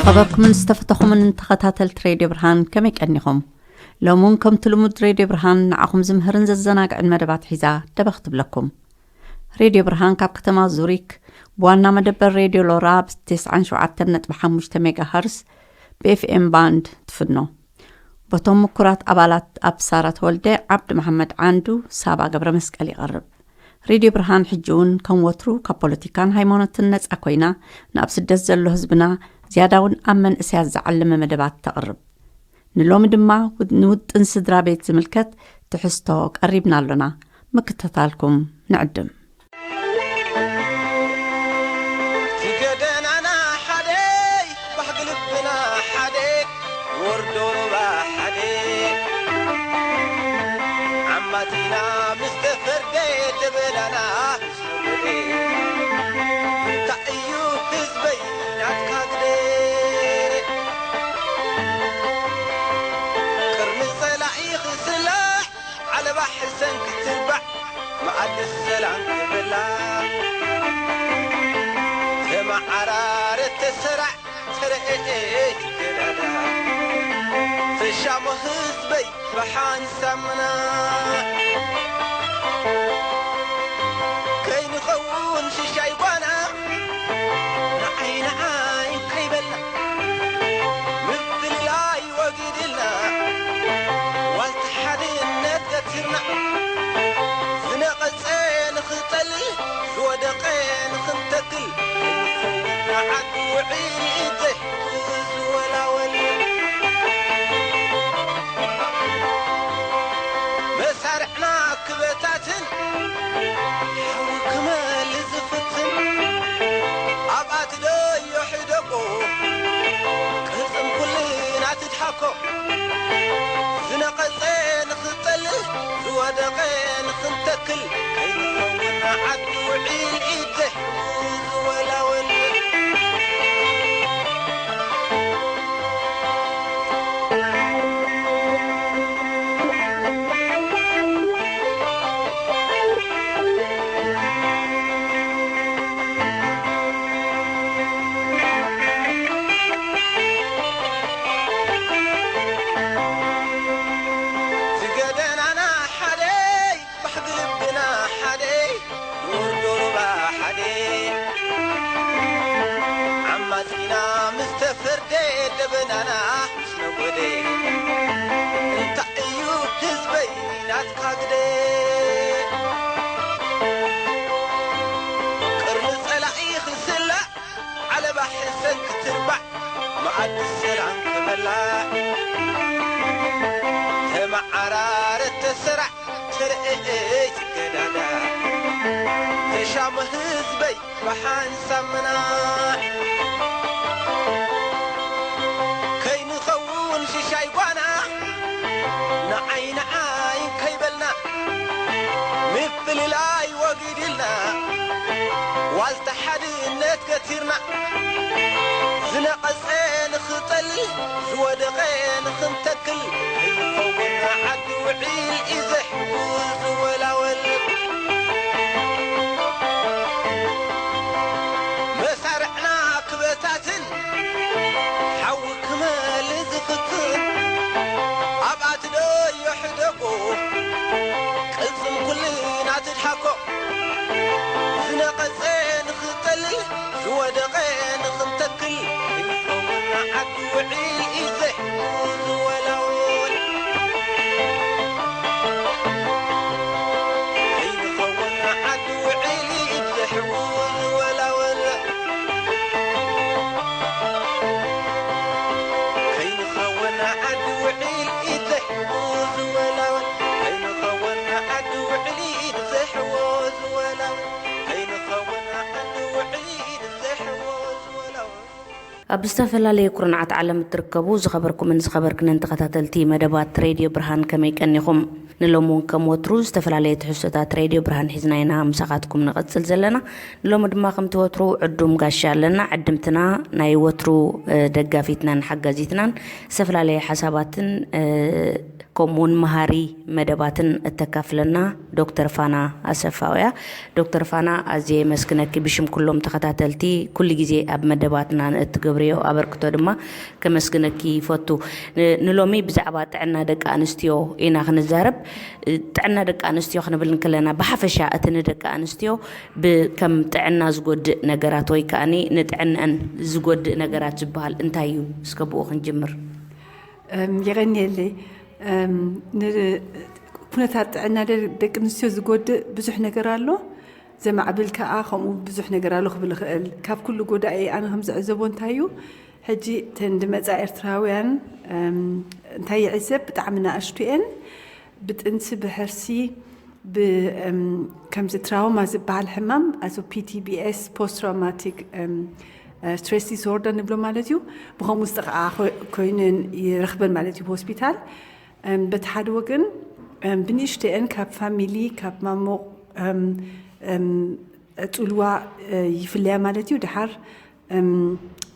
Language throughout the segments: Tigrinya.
ዝኸበርኩምን ዝተፈተኹምን ተኸታተልቲ ሬድዮ ብርሃን፣ ከመይ ቀኒኹም? ሎሚ እውን ከምቲ ልሙድ ሬድዮ ብርሃን ንዓኹም ዝምህርን ዘዘናግዕን መደባት ሒዛ ደበኽ ትብለኩም። ሬድዮ ብርሃን ካብ ከተማ ዙሪክ ብዋና መደበር ሬድዮ ሎራ ብ97.5 ሜጋሃርስ ብ FM ባንድ ትፍኖ። በቶም ምኩራት ኣባላት ኣብ ሳራ ተወልደ፣ ዓብዲ መሓመድ ዓንዱ፣ ሳባ ገብረ መስቀል ይቐርብ። ሬድዮ ብርሃን ሕጂ እውን ከም ወትሩ ካብ ፖለቲካን ሃይማኖትን ነጻ ኮይና፣ ናብ ስደት ዘሎ ህዝብና ዝያዳ እውን ኣብ መንእሰያት ዝዓለመ መደባት ተቕርብ። ንሎሚ ድማ ውድ-፣ ንውጥን ስድራ ቤት ዝምልከት ትሕዝቶ ቀሪብና ኣሎና። ምክትታልኩም ንዕድም። እቲ ገደናና ሓደ፣ ባህጊ ልብና ሓደ፣ ወርዶ ሩባ ሓደ፣ ዓማጺና ምስ ተፈርደ ደበናና ምስ ነጎደ። እንታይ እዩ ህዝበይ ናትካ ግደ? ቅርኒ ጸላኢ ክስላዕ፣ ዓለባ ሕሰን ክትባዕ፣ መኣዲ ሰላም ክብላዕ። ተመዓራረ ተሰራዕ፣ ተረኤ ይገዳዳ። ተሻሞ ህዝበይ ብሓንሳምና፣ ከይንኸውን ሽሻይ ጓና፣ ንዓይ ንዓይ ከይበልና፣ ምፍልላይ ወጊድልና፣ ዋልታ ሓድነት ገቲርና፣ ዝነቐጸ ንኽጸልል፣ ዝወደቐ ንኽንተክል፣ ከይንኸውን ዓዲ ውዒል ኢድ ዘይሕጉዝ ወላወል። መሳርዕና ክበታትን፣ ሓዊ ክመል ዝፍትን፣ ኣብኣ ትደዮ ሕደጎ፣ ቅርጽም ኩልና ትድሓኮ። ዝነቐጸ ንኽንጸልል፣ ዝወደቐ ንኽንተክል፣ ከይንኸውን ዓዲ ውዒል ኢድ ዘይሕጉዝ ወላወል። ዝገደናና ሓደ፣ ባህጊ ልብና ሓደ፣ ንወርዶ ሩባ ሓደ። ዓማጺና ምስ ተፈርደ፣ ደበናና ምስ ነጎደ፣ እንታይ እዩ ህዝበይ ናትካ ግደ? ቅርኒ ጸላኢ ክስላዕ፣ ዓለባ ሕሰን ክትርባዕ፣ መኣዲ ሰላም ክበላዕ፣ ተመዓራረ ተሰራዕ፣ ተረኤ ትገዳዳ። ተሻሞ ህዝበይ ብሓንሳምና፣ ከይንኸውን ሽሻይ ጓና፣ ንዓይ ንዓይ ከይበልና፣ ምፍልላይ ወጊድልና፣ ዋልታ ሓድነት ገቲርና፣ ዝነቐጸ ንኽጸልል፣ ዝወደቐ ንኽንተክል፣ ከይንኸውን ዓዲ ውዒል ኢድ ዘይሕጉዝ ወላወል። መሳርዕና ክበታትን፣ ሓዊ ክመል ዝፍትን፣ ኣብኣ ትደዮ ሕደጎ፣ ቅልጽም ኩልና ትድሓኮ። ዝነቐጸ ንኽንጸልል፣ ዝወደቐ ንኽንተክል፣ ከይንኸውን ዓዲ ውዒል ኢድ ዘይሕጉዝ ወላወል። ከይንኸውን ዓዲ ውዒል ኢድ ዘይሕጉዝ ወላወል። ከይንኸውን ዓዲ ውዒል ኢድ ዘይሕጉዝ ወላወል። ከይንኸውን ዓዲ ውዒል ኢድ ዘይሕጉዝ ወላወል። ከይንኸውን ዓዲ ውዒል ኢድ ዘይሕጉዝ ወላወል። ኣብ ዝተፈላለየ ኩርናዓት ዓለም እትርከቡ ዝኸበርኩምን ዝኸበርክንን ተኸታተልቲ መደባት ሬድዮ ብርሃን፣ ከመይ ቀኒኹም? ንሎሚ እውን ከም ወትሩ ዝተፈላለየ ትሕዝቶታት ሬድዮ ብርሃን ሒዝና ኢና ምሳኻትኩም ንቐጽል ዘለና። ንሎሚ ድማ ከምቲ ወትሩ ዕዱም ጋሻ ኣለና። ዕድምትና ናይ ወትሩ፣ እ፣ ደጋፊትናን ሓጋዚትናን ዝተፈላለየ ሓሳባትን፣ እ፣ ከምኡውን መሃሪ መደባትን እተካፍለና ዶክተር ፋና ኣሰፋ እያ። ዶክተር ፋና፣ ኣዝየ የመስግነኪ። ብሽም ኩሎም ተኸታተልቲ፣ ኩሉ ግዜ ኣብ መደባትና ንእትገብርዮ ብርዮ ኣበርክቶ ድማ ከመስግነኪ ይፈቱ። ንሎሚ ብዛዕባ ጥዕና ደቂ ኣንስትዮ ኢና ክንዛረብ። ጥዕና ደቂ ኣንስትዮ ክንብል እንከለና ብሓፈሻ እቲ ንደቂ ኣንስትዮ ከም ጥዕና ዝጎድእ ነገራት ወይ ከዓኒ ንጥዕናን ዝጎድእ ነገራት ዝበሃል እንታይ እዩ? እስከ ብኡ ክንጅምር። የቐንየለይ። ኩነታት ጥዕና ደቂ ኣንስትዮ ዝጎድእ ብዙሕ ነገር ኣሎ። ዘማዕብል ከዓ ከምኡ ብዙሕ ነገር ኣሎ ክብል ይኽእል። ካብ ኩሉ ጎዳኢ ኣነ ከም ዝዕዘቦ እንታይ እዩ፣ ሕጂ ተን ድመፃ ኤርትራውያን እንታይ ይዕዘብ፣ ብጣዕሚ ናእሽቱ እየን። ብጥንሲ፣ ብሕርሲ፣ ከምዚ ትራውማ ዝበሃል ሕማም፣ ኣዞ ፒቲቢኤስ፣ ፖስት ትራውማቲክ ስትሬስ ዲስኦርደር ንብሎ ማለት እዩ። ብኸምኡ ዝጠቕዓ ኮይነን ይረኽበን ማለት እዩ ሆስፒታል። በቲ ሓደ ወገን ብንእሽተአን ካብ ፋሚሊ፣ ካብ ማሞ ፅልዋ ይፍለያ ማለት እዩ። ድሓር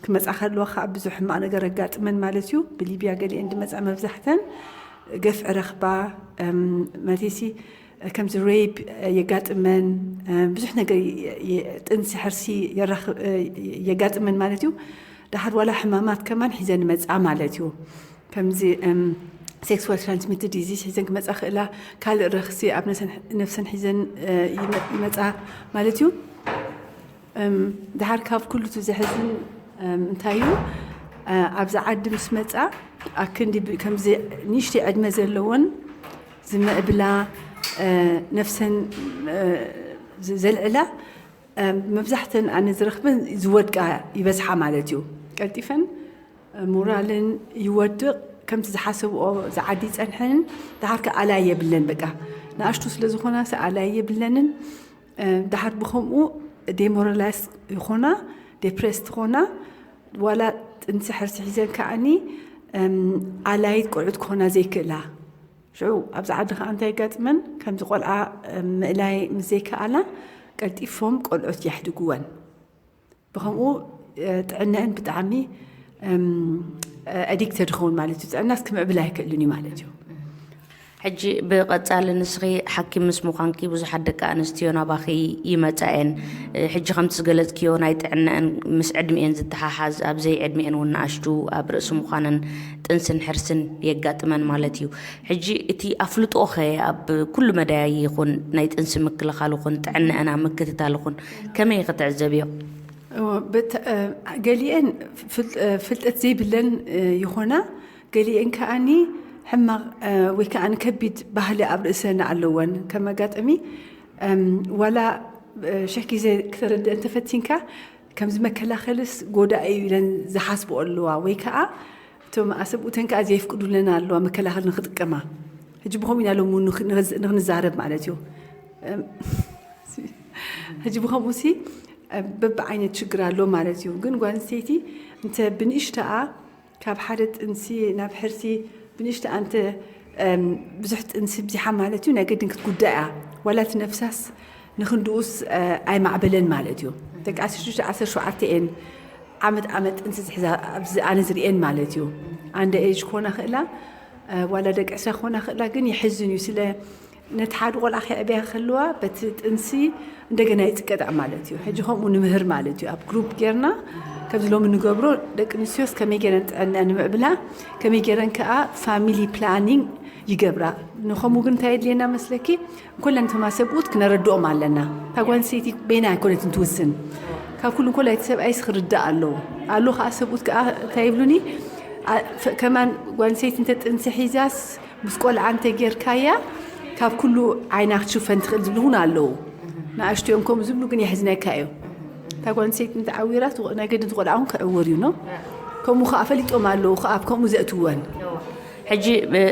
ክመፃ ከለዋ ከዓ ብዙሕ ሕማቕ ነገር ኣጋጥመን ማለት እዩ። ብሊብያ ገሊአን ድመፃ መብዛሕተን ገፍዒ ረኽባ፣ መቴሲ ከምዚ ሬፕ የጋጥመን፣ ብዙሕ ነገር ጥንሲ ሕርሲ የጋጥመን ማለት እዩ። ድሓር ዋላ ሕማማት ከማን ሒዘን መፃ ማለት እዩ። ከምዚ ሴክስዋል ትራንስሚትድ ዲዚዝ ሒዘን ክመፃ ክእላ፣ ካልእ ረኽሲ ኣብ ነፍሰን ሒዘን ይመፃ ማለት እዩ። ድሓር ካብ ኩሉ እቲ ዘሕዝን እንታይ እዩ፣ ኣብዚ ዓዲ ምስ መፃ ኣክንዲ ከምዚ ንእሽተይ ዕድመ ዘለዎን ዝምዕብላ፣ ነፍሰን ዘልዕላ፣ መብዛሕተን ኣነ ዝረኽበን ዝወድቃ ይበዝሓ ማለት እዩ። ቀልጢፈን ሞራለን ይወድቕ፣ ከምቲ ዝሓሰብኦ ዝዓዲ ይፀንሐንን፣ ድሓር ከ ኣላይ የብለን። በቃ ንኣሽቱ ስለ ዝኾና ኣላይ የብለንን። ድሓር ብኸምኡ ዴሞራላይዝ ይኾና፣ ዴፕሬስድ ይኾና። ዋላ ጥንሲ ሕርሲ ሒዘን ከዓኒ ኣላይት ቆልዑት ክኾና ዘይክእላ። ሽዑ ኣብዚ ዓዲ ከዓ እንታይ ይጋጥመን፣ ከምዚ ቆልዓ ምእላይ ምስ ዘይከኣላ ቀልጢፎም ቆልዑት የሕድግወን። ብኸምኡ ጥዕነአን ብጣዕሚ ኣዲክትድ ይኸውን ማለት እዩ። ጥዕናስ ክምዕብል ኣይክእልን እዩ ማለት እዩ። ሕጂ ብቐፃሊ ንስኺ ሓኪም ምስ ምዃንኪ ብዙሓት ደቂ ኣንስትዮ ናባኺ ይመፃ እየን። ሕጂ ከምቲ ዝገለፅክዮ ናይ ጥዕነአን ምስ ዕድሚኤን ዝተሓሓዝ ኣብ ዘይዕድሚኤን እውን ንኣሽቱ ኣብ ርእሲ ምዃነን ጥንስን ሕርስን የጋጥመን ማለት እዩ። ሕጂ እቲ ኣፍልጦኸ ኣብ ኩሉ መዳያይ ይኹን ናይ ጥንሲ ምክልኻል ይኹን ጥዕነአን ኣብ ምክትታል ይኹን ከመይ ክትዕዘብዮ? ገሊአን ፍልጠት ዘይብለን ይኾና፣ ገሊአን ከዓኒ ሕማቕ ወይ ከዓ ከቢድ ባህሊ ኣብ ርእሰን ኣለወን። ከም ኣጋጣሚ ዋላ ሽሕ ግዜ ክተረድእ እንተፈቲንካ ከምዚ መከላኸልስ ጎዳኢ እዩ ኢለን ዝሓስብኦ ኣለዋ፣ ወይ ከዓ እቶም ኣሰብኡተን ከዓ ዘየፍቅዱለን ኣለዋ መከላኸል ንክጥቀማ። ሕጂ ብኸምኡ ኢና ሎም ንክንዛረብ ማለት እዩ። ሕጂ ብኸምኡ ሲ በብዓይነት ችግር ኣሎ ማለት እዩ። ግን ጓል ኣንስተይቲ እንተ ብንእሽተኣ ካብ ሓደ ጥንሲ ናብ ሕርሲ ብንእሽተኣ እንተ ብዙሕ ጥንሲ ብዚሓ ማለት እዩ፣ ናይ ገድን ክትጉዳእ እያ። ዋላ እቲ ነፍሳስ ንክንድኡስ ኣይማዕበለን ማለት እዩ። ደቂ ዓሰርተ ሽዱሽተ ዓሰርተ ሸውዓተ እየን ዓመት ዓመት ጥንሲ ዝሕዛ ኣብዚ ኣነ ዝርእየን ማለት እዩ። ኣንደ ኤጅ ክኾና ክእላ፣ ዋላ ደቂ ዕስራ ክኾና ክእላ፣ ግን ይሕዝን እዩ። ስለ ነቲ ሓደ ቆልዓ ከዕብያ ከለዋ በቲ ጥንሲ እንደገና ይፅቀጣ ማለት እዩ። ሕጂ ከምኡ ንምህር ማለት እዩ። ኣብ ግሩፕ ጌርና ከምዚ ሎሚ ንገብሮ ደቂ ኣንስትዮስ ከመይ ገይረን ጥዕና ንምዕብላ፣ ከመይ ገይረን ከዓ ፋሚሊ ፕላኒንግ ይገብራ። ንኸምኡ ግን እንታይ የድልየና መስለኪ? እንኮላ ነቶም ሰብኡት ክነረድኦም ኣለና። እታ ጓል ኣንስተይቲ በይና ኣይኮነትን ትውስን። ካብ ኩሉ እንኮላ እቲ ሰብኣይስ ክርዳእ ኣለዎ። ኣሎ ከዓ ሰብኡት ከዓ እንታይ ይብሉኒ? ከማን ጓል ኣንስተይቲ እንተ ጥንሲ ሒዛስ ምስ ቆልዓ እንተ ጌርካያ ካብ ኩሉ ዓይና ክትሽፈን ትኽእል ዝብሉ እውን ኣለዉ። ንኣሽቱ እዮም ከምኡ ዝብሉ ግን የሕዝነካ እዩ። እታ ጓል ኣንስተይቲ እንተ ዓዊራ ናይ ገድን ቆልዓ እውን ክዕውር እዩ ነው። ከምኡ ከዓ ፈሊጦም ኣለዉ ከዓ ኣብ ከምኡ ዘእትወን። ሕጂ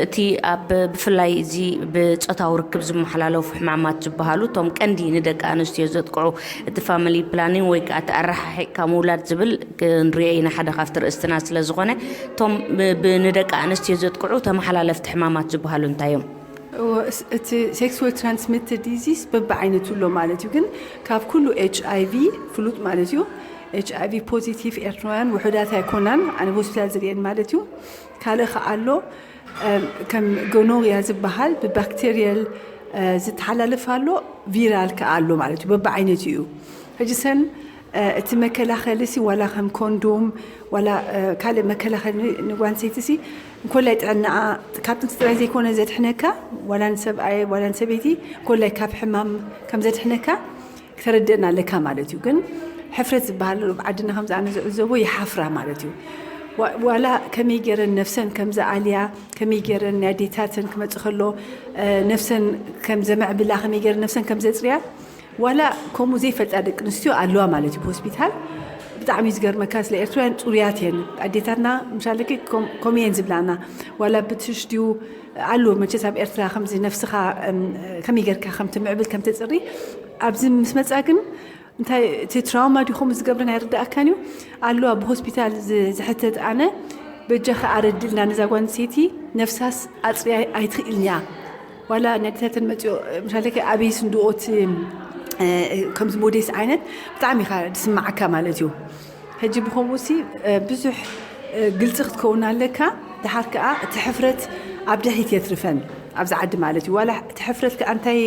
እቲ ኣብ ብፍላይ እዚ ብፆታዊ ርክብ ዝመሓላለፉ ሕማማት ዝበሃሉ እቶም ቀንዲ ንደቂ ኣንስትዮ ዘጥቅዑ እቲ ፋሚሊ ፕላኒንግ ወይ ከዓ እቲ ኣረሓሒቕካ ምውላድ ዝብል ክንሪኦ ኢና ሓደ ካብቲ ርእስትና ስለ ዝኾነ እቶም ንደቂ ኣንስትዮ ዘጥቅዑ ተመሓላለፍቲ ሕማማት ዝበሃሉ እንታይ እዮም? እቲ ሴክስዋል ትራንስሚትድ ዲዚዝ በብዓይነቱ ኣሎ ማለት እዩ። ግን ካብ ኩሉ ኤች ኣይ ቪ ፍሉጥ ማለት እዩ። ኤች ኣይ ቪ ፖዚቲቭ ኤርትራውያን ውሑዳት ኣይኮናን፣ ኣነ ብሆስፒታል ዝርእየን ማለት እዩ። ካልእ ከዓ ኣሎ ከም ጎኖርያ ዝበሃል ብባክቴርያል ዝተሓላለፍ ኣሎ፣ ቪራል ከዓ ኣሎ ማለት እዩ። በብዓይነቱ እዩ። ሕጂ ሰን እቲ መከላኸሊ ሲ ዋላ ከም ኮንዶም ዋላ ካልእ መከላኸሊ ንጓንሰይቲ ሲ እንኮላይ ጥዕናኣ ካብ ጥንሲ ጥራይ ዘይኮነ ዘድሕነካ ዋላ ንሰብኣይ ዋላ ንሰበይቲ እንኮላይ ካብ ሕማም ከም ዘድሕነካ ክተረድእና ኣለካ ማለት እዩ። ግን ሕፍረት ዝበሃል ኣብ ዓድና ከምዚ ኣነ ዝዕዘቦ ይሓፍራ ማለት እዩ። ዋላ ከመይ ገረን ነፍሰን ከም ዝኣልያ ከመይ ገረን ናይ ኣዴታተን ክመፅእ ከሎ ነፍሰን ከም ዘመዕብላ ከመይ ገረን ነፍሰን ከም ዘፅርያ ዋላ ከምኡ ዘይፈልጣ ደቂ ኣንስትዮ ኣለዋ ማለት እዩ ብሆስፒታል። ብጣዕሚ እዩ ዝገርመካ፣ ስለ ኤርትራውያን ፅሩያት እየን ኣዴታትና። ምሻለኪ ከምኡ እየን ዝብላና። ዋላ ብትሽ ድዩ ኣሎ መቸስ ኣብ ኤርትራ ከምዚ ነፍስኻ ከመይ ጌርካ ከም ትምዕብል ከም ተፅሪ ኣብዚ ምስ መፃ ግን እንታይ እቲ ትራውማ ድዩ ከምኡ ዝገብረን ኣይርዳእካን እዩ። ኣለዋ ብሆስፒታል ዝሕተት ኣነ በጃኻ ኣረድልና ነዛ ጓል ኣንስተይቲ ነፍሳስ ኣፅርያ ኣይትኽእልን እያ። ዋላ ነዲታተን መፅኦ ምሻለከ ኣበይ ስንድኦት ከምዚ ሞዴስ ዓይነት ብጣዕሚ ኢኻ ዝስማዓካ ማለት እዩ። ሕጂ ብከምኡ ሲ ብዙሕ ግልፂ ክትከውን ኣለካ። ድሓር ከዓ እቲ ሕፍረት ኣብ ድሕሪት የትርፈን ኣብዚ ዓዲ ማለት እዩ። ዋላ እቲ ሕፍረት ከዓ እንታይ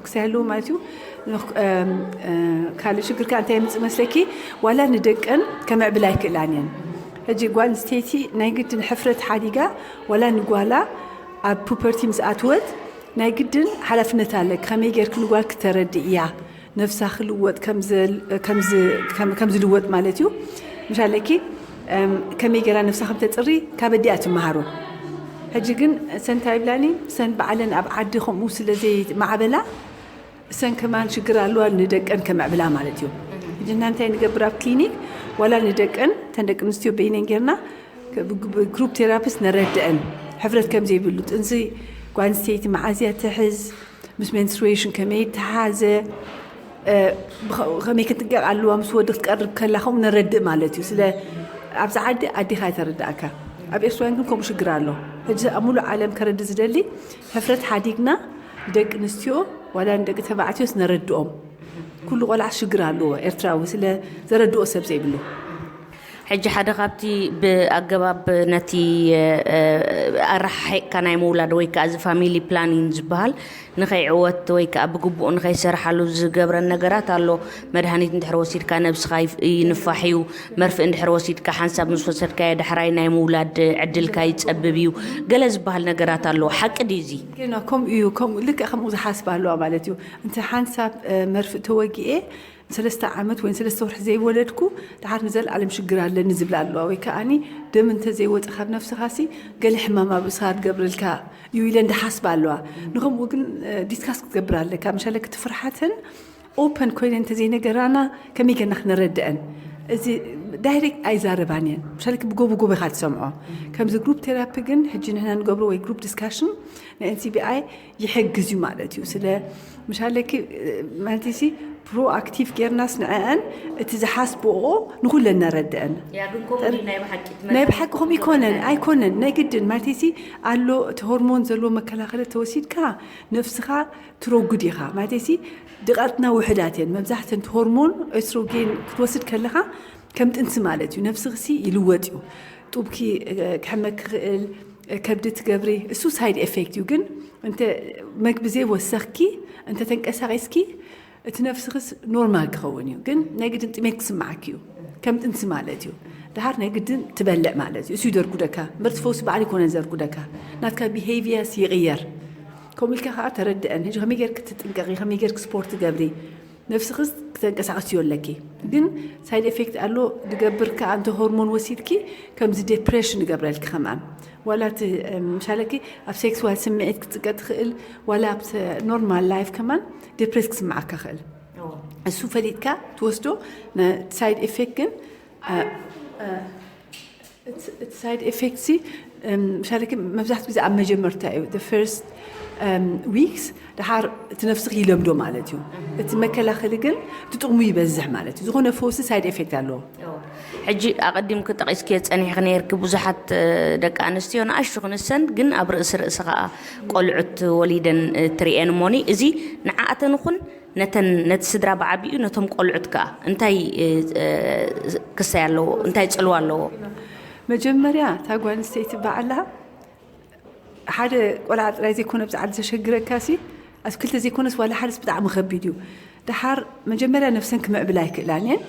ክሳይ ኣለዎ ማለት እዩ። ካልእ ሽግር ከዓ እንታይ የምፅእ መስለኪ? ዋላ ንደቀን ከመዕብል ኣይክእላን እየን። ሕጂ ጓል ኣንስተይቲ ናይ ግድን ሕፍረት ሓዲጋ ዋላ ንጓላ ኣብ ፑፐርቲ ምስ ኣትወት ናይ ግድን ሓላፍነት ኣለ። ከመይ ጌርክ ንጓል ክተረድእ እያ ነፍሳ ክልወጥ ከም ዝልወጥ ማለት እዩ። ምሻለኪ ከመይ ገይራ ነፍሳ ከም ተፅሪ ካብ ኣዲኣ ትመሃሮ። ሕጂ ግን ሰን እንታይ ይብላኒ ሰን በዓለን ኣብ ዓዲ ከምኡ ስለ ዘይማዕበላ ሰን ከማን ሽግር ኣለዋ ንደቀን ከመዕብላ ማለት እዩ። ሕጂ ንሕና እንታይ ንገብር ኣብ ክሊኒክ ዋላ ንደቀን ተን ደቂ ኣንስትዮ በይነን ጌርና ግሩፕ ቴራፒስት ነረድአን ሕፍረት ከም ዘይብሉ ጥንሲ ጓንስተይቲ መዓዝያ ትሕዝ ምስ ሜንስትሬሽን ከመይ ተሓዘ ከመይ ክትጥንቀቕ ኣለዋ ምስ ወዲ ክትቀርብ ከላ ከምኡ ነረድእ ማለት እዩ። ስለ ኣብዚ ዓዲ ኣዴኻ ኣይተረዳእካ ኣብ ኤርትራውያን ግን ከምኡ ሽግር ኣሎ። ሕጂ ኣብ ሙሉእ ዓለም ከረዲ ዝደሊ ሕፍረት ሓዲግና ንደቂ ኣንስትዮ ዋላ ንደቂ ተባዕትዮስ ነረድኦም። ኩሉ ቆልዓ ሽግር ኣለዎ ኤርትራዊ ስለ ዘረድኦ ሰብ ዘይብሉ። ሕጂ ሓደ ካብቲ ብኣገባብ ነቲ ኣረሓሒቕካ ናይ ምውላድ ወይ ከዓ እዚ ፋሚሊ ፕላኒን ዝበሃል ንኸይዕወት ወይ ከዓ ብግቡእ ንኸይሰርሓሉ ዝገብረን ነገራት ኣሎ። መድሃኒት እንድሕር ወሲድካ ነብስኻ ይንፋሕ እዩ። መርፍእ እንድሕር ወሲድካ ሓንሳብ ምስ ወሰድካዮ ዳሕራይ ናይ ምውላድ ዕድልካ ይፀብብ እዩ። ገለ ዝበሃል ነገራት ኣሎ። ሓቂ ድዩ እዚ? ጌና ከምኡ እዩ። ከምኡ ልክዕ ከምኡ ዝሓስባ ኣለዋ ማለት እዩ። እንተ ሓንሳብ መርፍእ ተወጊኤ ሰለስተ ዓመት ወይ ሰለስተ ወርሒ ዘይወለድኩ ደሓር ንዘለኣለም ሽግር ኣለኒ ዝብላ ኣለዋ። ወይ ከኣኒ ደም እንተዘይወፀ ካብ ነብስኻሲ ገለ ሕማም ኣብ ርእስኻ ትገብረልካ እዩ ኢለን ዝሓስባ ኣለዋ። ንኸምኡ ግን ዲስካስ ክትገብር ኣለካ። ምሻለ ክቲ ፍርሓተን ኦፐን ኮይነ እንተዘይነገራና ከመይ ገና ክነረድአን እዚ ዳይሬክት ኣይዛረባን እየን። ምሻለ ብጎቡ ጎቡ ኢኻ ትሰምዖ። ከምዚ ግሩፕ ቴራፒ ግን ሕጂ ንሕና ንገብሮ ወይ ግሩፕ ዲስካሽን ንኤንሲቢኣይ ይሕግዝ እዩ ማለት እዩ። ስለ ምሻለኪ ማለት ሲ ፕሮኣክቲቭ ጌርናስ ንዐአን እቲ ዝሓስብኦ ንኩለን ነረድአን። ናይ ብሓቂ ከም ይኮነን ኣይኮነን ናይ ግድን ማለት ሲ ኣሎ እቲ ሆርሞን ዘለዎ መከላኸሊ ተወሲድካ ነፍስኻ ትረጉድ ኢኻ ማለት ሲ ድቓትና ውሕዳት እየን። መብዛሕተን ሆርሞን ኤስትሮጌን ክትወስድ ከለኻ ከም ጥንሲ ማለት እዩ። ነብስኽሲ ይልወጥ እዩ። ጡብኪ ክሕመክ ክኽእል ከብዲ ትገብሪ እሱ ሳይድ ኤፌክት እዩ። ግን እንተ መግቢ ዘይወሰኽኪ እንተ ተንቀሳቒስኪ እቲ ነፍስኽስ ኖርማል ክኸውን እዩ። ግን ናይ ግድን ጥሜት ክስምዓኪ እዩ። ከም ጥንሲ ማለት እዩ። ድሓር ናይ ግድን ትበልዕ ማለት እዩ። እሱ ይደርጉደካ። ምርቲ ፈውሲ በዓል ይኮነ ዘርጉደካ። ናትካ ቢሄቪየርስ ይቕየር። ከምኡ ኢልካ ከዓ ተረድአን። ሕጂ ከመይ ጌርክ ትጥንቀቂ፣ ከመይ ጌርክ ስፖርት ትገብሪ፣ ነፍስኽስ ክተንቀሳቐስዮ ኣለኪ። ግን ሳይድ ኤፌክት ኣሎ ድገብር ከዓ እንተ ሆርሞን ወሲድኪ ከምዚ ዴፕሬሽን ይገብረልኪ። ከምኣን ዋላ እቲ ምሻለኪ ኣብ ሴክስዋል ስምዒት ክትጥቀ ትኽእል ዋላ ኣብ ኖርማል ላይፍ ከማን ዴፕሬስ ክስምዓካ ክእል። እሱ ፈሊጥካ ትወስዶ ሳይድ ኤፌክት ግን እቲ ሳይድ ኤፌክት ሲ ምሳሌ መብዛሕትኡ ግዜ ኣብ መጀመርታ እዩ ፈርስት ዊክስ ድሓር እቲ ነፍስኽ ይለምዶ ማለት እዩ። እቲ መከላኸሊ ግን እቲ ጥቕሙ ይበዝሕ ማለት እዩ። ዝኾነ ፈውሲ ሳይድ ኤፌክት ኣለዎ። ሕጂ ኣቐዲምኪ ጠቒስክዮ ጸኒሕኺ ነይርኪ ብዙሓት ደቂ ኣንስትዮ ንኣሽቱ ክንሰን ግን ኣብ ርእሲ ርእሲ ኸኣ ቆልዑት ወሊደን ትርእየን እሞኒ እዚ ንዓኣተን ኹን ነተን ነቲ ስድራ ብዓቢኡ ነቶም ቆልዑት ከኣ እንታይ ክሳይ ኣለዎ እንታይ ጽልዋ ኣለዎ? መጀመርያ እታ ጓል ኣንስተይቲ ባዕላ ሓደ ቆልዓ ጥራይ ዘይኮነ ኣብዚ ዓዲ ዘሸግረካ ሲ ኣብ ክልተ ዘይኮነስ ዋላ ሓደስ ብጣዕሚ ከቢድ እዩ። ደሓር መጀመርያ ነፍሰን ክምዕብላ ኣይክእላን እየን።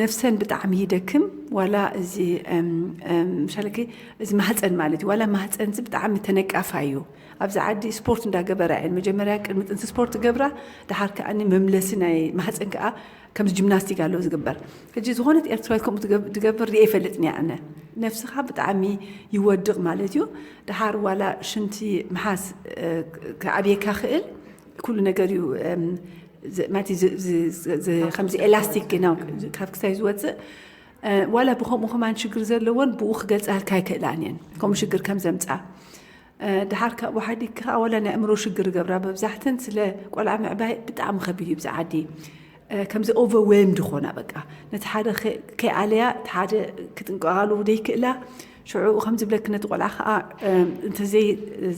ነፍሰን ብጣዕሚ ይደክም። ዋላ እዚ ምሻለኪ፣ እዚ ማህፀን ማለት እዩ። ዋላ ማህፀን እዚ ብጣዕሚ ተነቃፋ እዩ። ኣብዚ ዓዲ ስፖርት እንዳገበራ እየን። መጀመርያ ቅድሚ ጥንሲ ስፖርት ገብራ፣ ደሓር ከዓኒ መምለሲ ናይ ማህፀን ከዓ ከምዚ ጂምናስቲክ ኣሎ ዝግበር። ሕጂ ዝኾነት ኤርትራዊት ከምኡ ድገብር ሪኤ ይፈልጥን እየ ኣነ። ነፍስኻ ብጣዕሚ ይወድቕ ማለት እዩ። ደሓር ዋላ ሽንቲ ምሓዝ ክዓብየካ ክእል ኩሉ ነገር እዩ። ከምዚ ኤላስቲክ ነው ካብ ክሳይ ዝወፅእ። ዋላ ብከምኡ ከማን ሽግር ዘለዎን ብኡ ክገልፃልካ ኣይክእላን እየን ከምኡ ሽግር ከም ዘምፃ። ደሓር ካብኡ ሓዲግካ ከዓ ዋላ ናይ ኣእምሮ ሽግር ገብራ። መብዛሕተን ስለ ቆልዓ ምዕባይ ብጣዕሚ ከቢድ እዩ ብዚ ዓዲ። ከምዚ ኦቨርዌልምድ ኾና በቃ ነቲ ሓደ ከይኣለያ እቲ ሓደ ክጥንቀቓሉ ዘይክእላ። ሽዑ ከም ዝብለክ ነቲ ቆልዓ ከዓ እንተ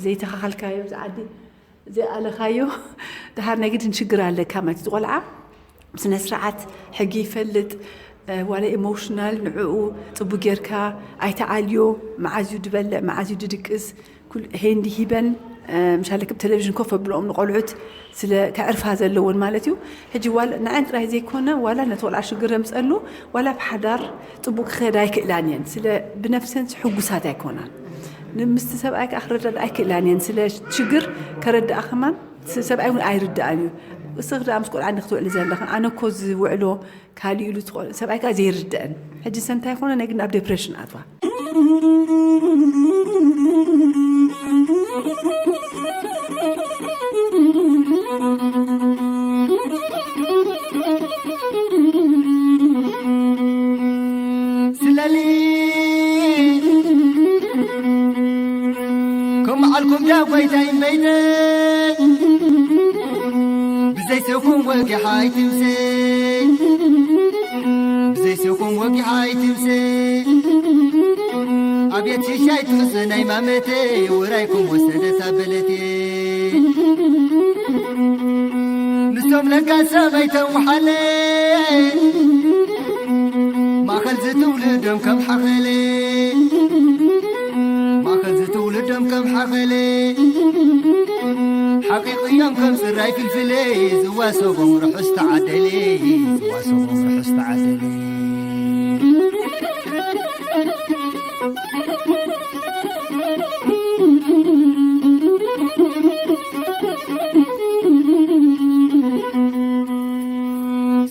ዘይተኻኸልካዮ ብዚ ዓዲ ዘይኣለኻዮ፣ ደሓር ናይ ግድን ሽግር ኣለካ ማለት እቲ ቆልዓ ብስነ ስርዓት ሕጊ ይፈልጥ። ዋላ ኢሞሽናል ንዕኡ ፅቡ ጌርካ ኣይተዓልዮ። መዓዝ እዩ ድበልዕ፣ መዓዝ እዩ ድድቅስ፣ ሄንዲ ሂበን ምሻለክ ብቴሌቪዥን ኮፍ ኣብልኦም ንቆልዑት ስለ ከዕርፋ ዘለውን ማለት እዩ። ሕጂ ዋላ ንዓይን ጥራይ ዘይኮነ ዋላ ነቲ ቆልዓ ሽግር የምፀሉ ዋላ ብሓዳር ፅቡቅ ክኸዳ ኣይክእላን እየን። ስለ ብነፍሰን ሕጉሳት ኣይኮናን። ንምስቲ ሰብኣይ ከዓ ክረዳድ ኣይክእላን እየን። ስለ ሽግር ከረድኣ ከማን ሰብኣይ እውን ኣይርድኣን እዩ። እስኽ ደኣ ምስ ቆልዓ እንዲ ክትውዕሊ ዘለኽን ኣነ እኮ ዝውዕሎ ካልእ ኢሉ ትኾ-፣ ሰብኣይ ከዓ ዘይርድአን። ሕጂ ሰንታይ ኮነ ናይ ግን ኣብ ዴፕሬሽን ኣትዋ። ስለሊ ከም ዓልኩም ዳ ጎይታይ እምበይተይ ብዘይ ሰኹም ወጊሓ ኣይትምሰይ ብዘይ ሰኹም ወጊሓ ኣይትምሰይ ኣብየት ሽሻይ ትምሰ ናይ ማመተይ ውራይኩም ወሰደት ኣበለትየ ንሶም ለካ ሰበይ ተውሓለ ማእኸል ዝትውልዶም ከም ሓኸለ ማእኸል ዝትውልዶም ከም ሓኸለ ሓቂቕ እዮም ከም ፅራይ ፍልፍለ ዝዋሰቦም ርሑስ ተዓደለ ዝዋሰቦም ርሑስ ተዓደለ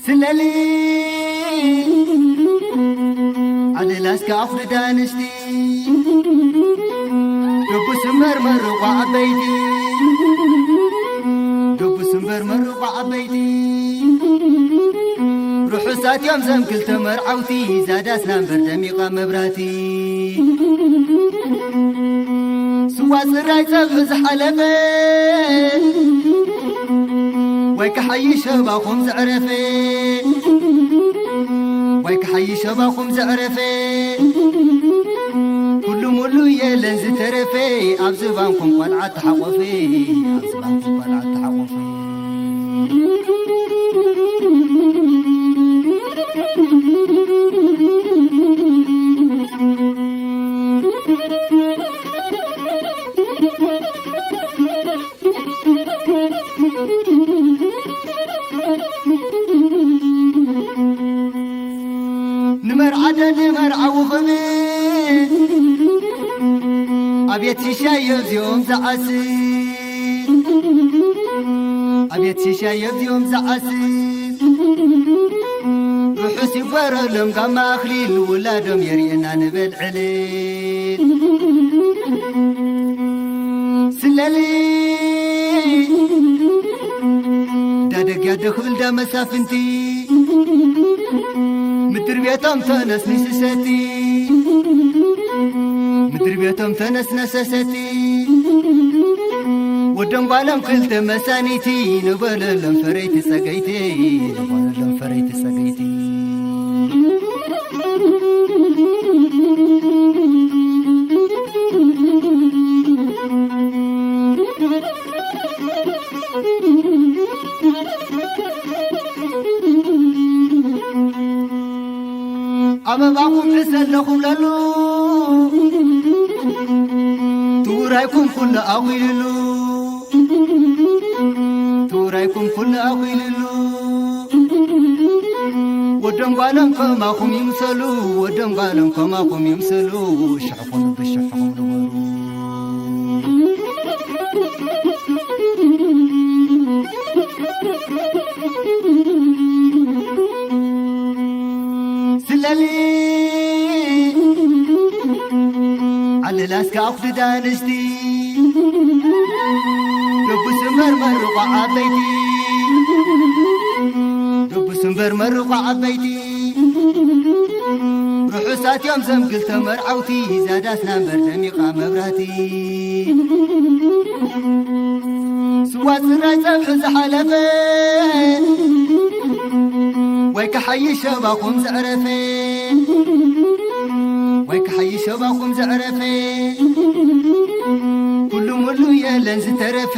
ስለሊ ኣደላስካ ኣፍርዳ ኣንስቲ ደቡስ እምበር መርቋ ዓበይቲ ደቡስ እምበር መርቋ ዓበይቲ ርሑሳት እዮም ዘም ክልተ መርዓውቲ ዛዳስና እምበር ደሚቓ መብራቲ ስዋ ፅራይ ፀብሒ ዝሓለፈ ወይ ክሓይሽ ኣባኹም ዘዕረፈ ወይ ክሓይሽ ኣባኹም ዘዕረፈ ኩሉ ሙሉ የለን ዝተረፈ ኣብ ዝባንኩም ቆልዓ ተሓቆፈ ኣብ ዝባንኩም ቆልዓ ተሓቆፈ ንመርዓደ ንመርዓዊ ኽብል ኣብየት ሽሻዮ እዚኦም ዝዓስ ኣብየት ሽሻዮ እዚኦም ዝዓስ ርሑስ ይግበረሎም ጋማ ኣኽሊል ውላዶም የርእየና ንበል ዕልል ስለሊ ዳደግያደ ክብል ዳ መሳፍንቲ ምድር ቤቶም ተነስኒሱ ሰቲ ምድር ቤቶም ተነስነሰ ሰቲ ወደም ጓሎም ክልተ መሳኒቲ ንበለሎም ፈረይቲ ጸገይቲ ንበለሎም ፈረይቲ ጸገይቲ ኣበባኹም ዕሰ ኣለኹም ለሉ ትውራይኩም ኩሉ ኣኺልሉ ትውራይኩም ኩሉ ኣኺልሉ ወደም ጓሎም ከማኹም ይምሰሉ፣ ወደም ጓሎም ከማኹም ይምሰሉ፣ ሽሕኹም ብሽሕኹም ንበሩ። ስለሊ ዓለላስካ ኣኹድዳ ኣንስቲ፣ ደቡስ እምበር መርቋ ዓበይቲ፣ ደቡስ እምበር መርቋ ዓበይቲ፣ ርሑሳት እዮም ዘም ክልተ መርዓውቲ፣ ዛዳስና እምበር ደሚቓ መብራህቲ። ስዋ ጽራይ ጸብሒ ዝሓለፈ፣ ወይ ክሓይሽ ሸባኹም ዘዕረፈ፣ ወይ ክሓይሽ ሸባኹም ዘዕረፈ፣ ኩሉ ሙሉ የለን ዝተረፈ፣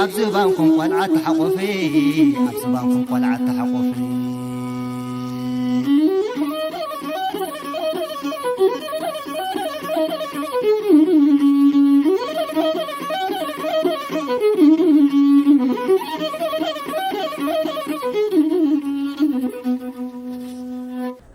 ኣብ ዝባንኩም ቆልዓ ተሓቆፈ፣ ኣብ ዝባንኩም ቆልዓ ተሓቆፈ።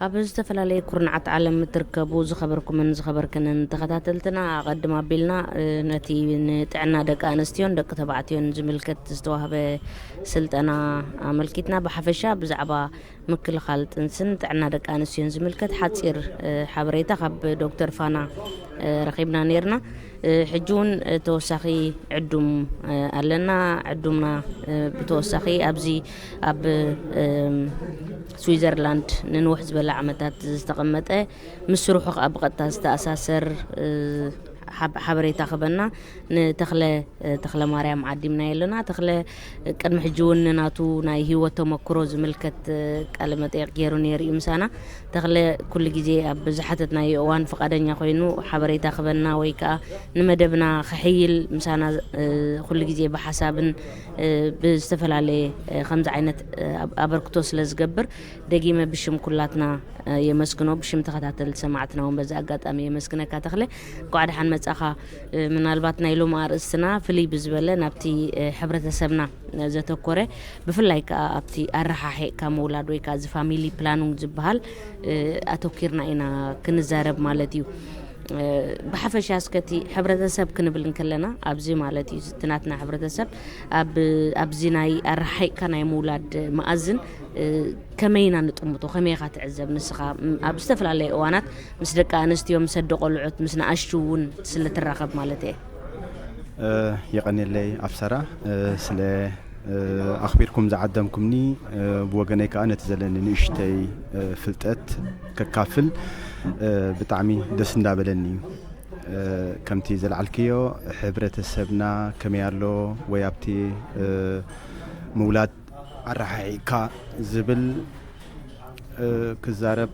ኣብ ዝተፈላለየ ኩርናዓት ዓለም እትርከቡ ዝኸበርኩምን ዝኸበርክንን ተኸታተልትና፣ ኣቐድም ኣቢልና፣ እ፣ ነቲ ንጥዕና ደቂ ኣንስትዮን ደቂ ተባዕትዮን ዝምልከት ዝተዋህበ ስልጠና ኣመልኪትና፣ ብሓፈሻ ብዛዕባ ምክልኻል ጥንስን ጥዕና ደቂ ኣንስትዮን ዝምልከት ሓጺር፣ እ፣ ሓበሬታ ካብ ዶክተር ፋና፣ እ፣ ረኺብና ነይርና። እ፣ ሕጂ እውን፣ እ፣ ተወሳኺ ዕዱም፣ እ፣ ኣለና። ዕዱምና፣ እ፣ ብተወሳኺ ኣብዚ ኣብ፣ እም፣ ስዊዘርላንድ ንንውሕ ዝበለ ዓመታት ዝተቐመጠ፣ ምስ ስርሑ ከኣ ብቐጥታ ዝተኣሳሰር፣ እ፣ ሓብ-፣ ሓበሬታ ክበና ንተኽለ፣ እ፣ ተኽለ ማርያም ዓዲምናዮ ኣለና። ተኽለ፣ እ፣ ቅድሚ ሕጂ እውን ንናቱ ናይ ህይወት ተመክሮ ዝምልከት፣ እ፣ ቃለ መጠይቕ ገይሩ ነይሩ እዩ ምሳና። ተኽለ ኩሉ ግዜ ኣብ ዝሓተትናዮ እዋን ፍቓደኛ ኮይኑ ሓበሬታ ክበና ወይ ከኣ ንመደብና ክሕይል ምሳና፣ እ፣ ኩሉ ግዜ ብሓሳብን፣ እ፣ ብዝተፈላለየ፣ እ፣ ከምዚ ዓይነት፣ እ፣ ኣብ-፣ ኣበርክቶ ስለ ዝገብር ደጊመ ብሽም ኩላትና፣ እ፣ የመስግኖ። ብሽም ተኸታተልቲ ሰማዕትና እውን በዚ ኣጋጣሚ የመስግነካ ተኽለ። እንኳዕ ደሓን መጻኻ። እ፣ ምናልባት ናይ ሎሚ ኣርእስትና ፍልይ ብዝበለ ናብቲ፣ እ፣ ሕብረተሰብና ዘተኮረ፣ ብፍላይ ከኣ ኣብቲ ኣረሓሒቕካ ምውላድ ወይ ከኣ እዚ ፋሚሊ ፕላኑንግ ዝበሃል፣ እ፣ ኣተኲርና ኢና ክንዛረብ ማለት እዩ። እ፣ ብሓፈሻ እስከ እቲ ሕብረተሰብ ክንብል እንከለና ኣብዚ ማለት እዩ፣ እቲ ናትና ሕብረተሰብ ኣብ፣ ኣብዚ ናይ ኣረሓሒቕካ ናይ ምውላድ መኣዝን፣ እ፣ ከመይ ኢና ንጥምቶ? ከመይ ኢኻ ትዕዘብ ንስኻ? ም-፣ ኣብ ዝተፈላለየ እዋናት ምስ ደቂ ኣንስትዮ፣ ምስ ኣደ ቆልዑት፣ ምስ ንኣሽቱ እውን ስለ ትራኸብ ማለት እየ። እ፣ የቐንየለይ ኣብሰራ፣ እ፣ ስለ፣ እ፣ ኣኽቢርኩም ዝዓደምኩምኒ፣ እ፣ ብወገነይ ከኣ ነቲ ዘለኒ ንእሽተይ፣ እ፣ ፍልጠት ከካፍል፣ እ፣ ብጣዕሚ ደስ እንዳበለኒ እዩ። እ፣ ከምቲ ዘልዓልክዮ፣ ሕብረተሰብና ከመይ ኣሎ ወይ ኣብቲ፣ እ፣ ምውላድ ኣረሓሒቕካ ዝብል፣ እ፣ ክዛረብ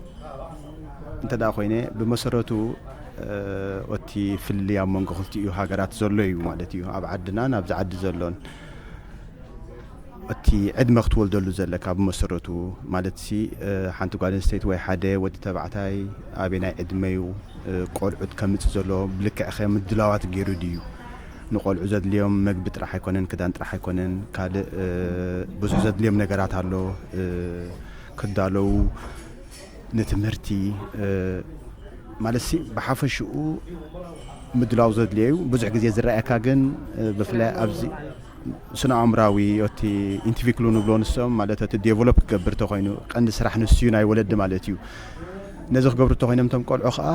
እንተ ደኣ ኮይነ፣ ብመሰረቱ፣ እ፣ እቲ ፍልልይ ኣብ መንጎ ክልቲኡ ሃገራት ዘሎ እዩ ማለት እዩ። ኣብ ዓድናን ኣብዚ ዓዲ ዘሎን እቲ ዕድመ ክትወልደሉ ዘለካ ብመሰረቱ ማለትሲ፣ እ፣ ሓንቲ ጓል ኣንስተይቲ ወይ ሓደ ወዲ ተባዕታይ ኣበየናይ ዕድመ እዩ፣ እ፣ ቆልዑት ከምጽእ ዘሎ ብልክዕ ከ ምድላዋት ገይሩ ድዩ? ንቆልዑ ዘድልዮም መግቢ ጥራሕ ኣይኮነን፣ ክዳን ጥራሕ ኣይኮነን፣ ካልእ፣ እ፣ ብዙሕ ዘድልዮም ነገራት ኣሎ፣ እ፣ ክዳለዉ ንትምህርቲ፣ እ፣ ማለትሲ ብሓፈሽኡ ምድላው ዘድልዮ እዩ። ብዙሕ ግዜ ዝረኣየካ ግን፣ እ፣ ብፍላይ ኣብዚ ስነ ኣእምራዊ፣ እቲ ኢንቲቪክሉ ንብሎ ንሶም፣ ማለት እቲ ዴቨሎፕ ክገብር ተኾይኑ፣ ቀንዲ ስራሕ ንሱ እዩ ናይ ወለዲ ማለት እዩ። ነዚ ክገብሩ ተኾይኖም እቶም ቆልዑ ኸኣ፣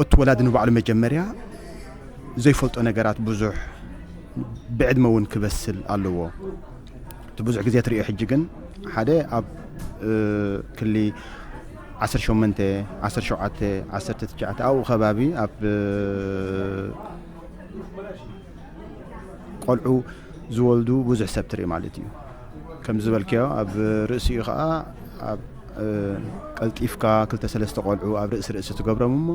እቲ ወላዲ ንባዕሉ መጀመርያ ዘይፈልጦ ነገራት ብዙሕ ብዕድመ እውን ክበስል ኣለዎ። እቲ ብዙሕ ግዜ ትርእዮ ሕጂ ግን ሓደ ኣብ፣ እ፣ ክሊ ዓሰርተ ሸሞንተ፣ ዓሰርተ ሸውዓተ፣ ዓሰርተ ትሽዓተ ኣብኡ ከባቢ ኣብ፣ እ፣ ቆልዑ ዝወልዱ ብዙሕ ሰብ ትርኢ ማለት እዩ። ከም ዝበልክዮ ኣብ ርእሲኡ ኸኣ ኣብ፣ እ፣ ቀልጢፍካ ክልተ ሰለስተ ቆልዑ ኣብ ርእሲ ርእሲ ትገብሮም እሞ፣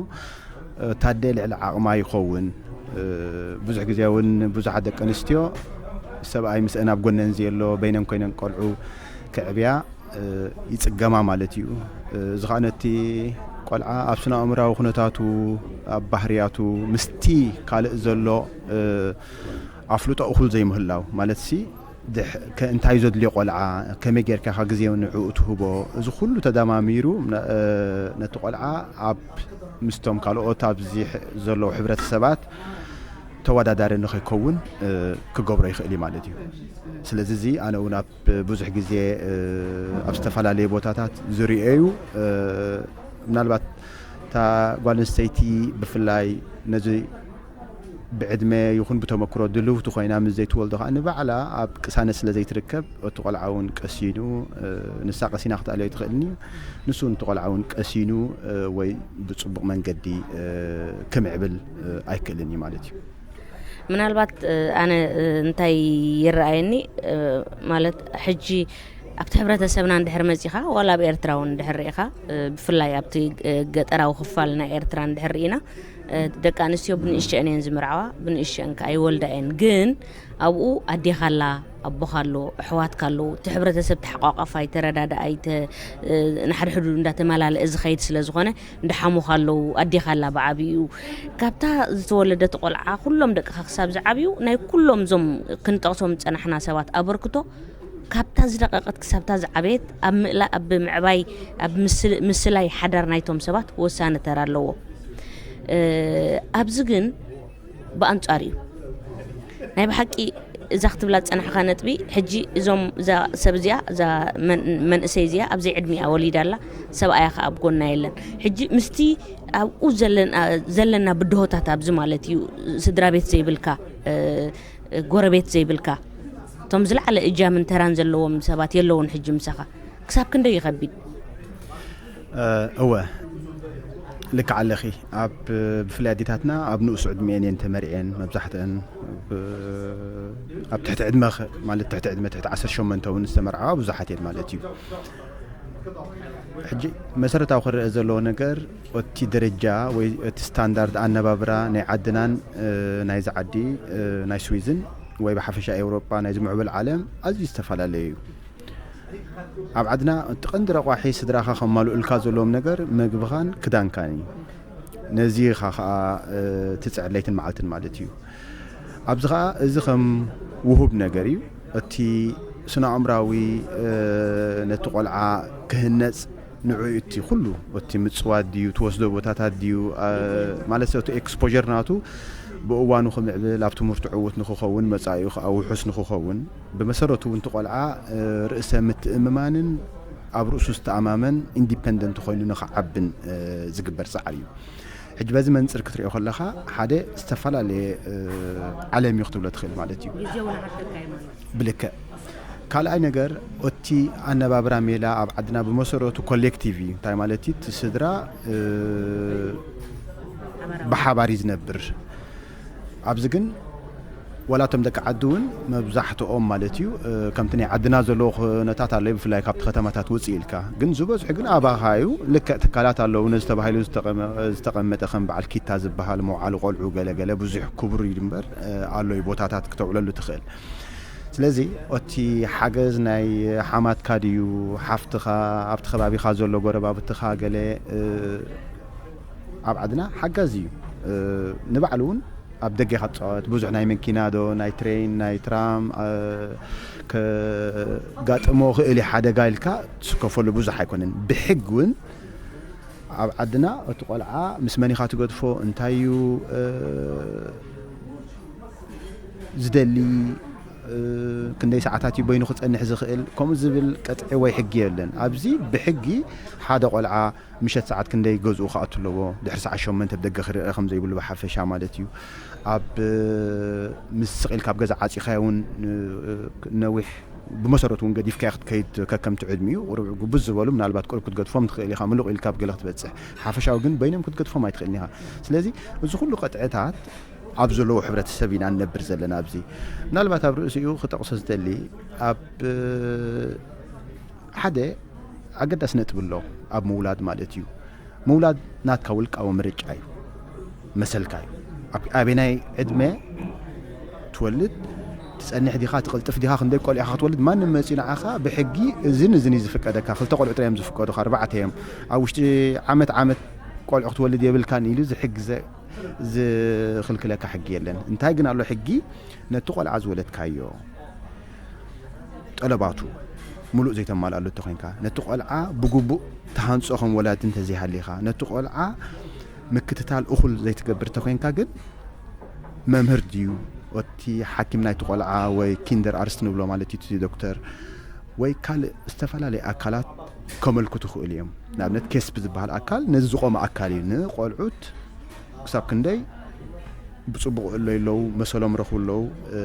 እ፣ ታደ ልዕሊ ዓቕማ ይኸውን። እ፣ ብዙሕ ግዜ እውን ብዙሓት ደቂ ኣንስትዮ ሰብኣይ ምስአን ኣብ ጎነን ዘየሎ በይነን ኮይነን ቆልዑ ከዕብያ፣ እ፣ ይጽገማ ማለት እዩ። እ፣ እዚ ኸኣ ነቲ ቆልዓ ኣብ ስነ ኣእምራዊ ኩነታቱ፣ ኣብ ባህርያቱ ምስቲ ካልእ ዘሎ፣ እ፣ ኣፍልጦ እኹል ዘይምህላው ማለትሲ እንታይ ዘድልዮ ቆልዓ፣ ከመይ ጌርካ ኢኻ ግዜ ንዕኡ ትህቦ፣ እዚ ኩሉ ተደማሚሩ ነቲ ቆልዓ ኣብ ምስቶም ካልኦት ኣብዚ ዘለዉ ሕብረተሰባት ተወዳዳሪ ንኸይከውን ክገብሮ ይኽእል እዩ ማለት እዩ። ስለዚ እዚ ኣነ እውን ኣብ ብዙሕ ግዜ ኣብ ዝተፈላለዩ ቦታታት ዝርእየዩ፣ ምናልባት እታ ጓል ኣንስተይቲ ብፍላይ ነዚ ብዕድመ ይኹን ብተመክሮ ድልውቲ ኮይና ምስ ዘይትወልዶ ከዓ ንባዕላ ኣብ ቅሳነት ስለ ዘይትርከብ እቲ ቆልዓ እውን ቀሲኑ፣ ንሳ ቀሲና ክትኣልዮ ኣይትኽእልን እዩ፣ ንሱ እውን እቲ ቆልዓ እውን ቀሲኑ ወይ ብፅቡቕ መንገዲ ክምዕብል ኣይክእልን እዩ ማለት እዩ። ምናልባት ኣነ እንታይ ይረኣየኒ ማለት ሕጂ ኣብቲ ሕብረተሰብና እንድሕር መፂኻ ዋላ ኣብ ኤርትራ እውን እንድሕር ርኢኻ ብፍላይ ኣብቲ ገጠራዊ ክፋል ናይ ኤርትራ እንድሕር ርኢና ደቂ ኣንስትዮ ብንእሽተን እየን ዝምርዓዋ፣ ብንእሽተን ከዓ ይወልዳ እየን። ግን ኣብኡ ኣዴኻ ኣላ፣ ኣቦኻ ኣሎ፣ ኣሕዋትካ ኣለዉ፣ እቲ ሕብረተሰብ ተሓቋቋፋይ፣ ተረዳዳኣይ፣ ንሓድሕዱ እንዳተመላለአ ዝኸይድ ስለ ዝኾነ እንዳሓሙኻ ኣለዉ፣ ኣዴኻ ኣላ ብዓብኡ። ካብታ ዝተወለደት ቆልዓ ኩሎም ደቅኻ ክሳብ ዝዓብዩ ናይ ኩሎም እዞም ክንጠቕሶም ዝጸናሕና ሰባት ኣበርክቶ ካብታ ዝደቐቐት ክሳብታ ዝዓበየት ኣብ ምእላ ኣብ ምዕባይ ኣብ ምስላይ ሓዳር ናይቶም ሰባት ወሳኒ ተራ ኣለዎ። ኣብዚ ግን ብኣንጻር እዩ። ናይ ብሓቂ እዛ ክትብላ ዝጸናሕካ ነጥቢ ሕጂ እዞም እዛ ሰብ እዚኣ እዛ መንእሰይ እዚኣ ኣብዘይ ዕድሚኣ ወሊዳ ኣላ፣ ሰብኣያ ከኣ ኣብ ጎና የለን። ሕጂ ምስቲ ኣብኡ ዘለና ብድሆታት ኣብዚ ማለት እዩ ስድራ ቤት ዘይብልካ ጎረቤት ዘይብልካ እቶም ዝለዓለ እጃምን ተራን ዘለዎም ሰባት የለውን ሕጂ ምሳኻ ክሳብ ክንደይ ይኸቢድ። እወ ልክዕ ኣለኺ። ኣብ ብፍላይ ኣዴታትና ኣብ ንኡስ ዕድሚኤን እየን ተመርዕየን መብዛሕትአን ኣብ ትሕቲ ዕድመ ማለት ትሕቲ ዕድመ ትሕቲ ዓሰርተ ሸሞንተ እውን ዝተመርዓዋ ብዙሓት እየን ማለት እዩ። ሕጂ መሰረታዊ ክረአ ዘለዎ ነገር እቲ ደረጃ ወይ እቲ ስታንዳርድ ኣነባብራ ናይ ዓድናን ናይዚ ዓዲ ናይ ስዊዝን ወይ ብሓፈሻ ኤውሮጳ ናይ ዝምዕብል ዓለም ኣዝዩ ዝተፈላለየ እዩ። ኣብ ዓድና እቲ ቀንዲ ረቋሒ ስድራኻ ከማልኡልካ ዘለዎም ነገር መግብኻን ክዳንካን እዩ። ነዚ ኢኻ ኸዓ ትጽዕር ለይትን መዓልትን ማለት እዩ። ኣብዚ ኸዓ እዚ ከም ውሁብ ነገር እዩ። እቲ ስነ ኣእምራዊ ነቲ ቆልዓ ክህነጽ ንዑ እቲ ኩሉ እቲ ምጽዋት ድዩ ትወስዶ ቦታታት ድዩ ማለት እቲ ኤክስፖር ናቱ ብእዋኑ ክምዕብል ኣብ ትምህርቱ ዕዉት ንክኸውን መጻኢኡ ከዓ ውሑስ ንክኸውን ብመሰረቱ እውን እቲ ቆልዓ ርእሰ ምትእምማንን ኣብ ርእሱ ዝተኣማመን ኢንዲፐንደንት ኮይኑ ንክዓብን ዝግበር ፃዕሪ እዩ። ሕጂ በዚ መንፅር ክትሪኦ ከለካ ሓደ ዝተፈላለየ ዓለም እዩ ክትብሎ ትኽእል ማለት እዩ። ብልክዕ ካልኣይ ነገር እቲ ኣነባብራ ሜላ ኣብ ዓድና ብመሰረቱ ኮሌክቲቭ እዩ። እንታይ ማለት እዩ? እቲ ስድራ ብሓባር እዩ ዝነብር። ኣብዚ ግን ዋላ እቶም ደቂ ዓዲ እውን መብዛሕትኦም ማለት እዩ ከምቲ ናይ ዓድና ዘለዎ ኩነታት ኣሎ፣ ብፍላይ ካብቲ ከተማታት ውፅእ ኢልካ ግን ዝበዝሑ ግን ኣባኻ እዩ። ልክዕ ትካላት ኣለዉ ነዚ ተባሂሉ ዝተቐመጠ ከም በዓል ኪታ ዝበሃል መውዓሊ ቆልዑ ገለገለ ብዙሕ ክቡር እዩ እምበር ኣሎ እዩ ቦታታት ክተውዕለሉ ትኽእል። ስለዚ እቲ ሓገዝ ናይ ሓማትካ ድዩ ሓፍትኻ ኣብቲ ከባቢኻ ዘሎ ጎረባብትኻ ገለ ኣብ ዓድና ሓጋዚ እዩ። ንባዕሉ እውን ኣብ ደገ ኢኻ ትፃወት ብዙሕ ናይ መኪና ዶ ናይ ትሬን ናይ ትራም ከጋጥሞ ክእል እዩ ሓደጋ ኢልካ ትስከፈሉ ብዙሕ ኣይኮነን። ብሕግ እውን ኣብ ዓድና እቲ ቆልዓ ምስ መን ኢኻ ትገድፎ እንታይ እዩ ዝደሊ ክንደይ ሰዓታት እዩ በይኑ ክፀንሕ ዝኽእል ከምኡ ዝብል ቀጥዒ ወይ ሕጊ የለን። ኣብዚ ብሕጊ ሓደ ቆልዓ ምሸት ሰዓት ክንደይ ገዝኡ ክኣቱ ኣለዎ ድሕሪ ሰዓት ሸሞንተ ብደገ ክርአ ከም ዘይብሉ ብሓፈሻ ማለት እዩ። ኣብ ምስ ስቕ ኢልካ ኣብ ገዛ ዓፂኻዮ እውን ነዊሕ ብመሰረቱ እውን ገዲፍካዮ ክትከይድ ከከምቲ ዕድሚኡ ቁሩብ ግቡዝ ዝበሉ ምናልባት ቁሩብ ክትገድፎም ትኽእል ኢኻ ምሉቕ ኢልካ ኣብ ገለ ክትበፅሕ ሓፈሻዊ ግን በይኖም ክትገድፎም ኣይትኽእልን ኢኻ። ስለዚ እዚ ኩሉ ቀጥዕታት ኣብ ዘለዎ ሕብረተሰብ ኢና ንነብር ዘለና። ኣብዚ ምናልባት ኣብ ርእሲኡ ክጠቕሶ ዝደሊ ኣብ ሓደ ኣገዳሲ ነጥቢ ኣሎ ኣብ ምውላድ ማለት እዩ። ምውላድ ናትካ ውልቃዊ ምርጫ እዩ፣ መሰልካ እዩ። ኣበናይ ዕድመ ትወልድ ትጸንሕ ዲኻ ትቕልጥፍ ዲኻ ክንደይ ቆልዑ ኢኻ ክትወልድ ማንም መጺኡ ንዓኻ ብሕጊ እዝን እዝን እዩ ዝፍቀደካ። ክልተ ቆልዑ ጥራይ እዮም ዝፍቀዱኻ፣ ኣርባዕተ እዮም። ኣብ ውሽጢ ዓመት ዓመት ቆልዑ ክትወልድ የብልካን ኢሉ ዝሕጊ ዝኽልክለካ ሕጊ የለን። እንታይ ግን ኣሎ ሕጊ ነቲ ቆልዓ ዝወለድካዮ ጠለባቱ ምሉእ ዘይተማልኣሉ እንተኾይንካ፣ ነቲ ቆልዓ ብግቡእ ተሃንጾ ከም ወላዲ እንተዘይሃሊኻ፣ ነቲ ቆልዓ ምክትታል እኹል ዘይትገብር እንተኾይንካ ግን መምህር ድዩ፣ እቲ ሓኪም ናይቲ ቆልዓ ወይ ኪንደር ኣርስት ንብሎ ማለት እዩ እቲ ዶክተር ወይ ካልእ ዝተፈላለየ ኣካላት ከመልክቱ ይኽእሉ እዮም። ንኣብነት ኬስፕ ዝበሃል ኣካል ነዚ ዝቖመ ኣካል እዩ። ንቆልዑት ክሳብ ክንደይ ብጽቡቕ እለዩ ኣለዉ፣ መሰሎም ረኽቡ ኣለዉ፣ እ፣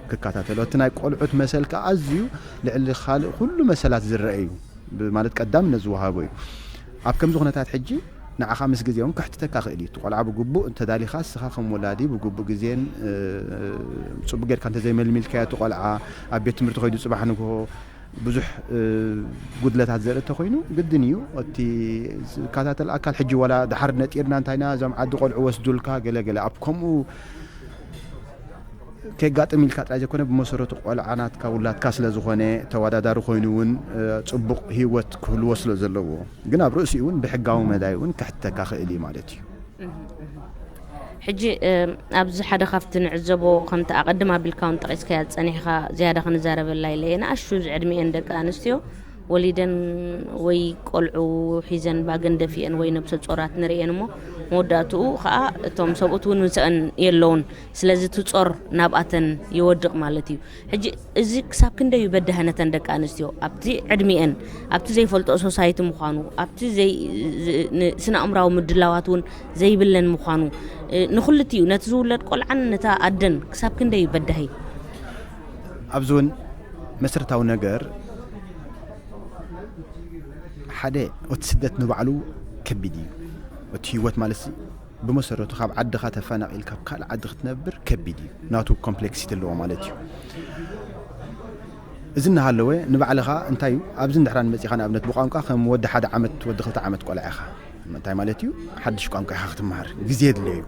ክከታተሉ። እቲ ናይ ቆልዑት መሰል ከኣ ኣዝዩ ልዕሊ ካልእ ኩሉ መሰላት ዝረአ እዩ። ብ-፣ ማለት ቀዳምነት ዝወሃቦ እዩ። ኣብ ከምዚ ኩነታት ሕጂ ንዓኻ ምስ ግዜ እውን ከሕትተካ ክእል እዩ። እቲ ቆልዓ ብግቡእ እንተዳሊኻ፣ ንስኻ ከም ወላዲ ብግቡእ ግዜን፣ እ፣ ጽቡቕ ጌርካ እንተዘይመልሚልካዮ፣ እቲ ቆልዓ ኣብ ቤት ትምህርቲ ከይዱ ጽባሕ ንግሆ ብዙሕ፣ እ፣ ጉድለታት ዘርኢ እንተኾይኑ፣ ግድን እዩ እቲ ዝከታተል ኣካል። ሕጂ ዋላ ድሓር ነጢርና እንታይና እዞም ዓዲ ቆልዑ ወስዱልካ ገለ ገለ ኣብ ከምኡ ከጋጥም ኢልካ ጥራይ ዘይኮነ፣ ብመሰረቱ ቆልዓ ናትካ ውላድካ ስለ ዝኾነ፣ ተወዳዳሪ ኮይኑ እውን፣ እ፣ ጽቡቕ ህይወት ክህልዎ ስለ ዘለዎ፣ ግን ኣብ ርእሲኡ እውን ብሕጋዊ መዳይ እውን ከሕተካ ክእል እዩ ማለት እዩ። ሕጂ፣ እ፣ ኣብዚ ሓደ ካብቲ ንዕዘቦ፣ ከምቲ ኣቐድም ኣቢልካ እውን ጠቒስካያ ዝጸኒሕካ፣ ዝያዳ ክንዛረበላ ኢለ እየ። ንኣሽቱ ዝዕድሚኤን ደቂ ኣንስትዮ ወሊደን ወይ ቆልዑ ሒዘን ባገን ደፊአን ወይ ነብሰ ጾራት ንርእየን እሞ፣ መወዳእትኡ ከኣ እቶም ሰብኡት እውን ምሰአን የለውን። ስለዚ እቲ ጾር ናብኣተን ይወድቕ ማለት እዩ። ሕጂ እዚ ክሳብ ክንደይ እዩ በዳሂ ነተን ደቂ ኣንስትዮ ኣብቲ ዕድሚኤን፣ ኣብቲ ዘይፈልጦ ሶሳይቲ ምዃኑ፣ ኣብቲ ዘይ-፣ ዝ-፣ ን-፣ ስነ ኣእምራዊ ምድላዋት እውን ዘይብለን ምዃኑ፣ እ፣ ንኹልቲኡ ነቲ ዝውለድ ቆልዓን ነታ ኣደን ክሳብ ክንደይ እዩ በዳሂ? ኣብዚ እውን መሰረታዊ ነገር ሓደ፣ እቲ ስደት ንባዕሉ ከቢድ እዩ። እቲ ህይወት ማለት ሲ ብመሰረቱ ካብ ዓድኻ ተፈናቒልካ ኣብ ካልእ ዓዲ ክትነብር ከቢድ እዩ። ናቱ ኮምፕሌክሲቲ ኣለዎ ማለት እዩ። እዚ እናሃለወ ንባዕልኻ እንታይ እዩ፣ ኣብዚ እንድሕራ ንመጺኻ ንኣብነት ብቋንቋ ከም ወዲ ሓደ ዓመት ወዲ ክልተ ዓመት ቆልዓ ኢኻ። እንታይ ማለት እዩ? ሓድሽ ቋንቋ ኢኻ ክትመሃር፣ ግዜ የድልዮ እዩ።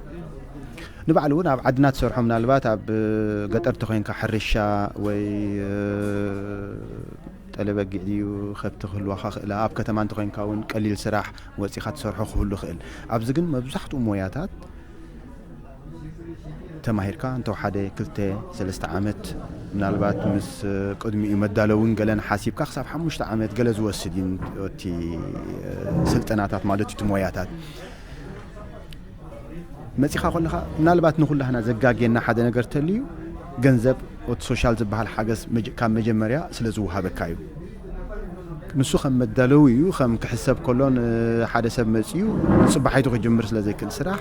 ንባዕሉ እውን ኣብ ዓድና ትሰርሖ፣ ምናልባት ኣብ ገጠር ተኾይንካ ሕርሻ ወይ፣ እ፣ ጠለበጊዕ ድዩ ከብቲ ክህልዋኻ ክእላ፣ ኣብ ከተማ እንተኾይንካ እውን ቀሊል ስራሕ ወጺኻ ትሰርሖ ክህሉ ክእል። ኣብዚ ግን መብዛሕትኡ ሞያታት ተማሂርካ እንተወሓደ ክልተ ሰለስተ ዓመት፣ ምናልባት ምስ ቅድሚኡ መዳለውን ገለን ሓሲብካ ክሳብ ሓሙሽተ ዓመት ገለ ዝወስድ እዩ እቲ ስልጠናታት ማለት እዩ፣ እቲ ሞያታት። መጺኻ ከለኻ ምናልባት ንኹላህና ዘጋግየና ሓደ ነገር ተልዩ፣ ገንዘብ፣ እቲ ሶሻል ዝበሃል ሓገዝ መጀ-፣ ካብ መጀመርያ ስለ ዝወሃበካ እዩ። ንሱ ከም መዳለዊ እዩ፣ ከም ክሕሰብ ከሎ ንሓደ ሰብ መጺኡ ንጽባሒቱ ክጅምር ስለ ዘይክእል ስራሕ፣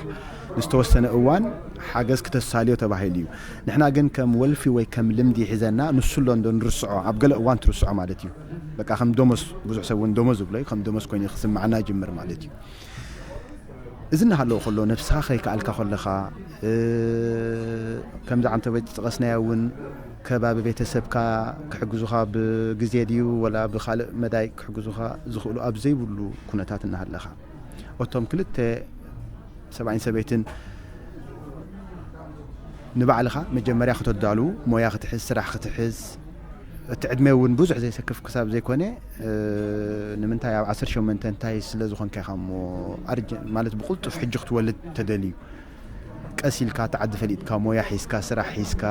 ንዝተወሰነ እዋን ሓገዝ ክተሳልዮ ተባሂሉ እዩ። ንሕና ግን ከም ወልፊ ወይ ከም ልምዲ ሒዘና፣ ንሱ ኣሎ እንዶ ንርስዖ፣ ኣብ ገለ እዋን ትርስዖ ማለት እዩ። በቃ ከም ደሞዝ፣ ብዙሕ ሰብ እውን ደሞዝ ዝብሎ እዩ፣ ከም ደሞዝ ኮይኑ ክስምዓና ይጅምር ማለት እዩ። እዚ እናሃለወ ከሎ፣ ነብስኻ ከይከኣልካ ከለኻ፣ እ፣ ከምዚ ዓንተቦይ ዝጠቐስናዮ እውን ከባቢ ቤተሰብካ ክሕግዙኻ ብግዜ ድዩ ወላ ብኻልእ መዳይ ክሕግዙኻ ዝኽእሉ ኣብ ዘይብሉ ኩነታት እናሃለኻ፣ እቶም ክልተ ሰብኣይን ሰበይትን ንባዕልኻ መጀመርያ ክተዳሉ፣ ሞያ ክትሕዝ፣ ስራሕ ክትሕዝ፣ እቲ ዕድመ እውን ብዙሕ ዘይሰክፍ ክሳብ ዘይኮነ፣ እ፣ ንምንታይ ኣብ ዓሰርተ ሸሞንተ እንታይ ስለ ዝኾንካ ኢኻ እሞ ኣርጀ-፣ ማለት ብቕልጡፍ ሕጂ ክትወልድ ተደልዩ? ቀስ ኢልካ እቲ ዓዲ ፈሊጥካ፣ ሞያ ሒዝካ፣ ስራሕ ሒዝካ፣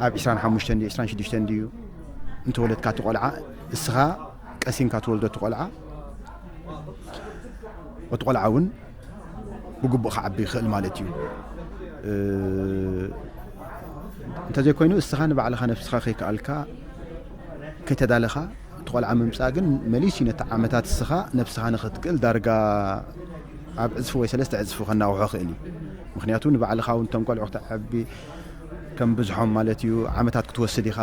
ኣብ ዕስራን ሓሙሽተን ድዩ፣ ዕስራን ሽዱሽተን ድዩ እንተወለድካ እቲ ቆልዓ፣ እስኻ ቀሲንካ ትወልዶ እቲ ቆልዓ፣ እቲ ቆልዓ እውን ብግቡእ ክዓቢ ይኽእል ማለት እዩ። እ፣ እንተዘይኮይኑ፣ እስኻ ንባዕልኻ ነብስኻ ከይከኣልካ፣ ከይተዳለኻ፣ እቲ ቆልዓ ምምጻእ ግን መሊሱ ነቲ ዓመታት እስኻ ነብስኻ ንኽትክእል ዳርጋ ኣብ ዕጽፊ ወይ ሰለስተ ዕጽፊ ከናውሖ ይኽእል እዩ። ምኽንያቱ ንባዕልኻ እውን እቶም ቆልዑ ክተዕቢ ከም ብዝሖም ማለት እዩ፣ ዓመታት ክትወስድ ኢኻ።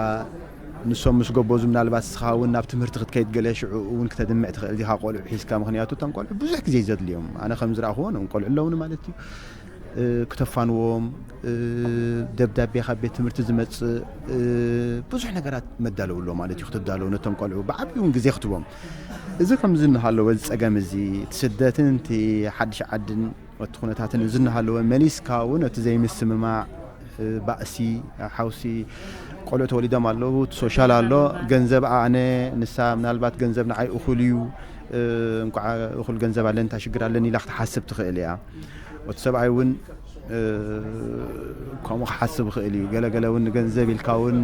ንሶም ምስ ጎበዙ ምናልባት እስኻ እውን ናብ ትምህርቲ ክትከይድ ገለ ሽዑ እውን ክተድምዕ ትኽእል ዲኻ ቆልዑ ሒዝካ፣ ምኽንያቱ እቶም ቆልዑ ብዙሕ ግዜ እዩ ዘድልዮም። ኣነ ከም ዝረኣኽዎ ነም ቆልዑ ኣለውኒ ማለት እዩ። እ፣ ክተፋንዎም፣ እ፣ ደብዳቤ ካብ ቤት ትምህርቲ ዝመጽእ፣ እ፣ ብዙሕ ነገራት መዳለዊ ኣሎ ማለት እዩ። ክትዳለዉ ነቶም ቆልዑ ብዓብዩ እውን ግዜ ክትቦም። እዚ ከምዚ እናሃለወ፣ እዚ ጸገም እዚ፣ እቲ ስደትን እቲ ሓድሽ ዓድን እቲ ኩነታትን እዚ እናሃለወ፣ መሊስካ እውን እቲ ዘይምስምማዕ፣ እ፣ ባእሲ፣ ሓውሲ፣ ቆልዑ ተወሊዶም ኣለዉ፣ እቲ ሶሻል ኣሎ፣ ገንዘብ ኣነ፣ ንሳ ምናልባት ገንዘብ ንዓይ እኹል እዩ፣ እ፣ እንኳዕ እኹል ገንዘብ ኣለኒ፣ እንታይ ሽግር ኣለኒ ኢላ ክትሓስብ ትኽእል እያ። እቲ ሰብኣይ እውን ከምኡ ክሓስብ ይኽእል እዩ። ገለገለ እውን ንገንዘብ ኢልካ እውን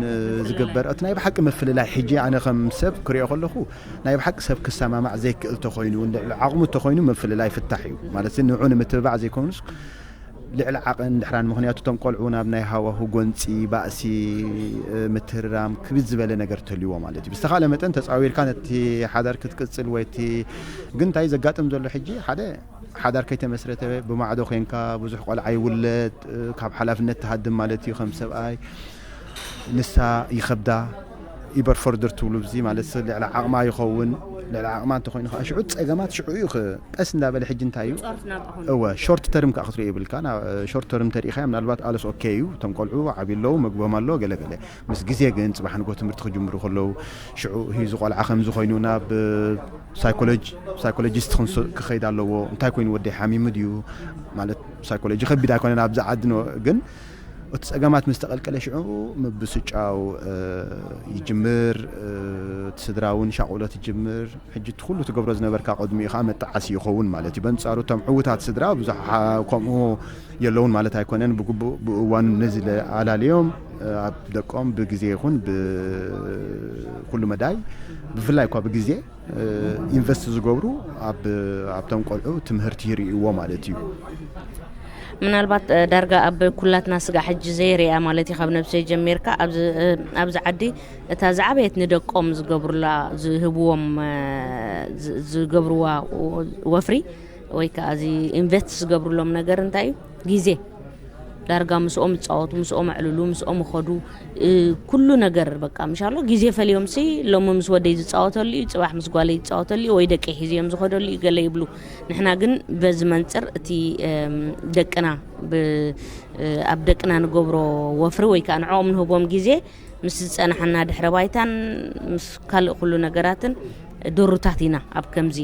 ዝግበር እቲ ናይ ብሓቂ ምፍልላይ፣ ሕጂ ኣነ ከም ሰብ ክሪኦ ከለኹ ናይ ብሓቂ ሰብ ክሰማማዕ ዘይክእል ተኾይኑ፣ ልዕሊ ዓቕሙ ተኾይኑ ምፍልላይ ፍታሕ እዩ ማለት ንዑ ንምትብባዕ ዘይኮኑስ ልዕሊ ዓቐን ድሕራን። ምኽንያቱ እቶም ቆልዑ ናብ ናይ ሃዋሁ ጎንፂ፣ ባእሲ፣ ምትህርራም ክብድ ዝበለ ነገር ተልዎ ማለት እዩ። ብዝተኻለ መጠን ተፃዊርካ ነቲ ሓዳር ክትቅፅል ወይ እቲ ግን እንታይ ዘጋጥም ዘሎ ሕጂ ሓደ ሓዳር ከይተመስረተ ብማዕዶ ኮንካ ብዙሕ ቆልዓ ይውለድ፣ ካብ ሓላፍነት ትሃድም ማለት እዩ ከም ሰብኣይ። ንሳ ይኸብዳ፣ ይበርፎርድር ትብሉ ብዚ ማለት ልዕሊ ዓቕማ ይኸውን። ልዕሊ ዓቕማ እንተኮይኑ ከዓ ሽዑ ፀገማት ሽዑ እዩ ክ- ቀስ እንዳበለ ሕጂ እንታይ እዩ እወ ሾርት ተርም ከዓ ክትርኢ ይብልካ። ሾርት ተርም ተሪኢኻ ምናልባት ኣለስ ኦኬ እዩ። እቶም ቆልዑ ዓብዩ ኣለዉ፣ መግቦም ኣሎ ገለገለ። ምስ ግዜ ግን ፅባሕ ንጎ ትምህርቲ ክጅምሩ ከለዉ ሽዑ እዚ ቆልዓ ከምዚ ኮይኑ ናብ ሳይኮሎጂ ሳይኮሎጂስት ክንስ- ክኸይድ ኣለዎ። እንታይ ኮይኑ ወደይ ሓሚሙ ድዩ ማለት ሳይኮሎጂ ከቢድ ኣይኮነን ኣብዚ ዓዲ ን- ግን እቲ ጸገማት ምስ ተቐልቀለ ሽዑ ምብስጫው ይጅምር። እቲ ስድራ እውን ሻቑሎት ይጅምር። ሕጂ እቲ ኩሉ ትገብሮ ዝነበርካ ቅድሚኡ ከዓ መጣዓሲ ይኸውን ማለት እዩ። በንጻሩ እቶም ዕዉታት ስድራ ብዙሕ ከምኡ የለውን ማለት ኣይኮነን። ብግቡእ ብእዋኑ ነዚ ኣላልዮም ኣብ ደቆም ብግዜ ይኹን ብኩሉ መዳይ ብፍላይ እኳ ብግዜ ኢንቨስት ዝገብሩ ኣብቶም ቆልዑ ትምህርቲ ይርእይዎ ማለት እዩ። ምናልባት ዳርጋ ኣብ ኩላትና ስጋዕ ሕጂ ዘይርያ ማለት እዩ። ካብ ነብሰይ ጀሚርካ ኣብዚ ዓዲ እታ ዝዓበየት ንደቆም ዝገብሩላ ዝህብዎም ዝገብርዋ ወፍሪ ወይ ከዓ እዚ ኢንቨስት ዝገብሩሎም ነገር እንታይ እዩ? ግዜ። ዳርጋ ምስኦም ይፃወቱ፣ ምስኦም ኣዕልሉ፣ ምስኦም ይኸዱ። ኩሉ ነገር በቃ ምሻሎ ግዜ ፈልዮም ሲ ሎሚ ምስ ወደይ ዝፃወተሉ እዩ፣ ፅባሕ ምስ ጓለይ ዝፃወተሉ እዩ፣ ወይ ደቂ ሒዝዮም ዝኸደሉ እዩ ገለ ይብሉ። ንሕና ግን በዚ መንፅር እቲ ደቅና ኣብ ደቅና ንገብሮ ወፍሪ ወይ ከዓ ንዕኦም ንህቦም ግዜ ምስ ዝፀናሓና ድሕረ ባይታን ምስ ካልእ ኩሉ ነገራትን ድሩታት ኢና ኣብ ከምዚ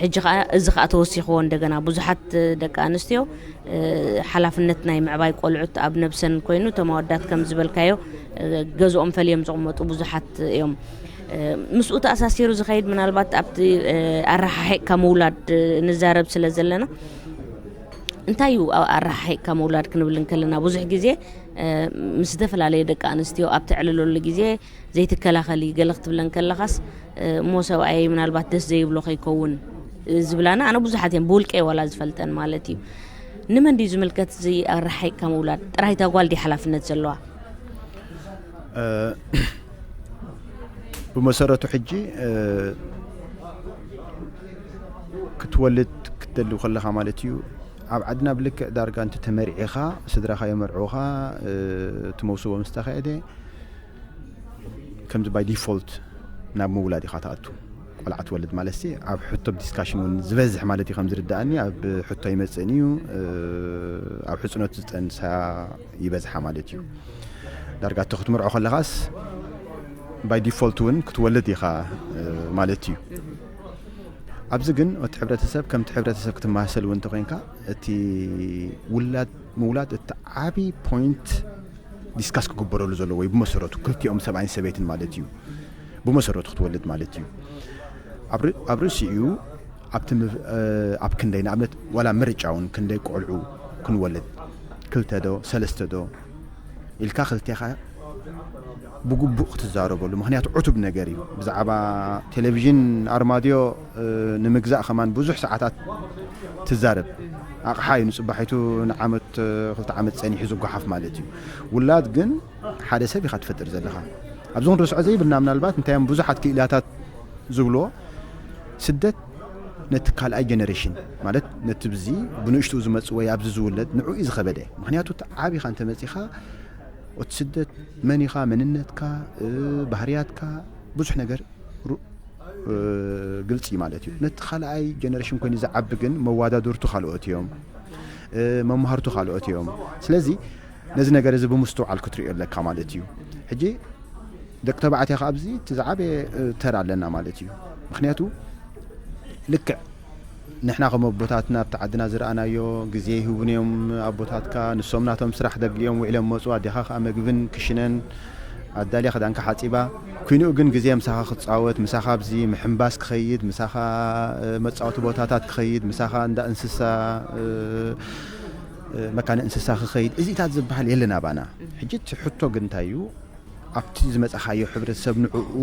ሕጂ ከዓ እዚ ከዓ ተወሲኽዎ እንደገና ብዙሓት ደቂ ኣንስትዮ ሓላፍነት ናይ ምዕባይ ቆልዑት ኣብ ነብሰን ኮይኑ እቶም ኣወዳት ከም ዝበልካዮ ገዝኦም ፈልዮም ዝቕመጡ ብዙሓት እዮም። ምስኡ ተኣሳሲሩ ዝኸይድ ምናልባት ኣብቲ ኣረሓሒቕካ ምውላድ ንዛረብ ስለ ዘለና እንታይ እዩ ኣረሓሒቕካ ምውላድ ክንብል እንከለና ብዙሕ ግዜ ምስ ዝተፈላለየ ደቂ ኣንስትዮ ኣብ ተዕልለሉ ግዜ ዘይትከላኸሊ ገለ ክትብለን ከለኻስ እሞ ሰብኣየይ ምናልባት ደስ ዘይብሎ ከይከውን ዝብላና ኣነ ብዙሓት እየን ብውልቀይ ዋላ ዝፈልጠን ማለት እዩ። ንመን ድዩ ዝምልከት እዚ ኣረሓሒቕካ ምውላድ? ጥራይታ ጓል ድዩ ሓላፍነት ዘለዋ? ብመሰረቱ ሕጂ ክትወልድ ክትደሊ ከለኻ ማለት እዩ ኣብ ዓድና ብልክዕ ዳርጋ እንተ ተመርዒኻ ስድራኻ የመርዕኻ እቲ መውስቦ ምስ ተኸየደ ከምዚ ባይ ዲፎልት ናብ ምውላድ ኢኻ ትኣቱ። ቆልዓ ትወልድ ማለት ሲ ኣብ ሕቶ ዲስካሽን እውን ዝበዝሕ ማለት እዩ ከም ዝርዳእኒ ኣብ ሕቶ ይመፅእን እዩ ኣብ ሕፅኖት ዝፀንሳ ይበዝሓ ማለት እዩ። ዳርጋ እቶ ክትምርዖ ከለኻስ ባይ ዲፎልት እውን ክትወልድ ኢኻ ማለት እዩ። ኣብዚ ግን እቲ ሕብረተሰብ ከምቲ ሕብረተሰብ ክትመሳሰል እውን እንተኮይንካ እቲ ውላድ ምውላድ እቲ ዓብዪ ፖይንት ዲስካስ ክግበረሉ ዘለዎ እዩ። ብመሰረቱ ክልቲኦም ሰብኣይን ሰበይትን ማለት እዩ። ብመሰረቱ ክትወልድ ማለት እዩ። ኣብ ርእሲኡ ኣብቲ ኣብ ክንደይ ንኣብነት ዋላ ምርጫ እውን ክንደይ ቆልዑ ክንወልድ ክልተ ዶ ሰለስተ ዶ ኢልካ ክልቴኻ ብግቡእ ክትዛረበሉ ምክንያቱ ዕቱብ ነገር እዩ። ብዛዕባ ቴሌቪዥን ኣርማድዮ ንምግዛእ ከማን ብዙሕ ሰዓታት ትዛረብ ኣቕሓ እዩ። ንፅባሒቱ ንዓመት ክልተ ዓመት ፀኒሑ ዝጓሓፍ ማለት እዩ። ውላድ ግን ሓደ ሰብ ኢኻ ትፈጥር ዘለኻ። ኣብዚ ክንርስዖ ዘይብልና ምናልባት እንታይ እዮም ብዙሓት ክኢላታት ዝብልዎ ስደት ነቲ ካልኣይ ጀነሬሽን ማለት ነቲ ብዚ ብንእሽትኡ ዝመፅ ወይ ኣብዚ ዝውለድ ንዑ እዩ ዝኸበደ። ምክንያቱ እቲ ዓብ ኢኻ እንተመፂኻ እቲ ስደት መን ኢኻ መንነትካ ባህርያትካ ብዙሕ ነገር ግልፂ ማለት እዩ። ነቲ ካልኣይ ጀነሬሽን ኮይኑ ዝዓቢ ግን መዋዳድርቱ ካልኦት እዮም፣ መምሃርቱ ካልኦት እዮም። ስለዚ ነዚ ነገር እዚ ብምስትውዓል ክትሪኦ ኣለካ ማለት እዩ። ሕጂ ደቂ ተባዕትዮ ከ ኣብዚ እቲ ዝዓበየ ተራ ኣለና ማለት እዩ። ምክንያቱ ልክዕ ንሕና ከም ኣቦታትና ኣብቲ ዓድና ዝረኣናዮ ግዜ ይህቡን እዮም ኣቦታትካ። ንሶም ናቶም ስራሕ ደብልዮም ውዒሎም መፁ፣ ኣዴኻ ከዓ መግብን ክሽነን ኣዳልያ ክዳንካ ሓፂባ። ኩይንኡ ግን ግዜ ምሳኻ ክፃወት፣ ምሳኻ ኣብዚ ምሕንባስ ክኸይድ፣ ምሳኻ መፃወቲ ቦታታት ክኸይድ፣ ምሳኻ እንዳ እንስሳ መካነ እንስሳ ክኸይድ እዚታት ዝበሃል የለን ኣባና። ሕጂ እቲ ሕቶ ግን እንታይ እዩ? ኣብቲ ዝመጻኻዮ ሕብረተሰብ ንዕኡ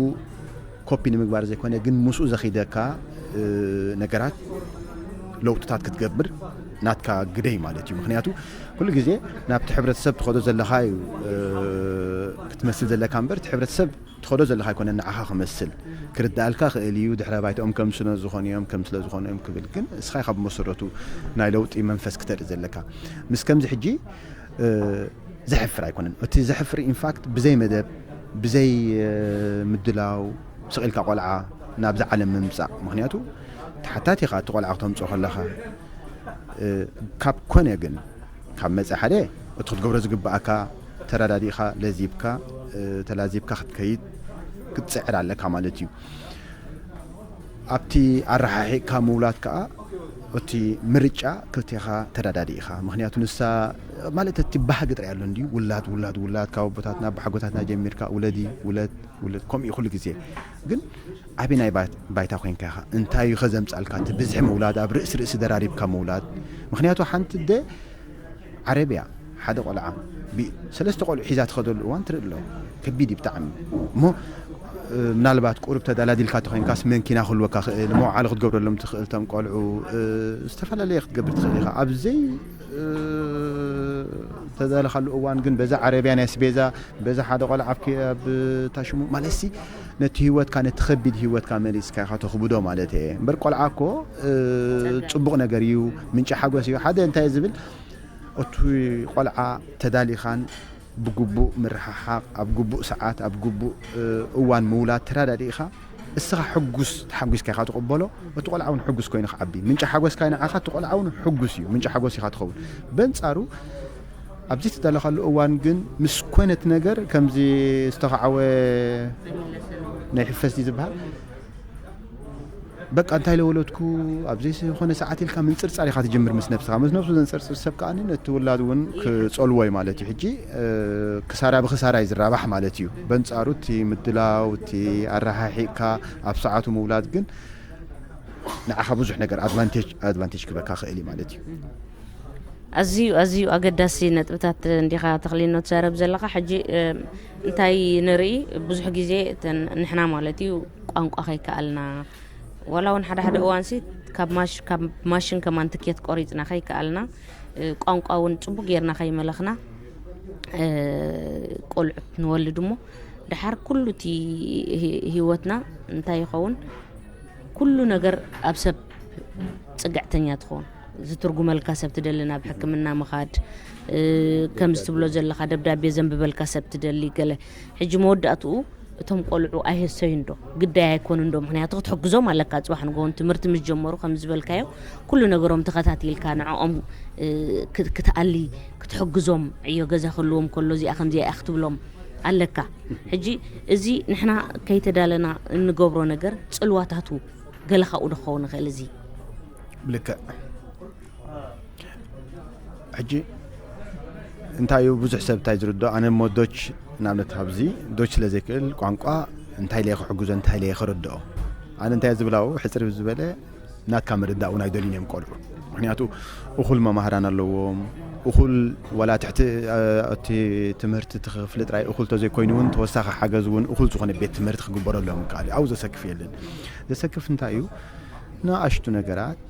ኮፒ ንምግባር ዘይኮነ ግን ምስኡ ዘኺደካ ነገራት ለውጥታት ክትገብር ናትካ ግደይ ማለት እዩ። ምክንያቱ ኩሉ ግዜ ናብቲ ሕብረተሰብ ትኸዶ ዘለኻ እዩ ክትመስል ዘለካ እምበር እቲ ሕብረተሰብ ትኸዶ ዘለኻ ኣይኮነ ንዓኻ ክመስል ክርዳኣልካ ክእል እዩ። ድሕረ ባይታኦም ከም ስለ ዝኾኑ እዮም ከም ስለ ዝኾኑ እዮም ክብል ግን እስኻ ካብ መሰረቱ ናይ ለውጢ መንፈስ ክተርኢ ዘለካ ምስ ከምዚ ሕጂ ዘሕፍር ኣይኮነን። እቲ ዘሕፍር ኢንፋክት ብዘይ መደብ ብዘይ ምድላው ስቕ ኢልካ ቆልዓ ናብዚ ዓለም ምምፃእ። ምክንያቱ ተሓታቲኻ እቲ ቆልዓ ክተምፅኦ ከለኻ ካብ ኮነ ግን ካብ መፀ ሓደ እቲ ክትገብሮ ዝግብኣካ ተረዳዲእካ ለዚብካ ተላዚብካ ክትከይድ ክትፅዕር ኣለካ ማለት እዩ። ኣብቲ ኣረሓሒቕካ ምውላድ ከዓ እቲ ምርጫ ክልቴኻ ተዳዳዲ ኢኻ። ምክንያቱ ንሳ ማለት እቲ ባህጊ ጥራይ ኣሎ እንዲ ውላድ ውላድ ውላድ ካብ ኣቦታትና ብሓጎታትና ጀሚርካ ውለዲ ውለድ ውለድ ከምኡ እዩ ኩሉ ግዜ። ግን ኣበይ ናይ ባይታ ኮይንካ ኢኻ እንታይ እዩ ከዘምፃልካ እቲ ብዝሒ ምውላድ ኣብ ርእሲ ርእሲ ደራሪብካ ምውላድ። ምክንያቱ ሓንቲ ደ ዓረብያ ሓደ ቆልዓ ሰለስተ ቆልዑ ሒዛ ትኸደሉ እዋን ትርኢ ኣሎ። ከቢድ እዩ ብጣዕሚ እሞ ምናልባት ቁሩብ ተዳላዲልካ ተኮይንካስ መንኪና ክህልወካ ክእል መውዓሊ ክትገብረሎም ትኽእል ቶም ቆልዑ ዝተፈላለየ ክትገብር ትኽእል ኢኻ ኣብዘይ ተዳለኻሉ እዋን ግን በዛ ዓረብያ ናይ ስቤዛ በዛ ሓደ ቆልዓ ኣብ ታሽሙ ማለትሲ ነቲ ህይወትካ ነቲ ከቢድ ህይወትካ መሊስካ ኢኻ ተኽብዶ ማለት እየ እምበር ቆልዓ እኮ ፅቡቕ ነገር እዩ ምንጪ ሓጎስ እዩ ሓደ እንታይ ዝብል እቲ ቆልዓ ተዳሊኻን ብግቡእ ምርሕሓቕ ኣብ ግቡእ ሰዓት ኣብ ግቡእ እዋን ምውላድ ተራዳዲእኻ እስኻ ሕጉስ ተሓጒስካ ኢኻ ትቕበሎ እቲ ቆልዓ እውን ሕጉስ ኮይኑ ክዓቢ ምንጪ ሓጎስካ ንዓኻ እቲ ቆልዓ እውን ሕጉስ እዩ ምንጪ ሓጎስ ኢኻ ትኸውን በንጻሩ ኣብዚ ትዳለኻሉ እዋን ግን ምስ ኮነት ነገር ከምዚ ዝተኻዓወ ናይ ሕፈስ ዝበሃል በቃ እንታይ ለወለድኩ ኣብ ዘይኮነ ሰዓት ኢልካ ምንፅርፃር ኢኻ ትጅምር ምስ ነብስኻ ምስ ነብሱ ዘንፅርፅር ሰብ ከዓ ነቲ ውላድ እውን ክፀልዎ እዩ ማለት እዩ ሕጂ ክሳራ ብክሳራ እዩ ዝራባሕ ማለት እዩ በንፃሩ እቲ ምድላው እቲ ኣረሓሒቅካ ኣብ ሰዓቱ ምውላድ ግን ንዓኻ ብዙሕ ነገር ኣድቫንቴጅ ኣድቫንቴጅ ክበካ ክእል እዩ ማለት እዩ ኣዝዩ ኣዝዩ ኣገዳሲ ነጥብታት እንዲኻ ተኽሊኖ ትዛረብ ዘለኻ ሕጂ እንታይ ንርኢ ብዙሕ ግዜ ንሕና ማለት እዩ ቋንቋ ከይከኣልና ዋላ እውን ሓደ ሓደ እዋንሲ ካብ ማሽን ከማን ትኬት ቆሪፅና ከይከኣልና ቋንቋ እውን ፅቡቅ ጌርና ከይመለኽና ቆልዑት ንወልድ እሞ ድሓር ኩሉ እቲ ህይወትና እንታይ ይኸውን ኩሉ ነገር ኣብ ሰብ ፅግዕተኛ ትኸውን ዝትርጉመልካ ሰብ ትደሊ ናብ ሕክምና ምኻድ ከምዚ ትብሎ ዘለካ ደብዳቤ ዘንብበልካ ሰብ ትደሊ ገለ ሕጂ መወዳእትኡ እቶም ቆልዑ ኣይህሰዩን ዶ ግዳይ ኣይኮኑን ዶ ምክንያቱ ክትሕግዞም ኣለካ ፅባሕ ንግሆን ትምህርቲ ምስ ጀመሩ ከም ዝበልካዮ ኩሉ ነገሮም ተኸታቲልካ ንዕኦም ክትኣሊ ክትሕግዞም ዕዮ ገዛ ክህልዎም ከሎ እዚኣ ከምዚኣ ክትብሎም ኣለካ ሕጂ እዚ ንሕና ከይተዳለና እንገብሮ ነገር ፅልዋታቱ ገለ ካብኡ ዶ ክኸውን ይኽእል እዚ ብልክዕ ሕጂ እንታይ እዩ ብዙሕ ሰብ እንታይ ዝርድኦ ኣነ እሞ ዶች ንኣብነት ኣብዚ ዶች ስለ ዘይክእል ቋንቋ እንታይ ለየ ክሕግዞ እንታይ ለየ ክርድኦ ኣነ እንታይ ዝብላው ሕፅር ዝበለ ናትካ ምርዳእ እውን ኣይደልዩን እዮም ቆልዑ ምክንያቱ እኹል መማህራን ኣለዎም እኹል ዋላ ትሕቲ እቲ ትምህርቲ እቲ ክፍሊ ጥራይ እኹል ተዘይኮይኑ እውን ተወሳኺ ሓገዝ እውን እኹል ዝኾነ ቤት ትምህርቲ ክግበረሎም ይከኣል ኣብኡ ዘሰክፍ የለን ዘሰክፍ እንታይ እዩ ንኣሽቱ ነገራት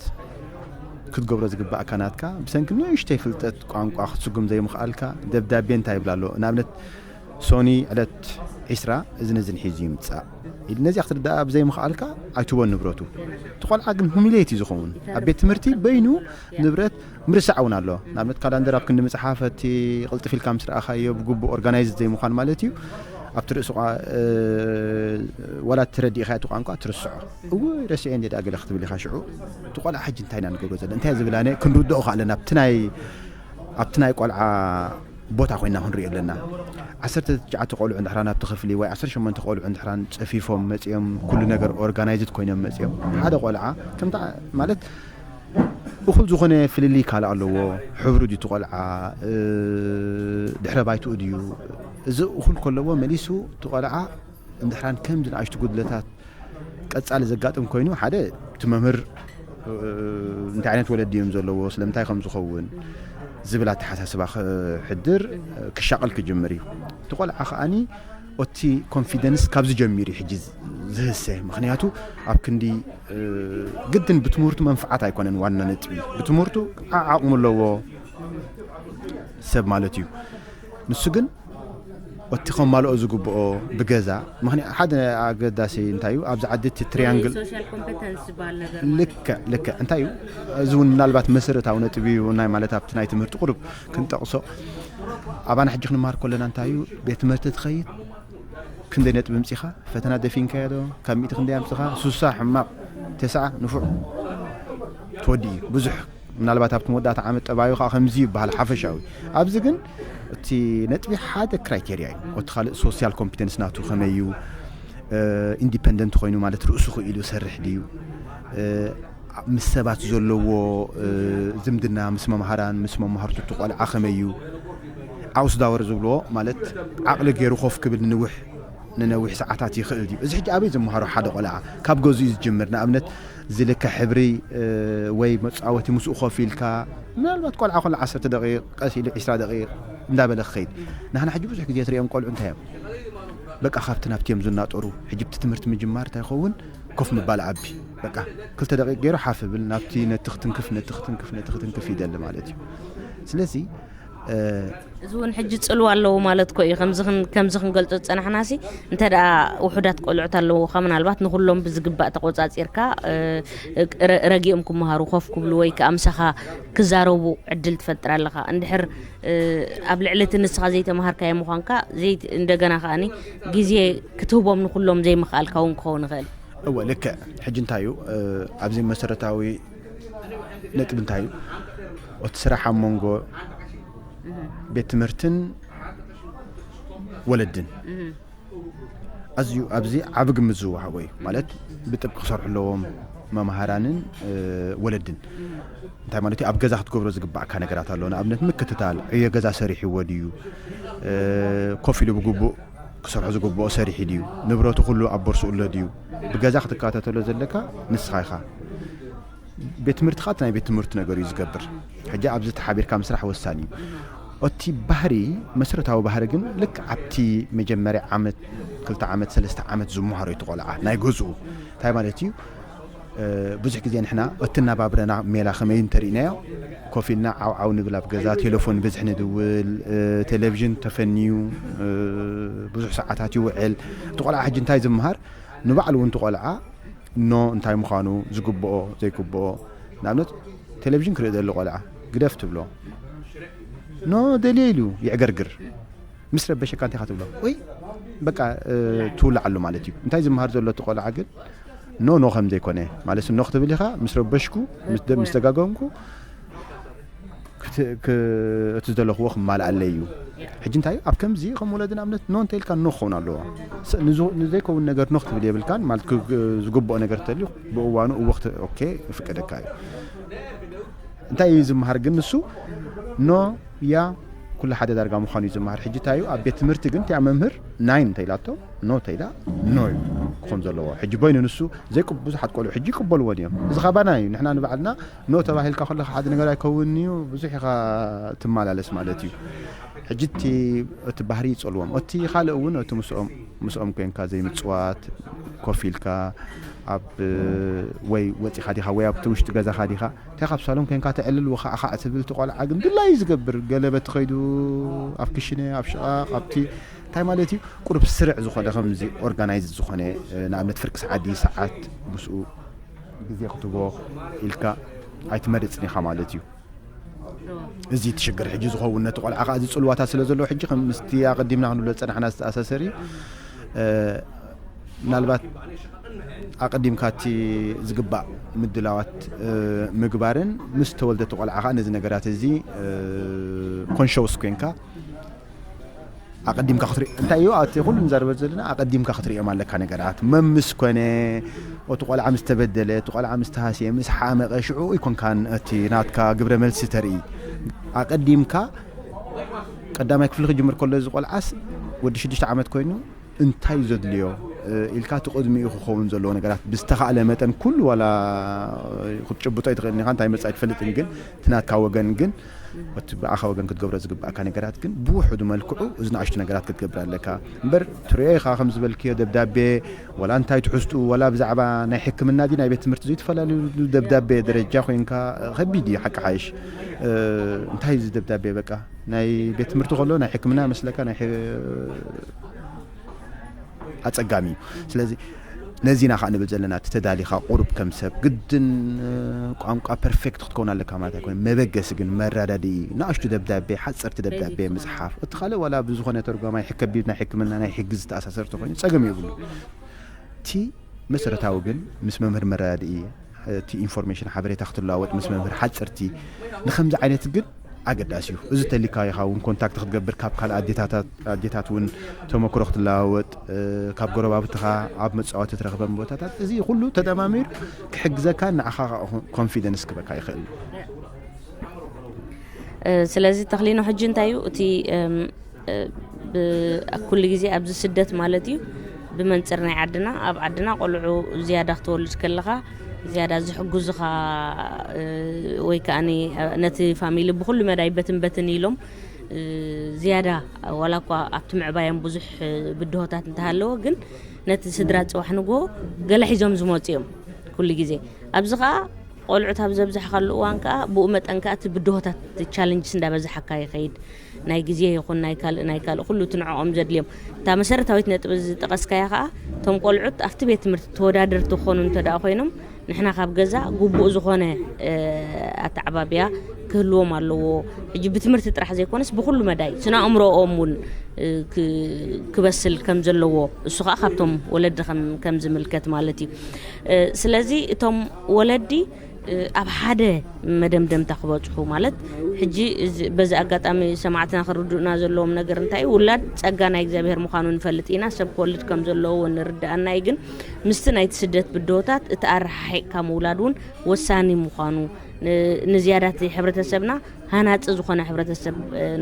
ክትገብሮ ዝግባእካ ናትካ ብሰንኪ ንእሽተይ ፍልጠት ቋንቋ ክትስጉም ዘይምኽኣልካ ደብዳቤ እንታይ ይብላ ኣሎ ንኣብነት ሶኒ ዕለት ዒስራ እዝን እዝን ሒዙ ይምጻእ ኢሉ ነዚኣ ክትርዳኣ ብዘይምኽኣልካ ኣይትቦን ንብረቱ እቲ ቆልዓ ግን ሁሚሌት እዩ ዝኸውን ኣብ ቤት ትምህርቲ በይኑ ንብረት ምርሳዕ እውን ኣሎ ንኣብነት ካላንደር ኣብ ክንዲ መፅሓፍ እቲ ቅልጥፍ ኢልካ ምስ ረኣኻዮ ብግቡእ ኦርጋናይዝ ዘይምዃን ማለት እዩ ኣብቲ ርእሲ ዋላ ተረዲእኻ እቲ ቋንቋ ትርስዖ እወ ረሲዐ እንደ ገለ ክትብል ኢኻ ሽዑ እቲ ቆልዓ ሕጂ እንታይ ኢና ንገብሮ ዘለና እንታይ ዝብል ኣነ ክንርድኦ ኣለና ኣብቲ ናይ ኣብቲ ናይ ቆልዓ ቦታ ኮይና ክንሪኦ ኣለና ዓሰርተ ትሽዓተ ቆልዑ እንድሕራ ናብቲ ክፍሊ ወይ ዓሰርተ ሸሞንተ ቆልዑ እንድሕራ ፀፊፎም መፂኦም ኩሉ ነገር ኦርጋናይዝድ ኮይኖም መፂኦም ሓደ ቆልዓ ከምታ ማለት እኹል ዝኾነ ፍልልይ ካልእ ኣለዎ ሕብሩ ድዩ ቆልዓ ድሕረ ባይትኡ ድዩ እዚ እኹል ከለዎ መሊሱ እቲ ቆልዓ እንድሕራን ከምዚ ንኣሽቱ ጉድለታት ቀፃሊ ዘጋጥም ኮይኑ ሓደ እቲ መምህር እንታይ ዓይነት ወለዲ እዮም ዘለዎ ስለምንታይ ከም ዝኸውን ዝብል ኣተሓሳስባ ክሕድር ክሻቐል ክጅምር እዩ። እቲ ቆልዓ ከኣኒ ኦቲ ኮንፊደንስ ካብዚ ጀሚሩ እዩ ሕጂ ዝህሰ። ምኽንያቱ ኣብ ክንዲ ግድን ብትምህርቱ መንፍዓት ኣይኮነን ዋና ነጥቢ። ብትምህርቱ ዓዓቕሙ ኣለዎ ሰብ ማለት እዩ። ንሱ ግን እቲ ከማልኦ ዝግብኦ ብገዛ ምኽንያት ሓደ ኣገዳሲ እንታይ እዩ ኣብዚ ዓዲ እቲ ትሪያንግል ልክዕ ልክዕ እንታይ እዩ እዚ እውን ምናልባት መሰረታዊ ነጥቢ እዩ ናይ ማለት ኣብቲ ናይ ትምህርቲ ቁሩብ ክንጠቕሶ ኣባና ሕጂ ክንመሃር ከለና እንታይ እዩ ቤት ትምህርቲ ትኸይድ ክንደይ ነጥቢ ምፂኻ ፈተና ደፊንካዮ ዶ ካብ ሚእቲ ክንደይ ኣምፅኻ ሱሳ ሕማቕ ተስዓ ንፉዕ ትወዲ እዩ ብዙሕ ምናልባት ኣብቲ መወዳእታ ዓመት ጠባዩ ከዓ ከምዚ ይበሃል ሓፈሻዊ ኣብዚ ግን እቲ ነጥቢ ሓደ ክራይቴርያ እዩ እቲ ካልእ ሶሲያል ኮምፒተንስ ናቱ ከመይ እዩ ኢንዲፐንደንት ኮይኑ ማለት ርእሱ ክኢሉ ሰርሕ ድዩ ምስ ሰባት ዘለዎ ዝምድና ምስ መምሃራን ምስ መምሃርቱ እቲ ቆልዓ ከመይ እዩ ዓውስ ዳወር ዝብልዎ ማለት ዓቕሊ ገይሩ ኮፍ ክብል ንንውሕ ንነዊሕ ሰዓታት ይኽእል ድዩ እዚ ሕጂ ኣበይ ዝመሃሮ ሓደ ቆልዓ ካብ ገዝኡ እዩ ዝጅምር ንኣብነት ዝልከ ሕብሪ ወይ መፃወቲ ምስኡ ኮፍ ኢልካ ምናልባት ቆልዓ ኮሎ ዓሰርተ ደቂቕ ቀስ ኢሉ ዒስራ ደቂቕ እንዳበለ ክኸይድ ንሕና ሕጂ ብዙሕ ግዜ ትሪኦም ቆልዑ እንታይ እዮም በቃ ካብቲ ናብቲ እዮም ዝናጠሩ ሕጂ ብቲ ትምህርቲ ምጅማር እንታይ ይኸውን ኮፍ ምባል ዓቢ በቃ ክልተ ደቂቕ ገይሩ ሓፍ ብል ናብቲ ነቲ ክትንክፍ ነቲ ክትንክፍ ነቲ ክትንክፍ ይደሊ ማለት እዩ ስለዚ እዚ እውን ሕጂ ፅልዋ ኣለዎ ማለት ኮ እዩ ከምዚ ክንገልፆ ዝፀናሕናሲ እንተ ደኣ ውሑዳት ቆልዑት ኣለውካ ምናልባት ንኩሎም ብዝግባእ ተቆፃፂርካ ረጊኦም ክመሃሩ ኮፍ ክብሉ ወይ ከዓ ምሳኻ ክዛረቡ ዕድል ትፈጥር ኣለኻ እንድሕር ኣብ ልዕሊ እቲ ንስኻ ዘይተመሃርካዮ ምዃንካ እንደገና ከዓኒ ግዜ ክትህቦም ንኩሎም ዘይምኽኣልካ እውን ክኸውን ይኽእል እወ ልክዕ ሕጂ እንታይ እዩ ኣብዚ መሰረታዊ ነጥቢ እንታይ እዩ እቲ ስራሕ ኣብ መንጎ ቤት ትምህርትን ወለድን ኣዝዩ ኣብዚ ዓቢ ግምት ዝወሃቦ እዩ ማለት ብጥብቂ ክሰርሑ ኣለዎም መምሃራንን ወለድን እንታይ ማለት እዩ ኣብ ገዛ ክትገብሮ ዝግባእካ ነገራት ኣሎ ንኣብነት ምክትታል ዕዮ ገዛ ሰሪሕዎ ድዩ ኮፍ ኢሉ ብግቡእ ክሰርሖ ዝግብኦ ሰሪሑ ድዩ ንብረቱ ኩሉ ኣብ ቦርስኡ ኣሎ ድዩ ብገዛ ክትከታተሎ ዘለካ ንስኻ ኢኻ ቤት ትምህርቲ ከዓ ናይ ቤት ትምህርቲ ነገር እዩ ዝገብር ሕጂ ኣብዚ ተሓቢርካ ምስራሕ ወሳኒ እዩ እቲ ባህሪ መሰረታዊ ባህሪ ግን ልክ ኣብቲ መጀመርያ ዓመት ክልተ ዓመት ሰለስተ ዓመት ዝመሃሮ እዩ ቆልዓ ናይ ገዝኡ እንታይ ማለት እዩ ብዙሕ ግዜ ንሕና እቲ ናባብረና ሜላ ከመይ እንተሪእናዮ ኮፍ ኢልና ዓውዓው ንብል ኣብ ገዛ ቴሌፎን ብዝሕ ንድውል ቴሌቪዥን ተፈንዩ ብዙሕ ሰዓታት ይውዕል እቲ ቆልዓ ሕጂ እንታይ ዝምሃር ንባዕሉ እውን ትቆልዓ ኖ እንታይ ምዃኑ ዝግብኦ ዘይግብኦ ንኣብነት ቴሌቪዥን ክርኢ ዘሎ ቆልዓ ግደፍ ትብሎ ኖ ደልየ ኢሉ ይዕገርግር ምስ ረበሸካ እንታይ ትብሎ ወይ በቃ ትውልዓሉ ማለት እዩ እንታይ ዝምሃር ዘሎ እቲ ቆልዓ ግን ኖ ኖ ከም ዘይኮነ ማለት ኖ ክትብል ኢኻ ምስ ረበሽኩ ምስ ደጋገምኩ እቲ ዝደለኽዎ ክማልኣለይ እዩ ሕጂ እንታይ ኣብ ከምዚ ከም ወለዲ ንኣብነት ኖ እንተኢልካ ኖ ክኸውን ኣለዎ ንዘይከውን ነገር ኖ ክትብል የብልካን ማለት ዝግብኦ ነገር ተልዩ ብእዋኑ እወ ኦኬ ይፍቀደካ እዩ እንታይ እዩ ዝምሃር ግን ንሱ ኖ ያ ኩሉ ሓደ ዳርጋ ምዃኑ እዩ ዝምሃር ሕጂ እንታይ እዩ ኣብ ቤት ትምህርቲ ግን እቲኣ መምህር ናይ እንተኢላቶ ኖ ተኢላ ኖ እዩ ክኾን ዘለዎ ሕጂ በይኑ ንሱ ዘይብዙሓት ቆልዑ ሕጂ ይቅበልዎን እዮም እዚ ካባና እዩ ንሕና ንባዕልና ኖ ተባሂልካ ከለካ ሓደ ነገር ኣይከውን እዩ ብዙሕ ኢኻ ትመላለስ ማለት እዩ ሕጂ እቲ እቲ ባህሪ ይፀልዎም እቲ ካልእ እውን እቲ ምስኦም ምስኦም ኮንካ ዘይምፅዋት ኮፍ ኢልካ ኣብ ወይ ወፂኻ ዲኻ ወይ ኣብቲ ውሽጢ ገዛኻ ዲኻ እንታይ ካብ ሳሎም ኮንካ ተዕልል ወኻዕኻዕ ትብል ትቆልዓ ግን ድላዩ ዝገብር ገለ በቲ ከይዱ ኣብ ክሽነ ኣብ ሽቓቕ ኣብቲ እንታይ ማለት እዩ ቁሩብ ስርዕ ዝኾነ ከምዚ ኦርጋናይዝ ዝኾነ ንኣብነት ፍርቂ ሰዓት ድዩ ሰዓት ምስኡ ግዜ ክትቦ ኢልካ ኣይትመርፅን ኢኻ ማለት እዩ እዚ ትሽግር ሕጂ ዝኸውን ነቲ ቆልዓ ከዓ እዚ ፅልዋታት ስለ ዘለዎ ሕጂ ከም ምስቲ ኣቐዲምና ክንብሎ ዝፀናሕና ዝተኣሳሰር እዩ ምናልባት ኣቐዲምካ እቲ ዝግባእ ምድላዋት ምግባርን ምስ ተወልደ እቲ ቆልዓ ከዓ ነዚ ነገራት እዚ ኮንሸውስ ኮንካ ኣቐዲምካ ክትርኢ እንታይ እዩ ኣብቲ ኩሉ ንዛረበ ዘለና ኣቐዲምካ ክትርእዮም ኣለካ ነገራት መምስ ኮነ እቲ ቆልዓ ምስ ተበደለ እቲ ቆልዓ ምስ ተሃስየ ምስ ሓመቐ ሽዑ ይኮንካን እቲ ናትካ ግብረ መልሲ ተርኢ ኣቐዲምካ ቀዳማይ ክፍሊ ክጅምር ከሎ እዚ ቆልዓስ ወዲ ሽዱሽተ ዓመት ኮይኑ እንታይ ዘድልዮ ኢልካ እቲ ቅድሚኡ ክኸውን ዘለዎ ነገራት ብዝተኻእለ መጠን ኩሉ ዋላ ክትጭብጦ ይትኽእል ኢኻ እንታይ መፃ ኣይትፈልጥን ግን እቲ ናትካ ወገን ግን እቲ ብኣኻ ወገን ክትገብሮ ዝግባእካ ነገራት ግን ብውሕዱ መልክዑ እዚ ንኣሽቱ ነገራት ክትገብር ኣለካ። እምበር ትሪኦ ኢኻ ከም ዝበልክዮ ደብዳቤ፣ ወላ እንታይ ትሕዝቱ፣ ወላ ብዛዕባ ናይ ሕክምና ድዩ ናይ ቤት ትምህርቲ ዘይተፈላለዩ ደብዳቤ ደረጃ ኮይንካ ከቢድ እዩ ሓቂ ሓይሽ። እንታይ እዚ ደብዳቤ በቃ ናይ ቤት ትምህርቲ ከሎ ናይ ሕክምና መስለካ ናይ ኣጸጋሚ እዩ። ስለዚ ነዚና ከዓ ንብል ዘለና እቲ ተዳሊኻ ቁሩብ ከም ሰብ ግድን ቋንቋ ፐርፌክት ክትከውን ኣለካ ማለት ኣይኮነ። መበገሲ ግን መረዳድኢ ንኣሽቱ ደብዳቤ ሓፀርቲ ደብዳቤ ምፅሓፍ እቲ ካልእ ዋላ ብዝኾነ ተርጓማይ ከቢድ ናይ ሕክምና ናይ ሕጊ ዝተኣሳሰር ተኮይኑ ፀገም የብሉ። እቲ መሰረታዊ ግን ምስ መምህር መረዳድኢ እቲ ኢንፎርሜሽን ሓበሬታ ክትለዋወጥ ምስ መምህር ሓፀርቲ ንከምዚ ዓይነት ግን ኣገዳሲ እዩ። እዚ ተሊካ ኢኻ እውን ኮንታክት ክትገብር ካብ ካልእ ኣዴታት እውን ተመክሮ ክትለዋወጥ ካብ ጎረባብትኻ ኣብ መፃወቲ ትረኽበም ቦታታት እዚ ኩሉ ተደማሚሩ ክሕግዘካ ንዓኻ ኮንፊደንስ ክበካ ይኽእል። ስለዚ ተኽሊኖ ሕጂ እንታይ እዩ እቲ ኩሉ ግዜ ኣብዚ ስደት ማለት እዩ ብመንፅር ናይ ዓድና ኣብ ዓድና ቆልዑ ዝያዳ ክትወልድ ከለኻ ዝያዳ ዝሕጉዝኻ ወይ ከዓ ነቲ ፋሚሊ ብኩሉ መዳይ በትን በትን ኢሎም ዝያዳ ዋላ እኳ ኣብቲ ምዕባዮም ብዙሕ ብድሆታት እንተሃለዎ ግን ነቲ ስድራ ፅባሕ ንግሆ ገለ ሒዞም ዝመፁ እዮም ኩሉ ግዜ ኣብዚ ከዓ ቆልዑት ኣብ ዘብዛሕካሉ እዋን ከዓ ብኡ መጠን ከዓ እቲ ብድሆታት ቻለንጅስ እንዳበዛሓካ ይኸይድ ናይ ግዜ ይኹን ናይ ካልእ ናይ ካልእ ኩሉ እቲ ንዕኦም ዘድልዮም እታ መሰረታዊት ነጥቢ ዝጠቐስካያ ከዓ እቶም ቆልዑት ኣብቲ ቤት ትምህርቲ ተወዳደርቲ ክኾኑ እንተ ደኣ ኮይኖም ንሕና ካብ ገዛ ግቡእ ዝኾነ ኣተዓባብያ ክህልዎም ኣለዎ። ሕጂ ብትምህርቲ ጥራሕ ዘይኮነስ ብኩሉ መዳይ ስነ ኣእምሮኦም እውን ክበስል ከም ዘለዎ እሱ ከዓ ካብቶም ወለዲ ከም ዝምልከት ማለት እዩ። ስለዚ እቶም ወለዲ ኣብ ሓደ መደምደምታ ክበፅሑ ማለት ሕጂ በዚ ኣጋጣሚ ሰማዕትና ክርድኡና ዘለዎም ነገር እንታይ ውላድ ፀጋ ናይ እግዚኣብሔር ምዃኑ ንፈልጥ ኢና ሰብ ክወልድ ከም ዘለዎ ንርድኣና እዩ ግን ምስቲ ናይቲ ስደት ብድሆታት እቲ ኣረሓሒቕካ ምውላድ እውን ወሳኒ ምዃኑ ንዝያዳት ሕብረተሰብና ሃናፂ ዝኾነ ሕብረተሰብ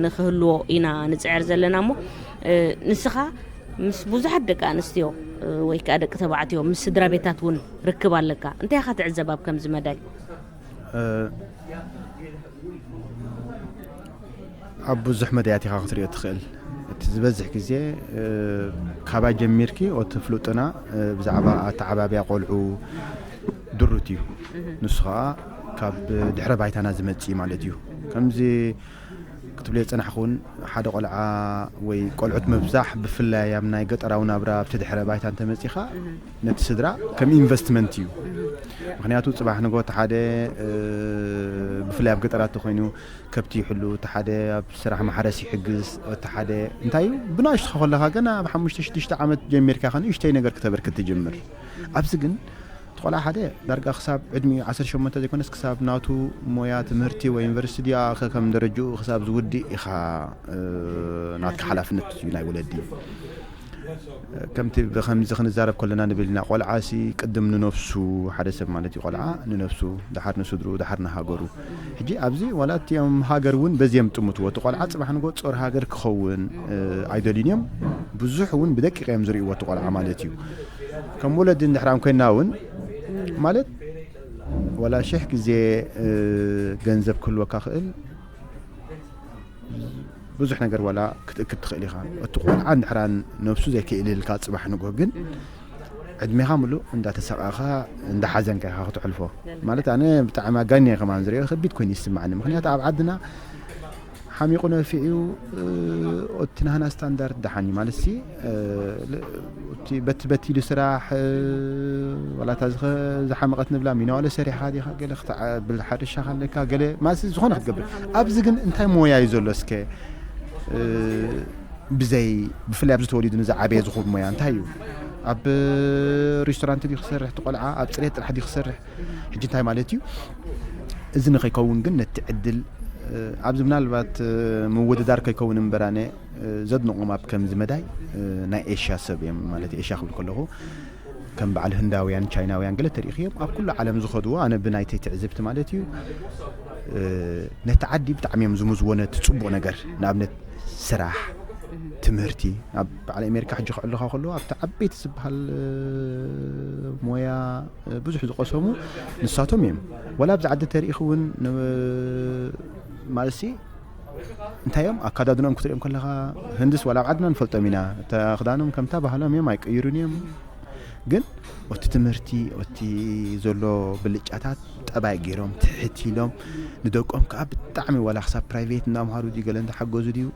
ንክህልዎ ኢና ንፅዕር ዘለና እሞ ንስኻ ምስ ብዙሓት ደቂ ኣንስትዮ ወይ ከዓ ደቂ ተባዕትዮ ምስ ስድራ ቤታት እውን ርክብ ኣለካ እንታይ ኢኻ ትዕዘብ ኣብ ከምዚ መዳይ ኣብ ብዙሕ መዳያት ኢኻ ክትሪኦ ትኽእል እቲ ዝበዝሕ ግዜ ካባይ ጀሚርኪ ኦቲ ፍሉጥና ብዛዕባ ኣተዓባብያ ቆልዑ ድሩት እዩ ንሱ ከዓ ካብ ድሕረ ባይታና ዝመፅእ ማለት እዩ ከምዚ ክትብልዮ ዝፀናሕኩ እውን ሓደ ቆልዓ ወይ ቆልዑት ምብዛሕ ብፍላይ ኣብ ናይ ገጠራዊ ናብራ ኣብቲ ድሕረ ባይታ እንተመፂኻ ነቲ ስድራ ከም ኢንቨስትመንት እዩ ምክንያቱ ፅባሕ ንጎ እቲ ሓደ ብፍላይ ኣብ ገጠራት ተኮይኑ ከብቲ ይሕሉ እቲ ሓደ ኣብ ስራሕ ማሕረስ ይሕግዝ እቲ ሓደ እንታይ እዩ ብናሽትኻ ከለካ ገና ኣብ ሓሙሽተ ሽዱሽተ ዓመት ጀሚርካ ከ ንእሽተይ ነገር ክተበርክት ትጅምር ኣብዚ ግን እቲ ቆልዓ ሓደ ዳርጋ ክሳብ ዕድሚኡ ዓሰርተ ሸሞንተ ዘይኮነስ ክሳብ ናቱ ሞያ ትምህርቲ ወይ ዩኒቨርሲቲ ድኣ ከም ደረጅኡ ክሳብ ዝውድእ ኢኻ ናትካ ሓላፍነት እዩ ናይ ወለዲ ከምቲ ብከምዚ ክንዛረብ ከለና ንብል ኢና ቆልዓ ሲ ቅድም ንነፍሱ ሓደ ሰብ ማለት እዩ ቆልዓ ንነፍሱ ድሓር ንስድሩ ድሓር ንሃገሩ ሕጂ ኣብዚ ዋላ እቲኦም ሃገር እውን በዚኦም ጥምትዎ እቲ ቆልዓ ፅባሕ ንጎ ፆር ሃገር ክኸውን ኣይደልዩን እዮም ብዙሕ እውን ብደቂቕ እዮም ዝርእይዎ እቲ ቆልዓ ማለት እዩ ከም ወለዲ እንድሕራም ኮይና እውን ማለት ዋላ ሽሕ ግዜ ገንዘብ ክህልወካ ክእል ብዙሕ ነገር ዋላ ክትእክብ ትኽእል ኢኻ እቲ ቆልዓ እንድሕራ ነብሱ ዘይክእልልካ ፅባሕ ንጎ ግን ዕድሜኻ ምሉእ እንዳተሰቃኻ እንዳሓዘንካ ኢኻ ክትሕልፎ ማለት ኣነ ብጣዕሚ ኣጋኒ ከማን ዝሪኦ ከቢድ ኮይኑ ይስማዕኒ ምክንያቱ ኣብ ዓድና ሓሚቑ ነፊዑ እቲ ናህና ስታንዳርድ ደሓን እዩ ማለት ሲ በቲ በቲ ኢሉ ስራሕ ዋላታ ዝሓመቐት ንብላ ሚናዋለ ሰሪሕኻ ዲኻ ገለ ክትብል ሓርሻ ካለካ ገለ ማለት ዝኾነ ክትገብር ኣብዚ ግን እንታይ ሞያ እዩ ዘሎ እስከ ብዘይ ብፍላይ ኣብዚ ተወሊዱ ንዝዓበየ ዝኹን ሞያ እንታይ እዩ ኣብ ሬስቶራንት ድዩ ክሰርሕ ትቆልዓ ኣብ ፅሬት ጥራሕ ድዩ ክሰርሕ ሕጂ እንታይ ማለት እዩ እዚ ንኸይከውን ግን ነቲ ዕድል ኣብዚ ምናልባት ምውድዳር ከይከውን እምበራነ ዘድንቖም ኣብ ከምዚ መዳይ ናይ ኤሽያ ሰብ እዮም ማለት ኤሽያ ክብል ከለኹ ከም በዓል ህንዳውያን ቻይናውያን ገለ ተሪእኽዮም ኣብ ኩሉ ዓለም ዝኸድዎ ኣነ ብናይተይ ትዕዝብቲ ማለት እዩ ነቲ ዓዲ ብጣዕሚ እዮም ዝምዝዎ ነቲ ፅቡቕ ነገር ንኣብነት ስራሕ ትምህርቲ ኣብ በዓል ኣሜሪካ ሕጂ ክዕልኻ ከለዎ ኣብቲ ዓበይቲ ዝበሃል ሞያ ብዙሕ ዝቀሰሙ ንሳቶም እዮም ወላ ኣብዚ ዓዲ ተሪእኽ እውን ማለትሲ እንታይ እዮም ኣካዳድኖም ክትሪኦም ከለኻ፣ ህንድስ ዋላ ኣብ ዓድና ንፈልጦም ኢና። እታ ክዳኖም ከምታ ባህሎም እዮም፣ ኣይቅይሩን እዮም። ግን እቲ ትምህርቲ፣ እቲ ዘሎ ብልጫታት ጠባይ ገይሮም ትሕት ኢሎም፣ ንደቆም ከዓ ብጣዕሚ ዋላ ክሳብ ፕራይቬት እናምሃሩ ድዩ ገለ እንዳሓገዙ ድዩ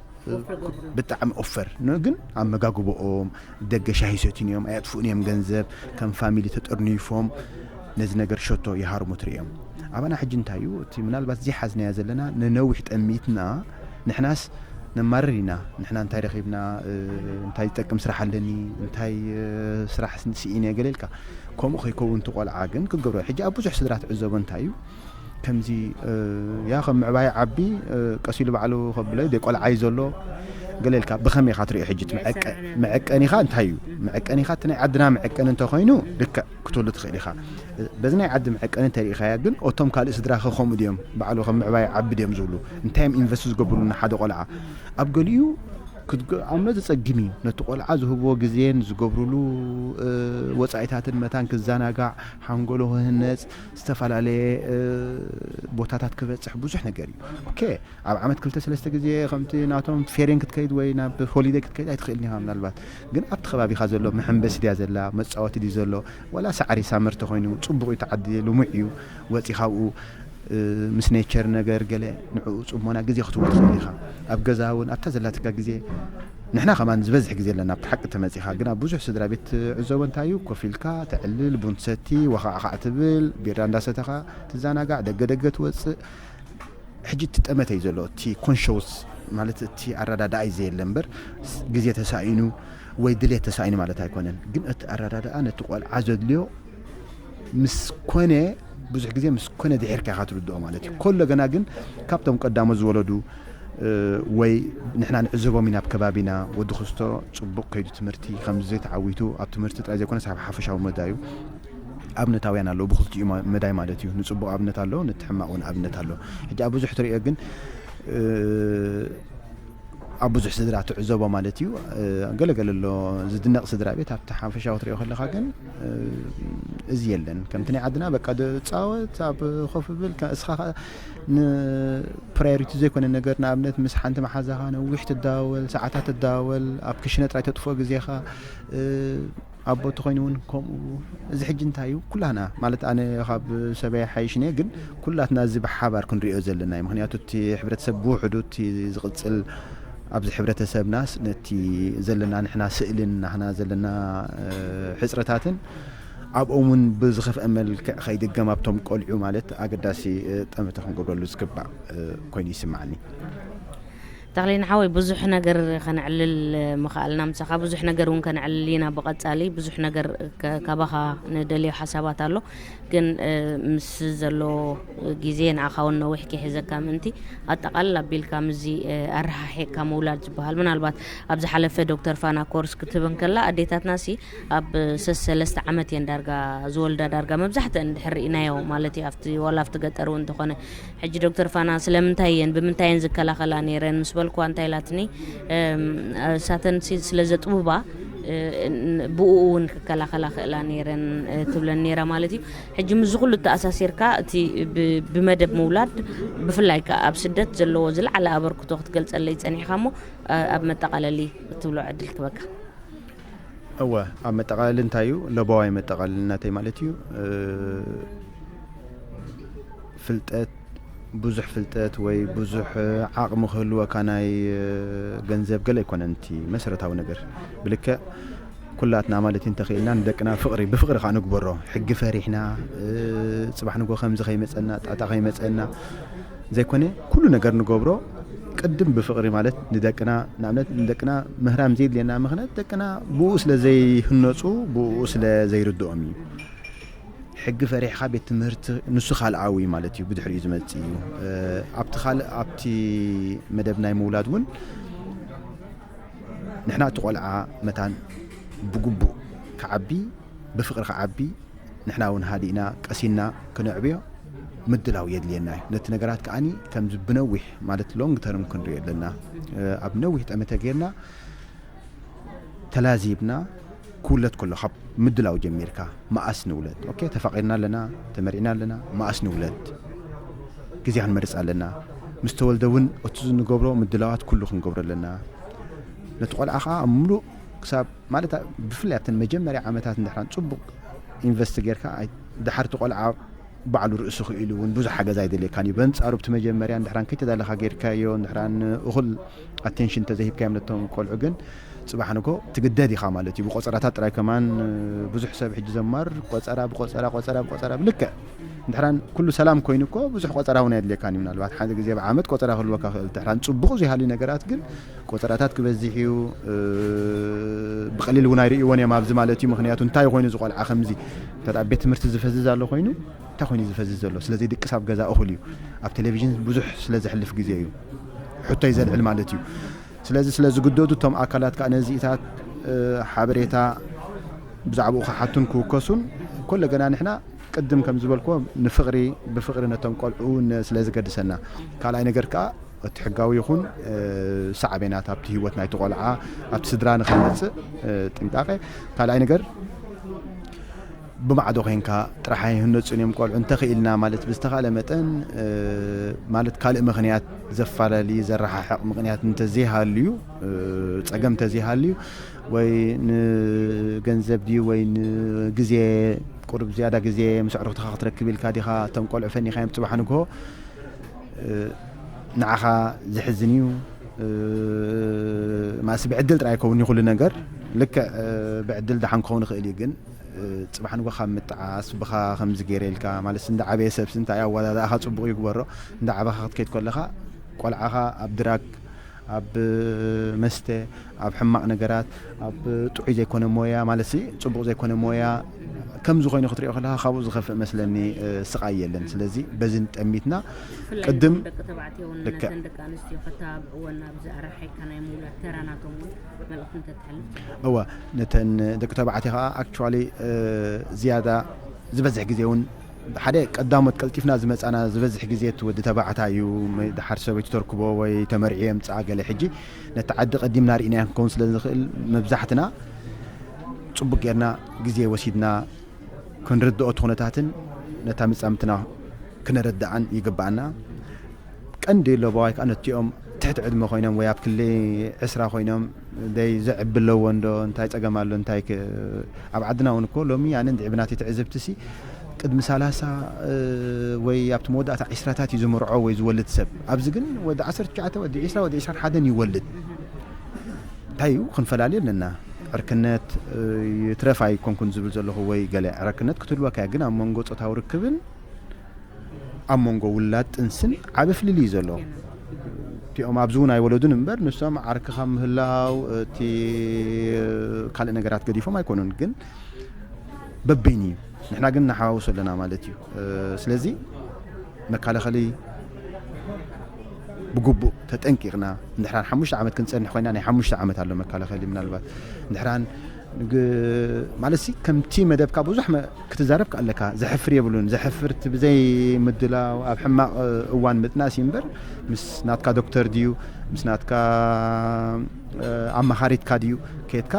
ብጣዕሚ ኦፈር ን-፣ ግን ኣብ መጋግቦኦም ደገ ሻሂ ሰትዩን እዮም፣ ኣየጥፍኡን እዮም ገንዘብ። ከም ፋሚሊ ተጠርኒፎም ነዚ ነገር ሸቶ ይሃርሙ ትርእዮም። ኣባና ሕጂ እንታይ እዩ እቲ ምናልባት ዘይሓዝናዮ ዘለና፣ ንነዊሕ ጠሚትና ንሕናስ ነማርር ኢና። ንሕና እንታይ ረኺብና፣ እ፣ እንታይ ዝጠቅም ስራሕ ኣለኒ፣ እንታይ፣ እ፣ ስራሕ ስኢነ ገለ ኢልካ። ከምኡ ከይከውን እቲ ቆልዓ ግን ክገብሮ። ሕጂ ኣብ ብዙሕ ስድራ ትዕዘቦ እንታይ እዩ ከምዚ፣ እ፣ ያ ከም ምዕባይ ዓቢ፣ እ፣ ቀስ ኢሉ ባዕሉ ከብሎ ደይ ቆልዓ እዩ ዘሎ ገለ ኢልካ። ብኸመይ ኢኻ ትሪኦ ሕጂ እቲ መዐቀ-፣ መዐቀኒኻ እንታይ እዩ? መዐቀኒኻ እቲ ናይ ዓድና መዐቀኒ እንተኾይኑ ልክዕ ክትብሉ ትኽእል ኢኻ። በዚ ናይ ዓዲ መዐቀኒ እንተሪኢኻያ ግን፣ እቶም ካልእ ስድራኸ ከምኡ ድዮም? ባዕሉ ከም ምዕባይ ዓቢ ድዮም ዝብሉ? እንታይ እዮም ኢንቨስት ዝገብሩሉ ንሓደ ቆልዓ? ኣብ ገሊኡ ክትገ-፣ ኣምኖ ዘጸግም እዩ። ነቲ ቆልዓ ዝህብዎ ግዜን ዝገብሩሉ፣ እ፣ ወጻኢታትን መታን ክዘናጋዕ፣ ሓንጎሎ ክህነጽ፣ ዝተፈላለየ፣ እ፣ ቦታታት ክበጽሕ ብዙሕ ነገር እዩ። ኦኬ፣ ኣብ ዓመት ክልተ ሰለስተ ግዜ ከምቲ ናቶም ፌሬን ክትከይድ ወይ ናብ ሆሊደይ ክትከይድ ኣይትኽእልን ኢኻ ምናልባት። ግን ኣብቲ ከባቢኻ ዘሎ መሐንበሲ ድያ ዘላ፣ መጻወቲ ድዩ ዘሎ፣ ዋላ ሳዕሪ ሳመር ተኾይኑ ጽቡቕ እዩ፣ ተዓዲ ልሙዕ እዩ። ወጺኻ ኣብኡ፣ እ፣ ምስ ኔቸር ነገር ገለ ንዕኡ ጽሞና ግዜ ክትህቦ ትኽእል ኢኻ። ኣብ ገዛ እውን ኣብታ ዘላትካ ግዜ ንሕና ከማን ዝበዝሕ ግዜ ኣለና ኣብቲ ሓቂ ተመጺኻ። ግን ኣብ ብዙሕ ስድራ ቤት ትዕዘቦ እንታይ እዩ? ኮፍ ኢልካ ተዕልል፣ ቡን ትሰቲ፣ ወኻዕኻዕ ትብል፣ ቢራ እንዳሰተኻ ትዘናጋዕ፣ ደገ ደገ ትወጽእ። ሕጂ እቲ ጠመተ እዩ ዘሎ፣ እቲ ኮንሸስ ማለት እቲ ኣረዳድኣ እዩ ዘየለ እምበር፣ ስ-፣ ግዜ ተሳኢኑ ወይ ድሌት ተሳኢኑ ማለት ኣይኮነን። ግን እቲ ኣረዳድኣ ነቲ ቆልዓ ዘድልዮ ምስ ኮነ፣ ብዙሕ ግዜ ምስ ኮነ ድሒርካ ኢኻ ትርድኦ ማለት እዩ። ከሎ ገና ግን ካብቶም ቀዳሞት ዝወለዱ፣ እ፣ ወይ ንሕና ንዕዘቦም ኢና ኣብ ከባቢና፣ ወዲ ክስቶ ጽቡቕ ከይዱ ትምህርቲ፣ ከምዚ ተዓዊቱ ኣብ ትምህርቲ ጥራይ ዘይኮነስ ኣብ ሓፈሻዊ መዳዩ ኣብነታውያን ኣለዉ፣ ብኽልቲኡ ማ-፣ መዳይ ማለት እዩ። ንጽቡቕ ኣብነት ኣሎ፣ ነቲ ሕማቕ እውን ኣብነት ኣሎ። ሕጂ ኣብ ብዙሕ ትርእዮ ግን፣ እ፣ ኣብ ብዙሕ ስድራ ትዕዘቦ ማለት እዩ። እ፣ ገለ ገለ ኣሎ ዝድነቕ ስድራ ቤት፣ ኣብቲ ሓፈሻዊ ትርእዮ ከለኻ ግን፣ እ፣ እዚ የለን። ከምቲ ናይ ዓድና በቃ ዶ ጻወት፣ ኣብ ኮፍ ብል፣ ከ-፣ እስኻ ኸ-፣ ንፕራዮሪቲ ዘይኮነ ነገር፣ ንኣብነት ምስ ሓንቲ መሓዛኻ ነዊሕ ትዳወል፣ ሰዓታት ትዳወል፣ ኣብ ክሽነ ጥራይ ተጥፍኦ ግዜኻ፣ እ፣ ኣቦ ተኾይኑ እውን ከምኡ። እዚ ሕጂ እንታይ እዩ? ኩላህና፣ ማለት ኣነ ካብ ሰበይ ሓይሽኔ፣ ግን ኩላትና እዚ ብሓባር ክንሪኦ ዘለና እዩ። ምኽንያቱ እቲ ሕብረተሰብ ብውሕዱ እቲ ዝቕጽል ኣብዚ ሕብረተሰብናስ ነቲ ዘለና ንሕና ስእልን ናህና ዘለና፣ እ፣ ሕጽረታትን ኣብኦም እውን ብዝኸፍአ መልክዕ ከይድገም ኣብቶም ቆልዑ ማለት ኣገዳሲ፣ እ፣ ጠመተ ክንገብረሉ ዝግባእ፣ እ፣ ኮይኑ ይስምዓኒ። ተኽሌ ንሓወይ ብዙሕ ነገር ከነዕልል ምኽኣልና፣ ምሳኻ ብዙሕ ነገር እውን ከነዕልል ኢና። ብቐጻሊ ብዙሕ ነገር ከ-፣ ካባኻ ንደልዮ ሓሳባት ኣሎ፣ ግን፣ እ፣ ምስ ዘሎ ግዜ ንዓኻ እውን ነዊሕ ከይሕዘካ ምእንቲ ኣጠቓልል ኣቢልካ ምስዚ፣ እ፣ ኣረሓሒቕካ ምውላድ ዝበሃል። ምናልባት ኣብ ዝሓለፈ ዶክተር ፋና ኮርስ ክትህብ እንከላ፣ ኣዴታትናሲ ኣብ ሰስ-፣ ሰለስተ ዓመት እየን ዳርጋ ዝወልዳ፣ ዳርጋ መብዛሕትአን እንድሕር ርኢናዮ ማለት እዩ፣ ኣብቲ፣ ዋላ ኣብቲ ገጠር እውን እንተኾነ። ሕጂ ዶክተር ፋና ስለምንታይ እየን ብምንታይ እየን ዝከላኸላ ነይረን ምስ በልኩዋ እንታይ ኢላትኒ፣ እም፣ እሳተን ሲ-፣ ስለ ዘጥቡባ፣ እ፣ ን-፣ ብኡ እውን ክከላኸላ ክእላ ነይረን፣ እ፣ ትብለን ነይራ ማለት እዩ። ሕጂ ምስዚ ኩሉ ተኣሳሲርካ እቲ ብ-፣ ብመደብ ምውላድ ብፍላይ ከኣ ኣብ ስደት ዘለዎ ዝለዓለ ኣበርክቶ ክትገልጸለይ ጸኒሕካ እሞ፣ እ፣ ኣብ መጠቓለሊ እትብሎ ዕድል ክበካ። እወ፣ ኣብ መጠቓለሊ እንታይ እዩ? ለበዋይ መጠቓለሊ ናተይ ማለት እዩ። እ፣ ፍልጠት፣ ብዙሕ ፍልጠት ወይ ብዙሕ ዓቕሚ ክህልወካ ናይ፣ እ፣ ገንዘብ ገለ ኣይኮነን እቲ መሰረታዊ ነገር። ብልክዕ ኩላትና ማለት እዩ እንተኽኢልና ንደቅና ፍቕሪ፣ ብፍቕሪ ከኣ ንግበሮ። ሕጊ ፈሪሕና፣ እ፣ ጽባሕ ንግሆ ከምዚ ከይመጸና፣ ጣጣ ከይመጸና ዘይኮነ፣ ኩሉ ነገር ንገብሮ ቅድም ብፍቕሪ ማለት ንደቅና፣ ንኣብነት ንደቅና ምህራም ዘይድልየና ምኽንያት ደቅና ብኡ ስለ ዘይህነጹ፣ ብኡ ስለ ዘይርድኦም እዩ። ሕጊ ፈሪሕኻ ቤት ትምህርቲ ንሱ ካልኣዊ ማለት እዩ፣ ብድሕሪኡ ዝመጽእ እዩ። እ፣ ኣብቲ ካልእ፣ ኣብቲ መደብ ናይ ምውላድ እውን ንሕና እቲ ቆልዓ መታን ብግቡእ ክዓቢ፣ ብፍቕሪ ክዓቢ፣ ንሕና እውን ሃዲእና ቀሲና ክነዕብዮ ምድላው የድልየና እዩ። ነቲ ነገራት ከኣኒ ከምዚ ብነዊሕ ማለት ሎንግ ተርም ክንሪኦ ኣለና። እ፣ ኣብ ነዊሕ ጠመተ ጌርና ተላዚብና ክውለድ ከሎ ካብ ምድላው ጀሚርካ መኣስ ንውለድ? ኦኬ፣ ተፋቒርና ኣለና፣ ተመርዒና ኣለና፣ መኣስ ንውለድ? ግዜ ክንመርጽ ኣለና። ምስ ተወልደ እውን እቲ ንገብሮ ምድላዋት ኩሉ ክንገብሮ ኣለና። ነቲ ቆልዓ ከዓ ኣብ ምሉእ ክሳብ ማለት ብፍላይ ኣብተን መጀመርያ ዓመታት እንድሕራን ፅቡቕ ኢንቨስት ጌርካ ኣይ- ድሓር እቲ ቆልዓ ባዕሉ ርእሱ ክኢሉ እውን ብዙሕ ሓገዝ ኣይደልየካን እዩ። በንፃሩ ብቲ መጀመርያ እንድሕራን ከይተዳለኻ ጌርካዮ እንድሕራን እኹል ኣቴንሽን ተዘይሂብካዮም ነቶም ቆልዑ ግን ፅባሕ ንጎ ትግደድ ኢኻ ማለት እዩ። ብቆፀራታት ጥራይ ከማን ብዙሕ ሰብ ሕጂ ዘማር ቆፀራ ብቆፀራ ቆፀራ ብቆፀራ ብልክዕ እንድሕራን ኩሉ ሰላም ኮይኑ እኮ ብዙሕ ቆፀራ እውን ኣየድልየካን እዩ። ምናልባት ሓደ ግዜ ብዓመት ቆፀራ ክህልወካ ክእል ድሕራን ፅቡቕ ዘይሃልዩ ነገራት ግን ቆፀራታት ክበዝሕ እዩ። ብቀሊል እውን ኣይርእይዎን እዮም ኣብዚ ማለት እዩ። ምክንያቱ እንታይ ኮይኑ ዝቆልዓ ከምዚ እንተ ቤት ትምህርቲ ዝፈዝዝ ኣሎ ኮይኑ እንታይ ኮይኑ ዝፈዝዝ ዘሎ ስለዚ ድቅስ ኣብ ገዛ እኹል እዩ። ኣብ ቴሌቪዥን ብዙሕ ስለ ዘሕልፍ ግዜ እዩ ሕቶይ ዘልዕል ማለት እዩ። ስለዚ ስለ ዝግደዱ እቶም ኣካላት ከዓ ነዚኢታት ሓበሬታ ብዛዕባኡ ክሓቱን ክውከሱን ኮለ ገና ንሕና ቅድም ከም ዝበልክዎ ንፍቕሪ ብፍቕሪ ነቶም ቆልዑ ስለ ዝገድሰና ካልኣይ ነገር ከዓ እቲ ሕጋዊ ይኹን ሳዕቤናት ኣብቲ ህይወት ናይቲ ቆልዓ ኣብቲ ስድራ ንኸይመፅእ ጥንቃቄ ካልኣይ ነገር ብማዕዶ ኮይንካ ጥራሕ ኣይህነፁን እዮም ቆልዑ እንተኽኢልና ማለት ብዝተኻእለ መጠን ማለት ካልእ ምኽንያት ዘፈላለዩ ዘረሓሕቕ ምኽንያት እንተዘይሃልዩ ፀገም እንተዘይሃልዩ ወይ ንገንዘብ ድዩ ወይ ንግዜ ቁሩብ ዝያዳ ግዜ ምስ ኣዕሩኽትኻ ክትረክብ ኢልካ ዲኻ እቶም ቆልዑ ፈኒኻዮም ፅባሕ ንግሆ ንዓኻ ዝሕዝን እዩ። ማእሲ ብዕድል ጥራይ ይከውን ይኹሉ ነገር ልክዕ ብዕድል ደሓን ክኸውን ይኽእል እዩ ግን ፅባሕ ንጎ ካብ ምጥዓስ ብኻ ከምዚ ገይረ ኢልካ ማለት እንዳ ዓበየ ሰብሲ እንታይ ኣወዳድኣኻ ፅቡቕ ይግበሮ እንዳ ዓበኻ ክትከይድ ከለኻ ቆልዓኻ ኣብ ድራግ ኣብ መስተ ኣብ ሕማቕ ነገራት ኣብ ጥዑይ ዘይኮነ ሞያ ማለት ሲ ፅቡቕ ዘይኮነ ሞያ ከምዚ ኮይኑ ክትሪኦ ከለካ ካብኡ ዝኸፍእ መስለኒ ስቓይ የለን ስለዚ በዚ ጠሚትና ቅድም ደቂ ተባዕትዮ እውን ነተን ደቂ ኣንስትዮ ከተባብዕወን ኣብዚ ኣረሓይካ ናይ ምውላድ ተራ ናቶም እውን መልእኽቲ እንተተሕልፍ እወ ነተን ደቂ ተባዕትዮ ከዓ ኣክቹዋሊ ዝያዳ ዝበዝሕ ግዜ እውን ሓደ ቀዳሞት ቀልጢፍና ዝመፃና ዝበዝሕ ግዜ እቲ ወዲ ተባዕታይ እዩ ድሓር ሰበይቲ ተርክቦ ወይ ተመርዒ የምፅኣ ገለ ሕጂ ነቲ ዓዲ ቀዲምና ርኢና ክንከውን ስለ ንኽእል መብዛሕትና ፅቡቅ ጌርና ግዜ ወሲድና ክንርድኦ እቲ ኩነታትን ነታ ምፃምትና ክነረድኣን ይግባኣና ቀንዲ ለበዋይ ከዓ ነቲኦም ትሕቲ ዕድመ ኮይኖም ወይ ኣብ ክሊ ዕስራ ኮይኖም ደይ ዘዕቢ ኣለዎ እንዶ እንታይ ፀገም ኣሎ እንታይ ኣብ ዓድና እውን እኮ ሎሚ ኣነ እንድዒ ብናተይ ትዕዝብቲ ሲ ቅድሚ ሰላሳ ወይ ኣብቲ መወዳእታ ዕስራታት እዩ ዝምርዖ ወይ ዝወልድ ሰብ ኣብዚ ግን ወዲ ዓሰርተ ትሽዓተ ወዲ ዕስራ ወዲ ዕስራን ሓደን ይወልድ እንታይ እዩ ክንፈላለዩ ኣለና ዕርክነት ይትረፍ ኣይኮንኩን ዝብል ዘለኹ ወይ ገለ ዕርክነት ክትህልወካ ግን ኣብ መንጎ ፆታዊ ርክብን ኣብ መንጎ ውላድ ጥንስን ዓቢ ፍልልይ እዩ ዘሎ። እቲኦም ኣብዚ እውን ኣይወለዱን እምበር ንሶም ዓርክኻ ምህላው እቲ ካልእ ነገራት ገዲፎም ኣይኮኑን ግን በበይኑ እዩ። ንሕና ግን ንሓዋውሶ ኣለና ማለት እዩ። ስለዚ መከላኸሊ ብግቡእ ተጠንቂቕና እንድሕራን ሓሙሽተ ዓመት ክንፀንሕ ኮይና ናይ ሓሙሽተ ዓመት ኣሎ መከላኸሊ ምናልባት እንድሕራን ማለት ሲ ከምቲ መደብካ ብዙሕ ክትዛረብ ከኣለካ ዘሕፍር የብሉን ዘሕፍር እቲ ብዘይ ምድላው ኣብ ሕማቕ እዋን ምጥናስ እዩ እምበር ምስ ናትካ ዶክተር ድዩ ምስ ናትካ ኣመኻሪትካ ድዩ ከየትካ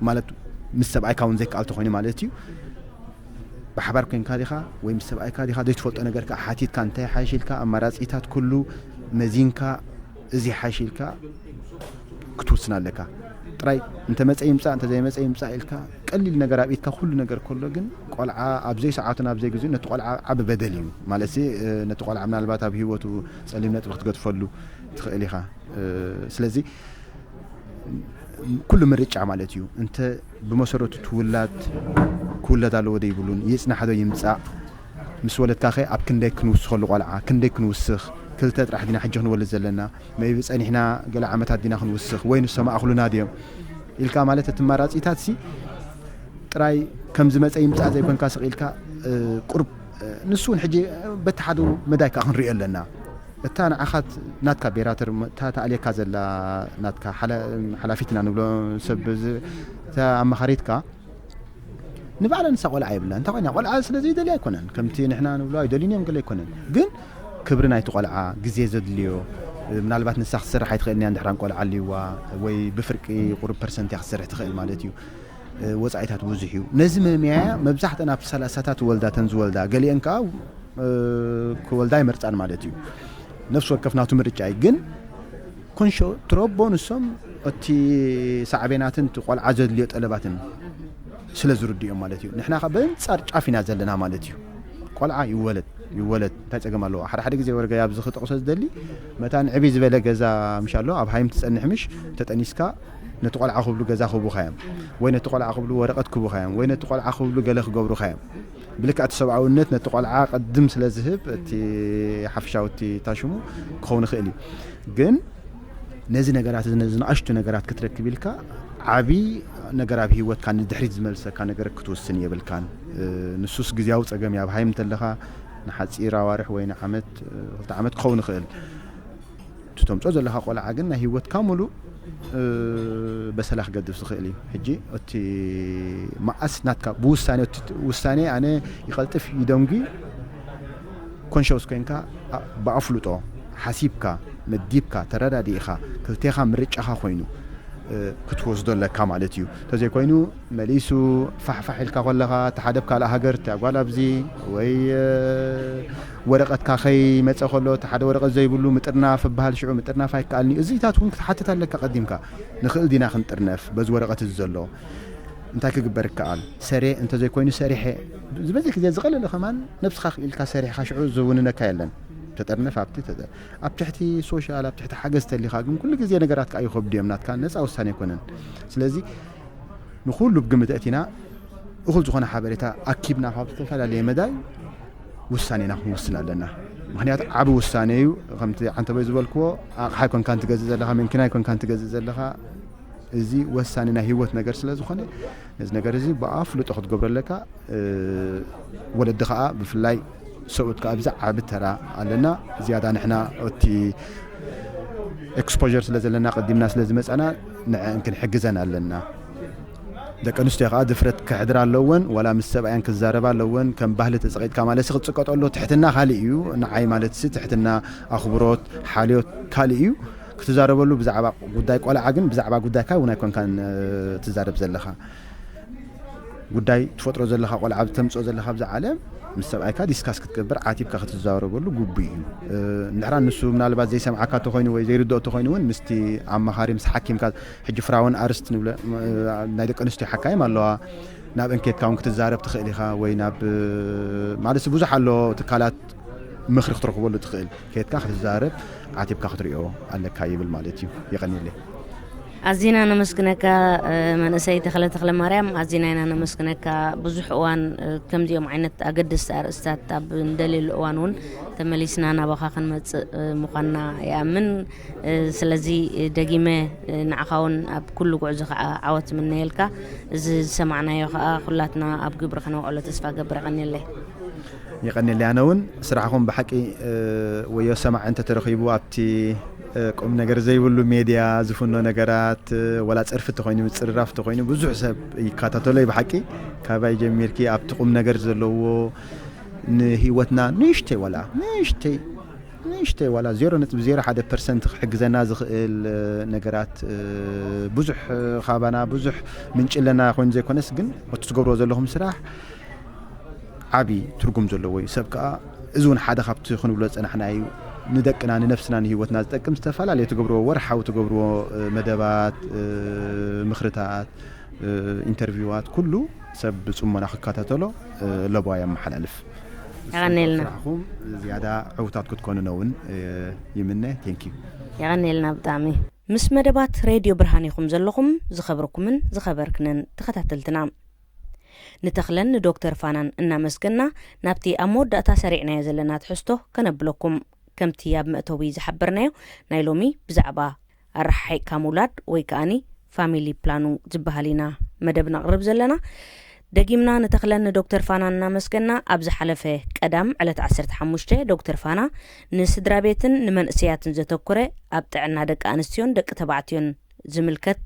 ማለት ምስ ሰብኣይካ እውን ዘይከኣል ተኮይኑ ማለት እዩ ብሓባር ኮንካ ዲኻ ወይ ምስ ሰብኣይካ ዲኻ ዘይትፈልጦ ነገር ከዓ ሓቲትካ እንታይ ሓይሽ ኢልካ ኣማራፂታት ኩሉ መዚንካ እዚ ሓይሽ ኢልካ ክትውስን ኣለካ ጥራይ እንተመፀ ይምፃእ እንተዘይመፀ ይምፃእ ኢልካ ቀሊል ነገር ኣብ ኢድካ ኩሉ ነገር ከሎ ግን ቆልዓ ኣብ ዘይሰዓቱን ኣብ ዘይግዚኡ ነቲ ቆልዓ ዓቢ በደል እዩ ማለት ነቲ ቆልዓ ምናልባት ኣብ ህይወቱ ፀሊም ነጥቢ ክትገድፈሉ ትኽእል ኢኻ ስለዚ ኩሉ ምርጫ ማለት እዩ እንተ ብመሰረቱ ትውላድ ክውለድ ኣለዎ ዶ ይብሉን ይፅናሕ ዶ ይምፃእ ምስ ወለድካ ኸ ኣብ ክንደይ ክንውስኸሉ ቆልዓ ክንደይ ክንውስኽ ክልተ ጥራሕ ዲና ሕጂ ክንወልድ ዘለና መይቢ ፀኒሕና ገለ ዓመታት ዲና ክንውስኽ ወይ ንሶም ኣእኽሉና ድዮም ኢልካ ማለት እቲ መራፂታት ሲ ጥራይ ከም ዝመፀ ይምፃእ ዘይኮንካ ስቕ ኢልካ ቁርብ ንሱ እውን ሕጂ በቲ ሓደ መዳይ ከዓ ክንሪኦ ኣለና እታ ንዓኻት ናትካ ቤራተር እታ ተኣልየካ ዘላ ናትካ ሓላፊትና ንብሎ ሰብ እታ ኣመኻሪትካ ንባዕላ ንሳ ቆልዓ የብላ እንታይ ኮይና ቆልዓ ስለ ዘይደልያ ኣይኮነን ከምቲ ንሕና ንብሎ ኣይደልዩን እዮም ገለ ኣይኮነን ግን ክብሪ ናይቲ ቆልዓ ግዜ ዘድልዮ ምናልባት ንሳ ክትሰርሕ ኣይትኽእልን እያ እንድሕራን ቆልዓ ኣልይዋ ወይ ብፍርቂ ቁሩብ ፐርሰንት እያ ክትሰርሕ ትኽእል ማለት እዩ ወፃኢታት ብዙሕ እዩ ነዚ መምያያ መብዛሕተን ኣብቲ ሰላሳታት ወልዳ ተን ዝወልዳ ገሊአን ከዓ ክወልዳ ይመርፃን ማለት እዩ ነፍሲ ወከፍ ናቱ ምርጫ እዩ። ግን ኮንሾ ትረቦ ንሶም እቲ ሳዕቤናትን እቲ ቆልዓ ዘድልዮ ጠለባትን ስለ ዝርድኦም ማለት እዩ። ንሕና ከ በንጻር ጫፍ ኢና ዘለና ማለት እዩ። ቆልዓ ይወለድ ይወለድ እንታይ ጸገም ኣለዎ? ሓደ ሓደ ግዜ ወርገ ኣብዚ ክጠቕሶ ዝደሊ መታን ዕብይ ዝበለ ገዛ ምሽ ኣሎ ኣብ ሃይም ትጸንሕ ምሽ ተጠኒስካ ነቲ ቆልዓ ክብሉ ገዛ ክህቡኻ እዮም ወይ ነቲ ቆልዓ ክብሉ ወረቐት ክህቡኻ እዮም ወይ ነቲ ቆልዓ ክብሉ ገለ ክገብሩኻ እዮም። ብልክዕ እቲ ሰብኣውነት ነቲ ቆልዓ ቅድም ስለ ዝህብ እቲ ሓፈሻዊ እቲ ታሽሙ ክኸውን ይኽእል እዩ። ግን ነዚ ነገራት እዚ ነዚ ንኣሽቱ ነገራት ክትረክብ ኢልካ ዓቢ ነገር ኣብ ህይወትካ ንድሕሪት ዝመልሰካ ነገር ክትውስን የብልካን። ንሱስ ግዜያዊ ጸገም እዩ። ኣብ ሃይም እንተለኻ ንሓጺር ኣዋርሕ ወይ ንዓመት ክልተ ዓመት ክኸውን ይኽእል። እቲ ተምጾ ዘለኻ ቆልዓ ግን ናይ ህይወትካ ሙሉእ በሰላ ክገድፍ ዝኽእል እዩ። ሕጂ እቲ መኣስ ናትካ ብውሳኔ ውሳኔ ኣነ ይቐልጥፍ ይደንጉ ኮንሸውስ ኮይንካ ብኣፍልጦ ሓሲብካ መዲብካ ተረዳዲእኻ ክልቴኻ ምርጫኻ ኮይኑ ክትወስዶ ኣለካ ማለት እዩ። እንተዘይኮይኑ መሊሱ ፋሕፋሕ ኢልካ ከለኻ እቲ ሓደ ኣብ ካልእ ሃገር እቲ ኣጓል ኣብዚ ወይ ወረቐትካ ከይመፀ ከሎ እቲ ሓደ ወረቐት ዘይብሉ ምጥርናፍ እበሃል ሽዑ ምጥርናፍ ኣይከኣልን እዩ። እዚታት እውን ክትሓትት ኣለካ ቀዲምካ። ንኽእል ዲና ክንጥርነፍ በዚ ወረቐት እዚ ዘሎ እንታይ ክግበር ይከኣል? ሰሬ እንተዘይኮይኑ ሰሪሐ ዝበዚ ግዜ ዝቐለለ ከማን ነብስኻ ክኢልካ ሰሪሕካ ሽዑ ዝውንነካ የለን። ተጠርነፍ ኣብቲ ተጠ- ኣብ ትሕቲ ሶሻል ኣብ ትሕቲ ሓገዝ ተሊኻ ግን ኩሉ ግዜ ነገራት ከኣ ይኸብዱ እዮም። ናትካ ነፃ ውሳኔ ኣይኮነን። ስለዚ ንኹሉ ብግምት እቲና እኹል ዝኾነ ሓበሬታ ኣኪብና ካብ ዝተፈላለየ መዳይ ውሳኔና ክንውስን ኣለና። ምክንያቱ ዓቢ ውሳኔ እዩ። ከምቲ ዓንተቦይ ዝበልክዎ ኣቕሓ ኣይኮንካን ትገዝእ ዘለኻ፣ መኪና ኣይኮንካን ትገዝእ ዘለኻ። እዚ ወሳኒ ናይ ህይወት ነገር ስለ ዝኾነ ነዚ ነገር እዚ ብኣፍልጦ ክትገብሮ ኣለካ። ወለዲ ከዓ ብፍላይ ሰብኡት ከዓ ብዛዕባ ዓቢ ተራ ኣለና። ዝያዳ ንሕና እቲ ኤክስፖር ስለ ዘለና ቀዲምና ስለ ዝመፃና ንዐን ክንሕግዘን ኣለና። ደቂ ኣንስትዮ ከዓ ድፍረት ከሕድራ ኣለወን። ዋላ ምስ ሰብኣያን ክዛረባ ኣለወን። ከም ባህሊ ተፀቂጥካ ማለት ክትፅቀጦ ኣሎ። ትሕትና ካልእ እዩ። ንዓይ ማለት ሲ ትሕትና ኣኽብሮት ሓልዮት ካልእ እዩ። ክትዛረበሉ ብዛዕባ ጉዳይ ቆልዓ ግን ብዛዕባ ጉዳይካ እውን ኣይኮንካን ትዛረብ ዘለኻ። ጉዳይ ትፈጥሮ ዘለኻ ቆልዓ ተምፅኦ ዘለኻ ብዛ ዓለም ምስ ሰብኣይካ ዲስካስ ክትገብር ዓቲብካ ክትዛረበሉ ግቡእ እዩ። እንድሕራ ንሱ ምናልባት ዘይሰምዓካ ተኮይኑ ወይ ዘይርድኦ ተኮይኑ እውን ምስቲ ኣማኻሪ ምስ ሓኪምካ ሕጂ ፍራውን ኣርስት ንብለ ናይ ደቂ ኣንስትዮ ሓካይም ኣለዋ። ናብ እንኬትካ እውን ክትዛረብ ትኽእል ኢኻ ወይ ናብ ማለት ብዙሕ ኣሎ ትካላት ምኽሪ ክትረኽበሉ ትኽእል ከየትካ ክትዛረብ ዓቲብካ ክትሪኦ ኣለካ ይብል ማለት እዩ። የቐኒለይ። ኣዚና ነመስግነካ። መንእሰይ ተኽለ ተኽለ ማርያም ኣዚና ኢና ነመስግነካ። ብዙሕ እዋን ከምዚኦም ዓይነት ኣገደስቲ ኣርእስታት ኣብ እንደልየሉ እዋን እውን ተመሊስና ናባኻ ክንመፅእ ምዃንና ይኣምን። ስለዚ ደጊመ ንዓኻ እውን ኣብ ኩሉ ጉዕዞ ከዓ ዓወት ምነየልካ። እዚ ዝሰማዕናዮ ከዓ ኩላትና ኣብ ግብሪ ከነውዕሎ ተስፋ ገብር። የቐኒለይ። የቐኒለይ። ኣነ እውን ስራሕኹም ብሓቂ ወዮ ሰማዕ እንተተረኺቡ ኣብቲ ቁም ነገር ዘይብሉ ሜድያ ዝፍኖ ነገራት ወላ ፀርፊ ተኮይኑ ምፅርራፍ ተኮይኑ ብዙሕ ሰብ ይከታተሎ እዩ። ብሓቂ ካባይ ጀሚርኪ ኣብቲ ቁም ነገር ዘለዎ ንህይወትና ንእሽተይ ዋላ ንእሽተይ ንእሽተይ ዋላ ዜሮ ነጥቢ ዜሮ ሓደ ፐርሰንት ክሕግዘና ዝኽእል ነገራት ብዙሕ ካባና ብዙሕ ምንጭ ኣለና ኮይኑ ዘይኮነስ ግን እቲ ትገብርዎ ዘለኹም ስራሕ ዓቢ ትርጉም ዘለዎ እዩ። ሰብ ከኣ እዚ እውን ሓደ ካብቲ ክንብሎ ዝጸናሕና እዩ። ንደቅና ንነፍስና ንህይወትና ዝጠቅም ዝተፈላለዩ ትገብርዎ ወርሓዊ ትገብርዎ መደባት ምኽርታት ኢንተርቪዋት ኩሉ ሰብ ብጽሞና ክከታተሎ ለበዋ የመሓላልፍ። የቐንየልና። ስራሕኩም ዝያዳ ዕውታት ክትኮኑና እውን ይምነ። ቴንኪዩ። የቐንየልና ብጣዕሚ። ምስ መደባት ሬድዮ ብርሃን ኢኹም ዘለኹም ዝኸበርኩምን ዝኸበርክንን ተኸታተልትና። ንተኽለን ንዶክተር ፋናን እናመስገና ናብቲ ኣብ መወዳእታ ሰሪዕናዮ ዘለና ትሕዝቶ ከነብለኩም። ከምቲ ኣብ መእተዊ ዝሓበርናዮ ናይ ሎሚ ብዛዕባ ኣረሓሒቕካ ምውላድ ወይ ከኣኒ ፋሚሊ ፕላኑንግ ዝበሃል ኢና መደብ ነቕርብ ዘለና። ደጊምና ንተኽለን ንዶክተር ፋናን እናመስገና ኣብ ዝሓለፈ ቀዳም ዕለት ዓሰርተ ሓሙሽተ ዶክተር ፋና ንስድራ ቤትን ንመንእሰያትን ዘተኮረ ኣብ ጥዕና ደቂ ኣንስትዮን ደቂ ተባዕትዮን ዝምልከት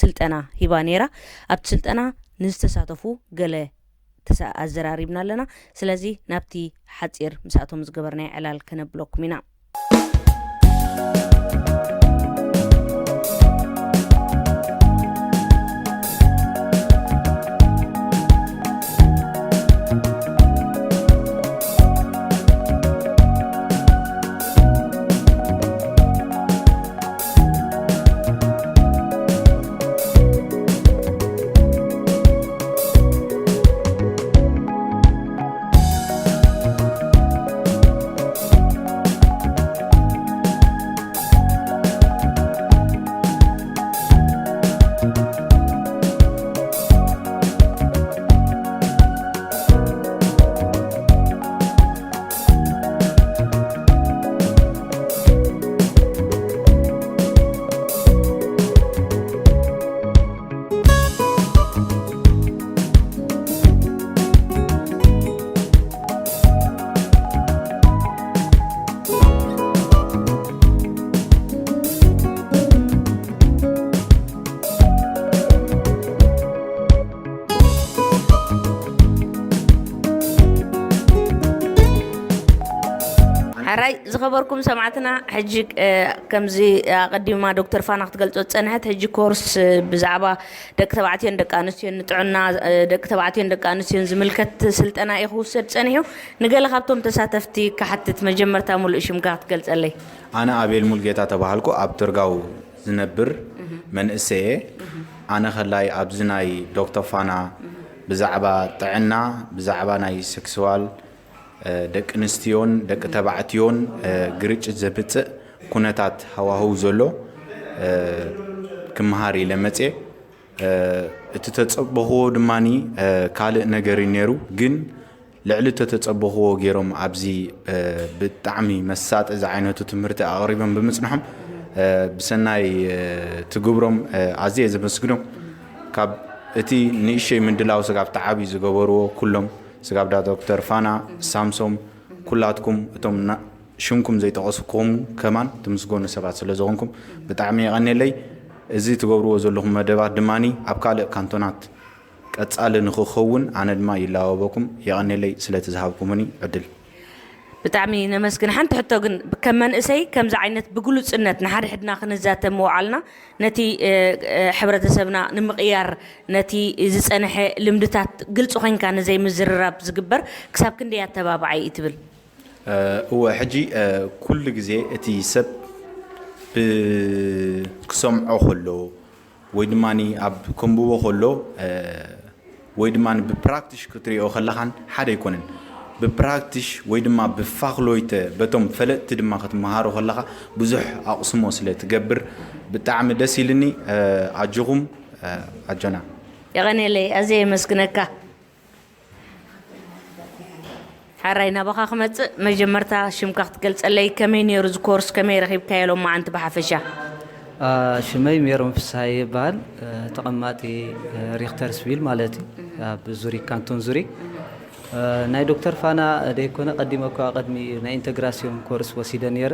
ስልጠና ሂባ ነይራ። ኣብቲ ስልጠና ንዝተሳተፉ ገለ ኣዘራሪብና ኣለና። ስለዚ ናብቲ ሓፂር ምስኣቶም ዝገበርናዮ ዕላል ከነብለኩም ኢና። ዝኸበርኩም ሰማዕትና፣ ሕጂ ከምዚ ኣቐዲማ ዶክተር ፋና ክትገልጾ ዝጸንሐት፣ ሕጂ ኮርስ ብዛዕባ ደቂ ተባዕትዮን ደቂ ኣንስትዮን፣ ንጥዕና ደቂ ተባዕትዮን ደቂ ኣንስትዮን ዝምልከት ስልጠና እዩ ክውሰድ ጸኒሑ። ንገለ ካብቶም ተሳተፍቲ ክሓትት፣ መጀመርታ ሙሉእ ሽምካ ክትገልጸለይ? ኣነ ኣቤል ሙልጌታ ተባሃልኩ፣ ኣብ ትርጋው ዝነብር መንእሰየ። ኣነ ከላይ ኣብዚ ናይ ዶክተር ፋና ብዛዕባ ጥዕና፣ ብዛዕባ ናይ ሴክስዋል ደቂ ኣንስትዮን ደቂ ተባዕትዮን ግርጭት ዘምፅእ ኩነታት ሃዋህው ዘሎ ክመሃር ኢለ መፅየ። እቲ ተፀበኽዎ ድማ ካልእ ነገር እዩ ነይሩ፣ ግን ልዕሊ ተተፀበኽዎ ገይሮም ኣብዚ ብጣዕሚ መሳጢ ዝዓይነቱ ትምህርቲ ኣቕሪቦም ብምፅንሖም ብሰናይ ትግብሮም ኣዝየ ዘመስግኖም። ካብ እቲ ንእሽተይ ምድላው ስጋብ ተዓብዩ ዝገበርዎ ኩሎም ስጋብ ዳ ዶክተር ፋና፣ ሳምሶም፣ ኩላትኩም እቶም ሽምኩም ዘይጠቐስኩም ከማን ትምስገኑ ሰባት ስለ ዝኾንኩም ብጣዕሚ የቐኔለይ። እዚ ትገብርዎ ዘለኹም መደባት ድማ ኣብ ካልእ ካንቶናት ቀጻሊ ንኽኸውን ኣነ ድማ ይላበበኩም። የቐኔለይ ስለቲ ዝሃብኩምኒ ዕድል። ብጣዕሚ ነመስግን። ሓንቲ ሕቶ ግን፣ ከም መንእሰይ ከምዚ ዓይነት ብግሉጽነት ንሓድሕድና ክንዛተብ ምውዓልና ነቲ ሕብረተሰብና ንምቕያር፣ ነቲ ዝጸንሐ ልምድታት ግልጺ ኮይንካ ንዘይምዝርራብ ዝግበር ክሳብ ክንደይ ኣተባባዓይ እዩ ትብል? እወ፣ ሕጂ ኩሉ ግዜ እቲ ሰብ ብ- ክሰምዖ ከሎ ወይ ድማ ኣብ ከንብቦ ከሎ ወይ ድማ ብፕራክቲሽ ክትሪኦ ከለኻን ሓደ ኣይኮነን። ብፕራክቲሽ ወይ ድማ ብፋክሎይተ በቶም ፈለጥቲ ድማ ክትመሃሮ ከለኻ ብዙሕ ኣቕስሞ ስለ ትገብር ብጣዕሚ ደስ ኢልኒ። ኣጆኹም፣ ኣጆና። የቐኔለይ፣ ኣዝየ የመስግነካ። ሓራይ ናባኻ ክመጽእ፣ መጀመርታ ሽምካ ክትገልጸለይ፣ ከመይ ነይሩ እዚ ኮርስ፣ ከመይ ረኺብካዮ ሎማዓንቲ ብሓፈሻ? ሽመይ ሜሮን ፍስሃየ ይበሃል። ተቐማጢ ሪክተርስቪል ማለት እዩ፣ ኣብ ዙሪክ፣ ካንቶን ዙሪክ። ናይ ዶክተር ፋና ደይኮነ፣ ቀዲመ እኳ ቅድሚ ናይ ኢንተግራሲዮን ኮርስ ወሲደ ነይረ።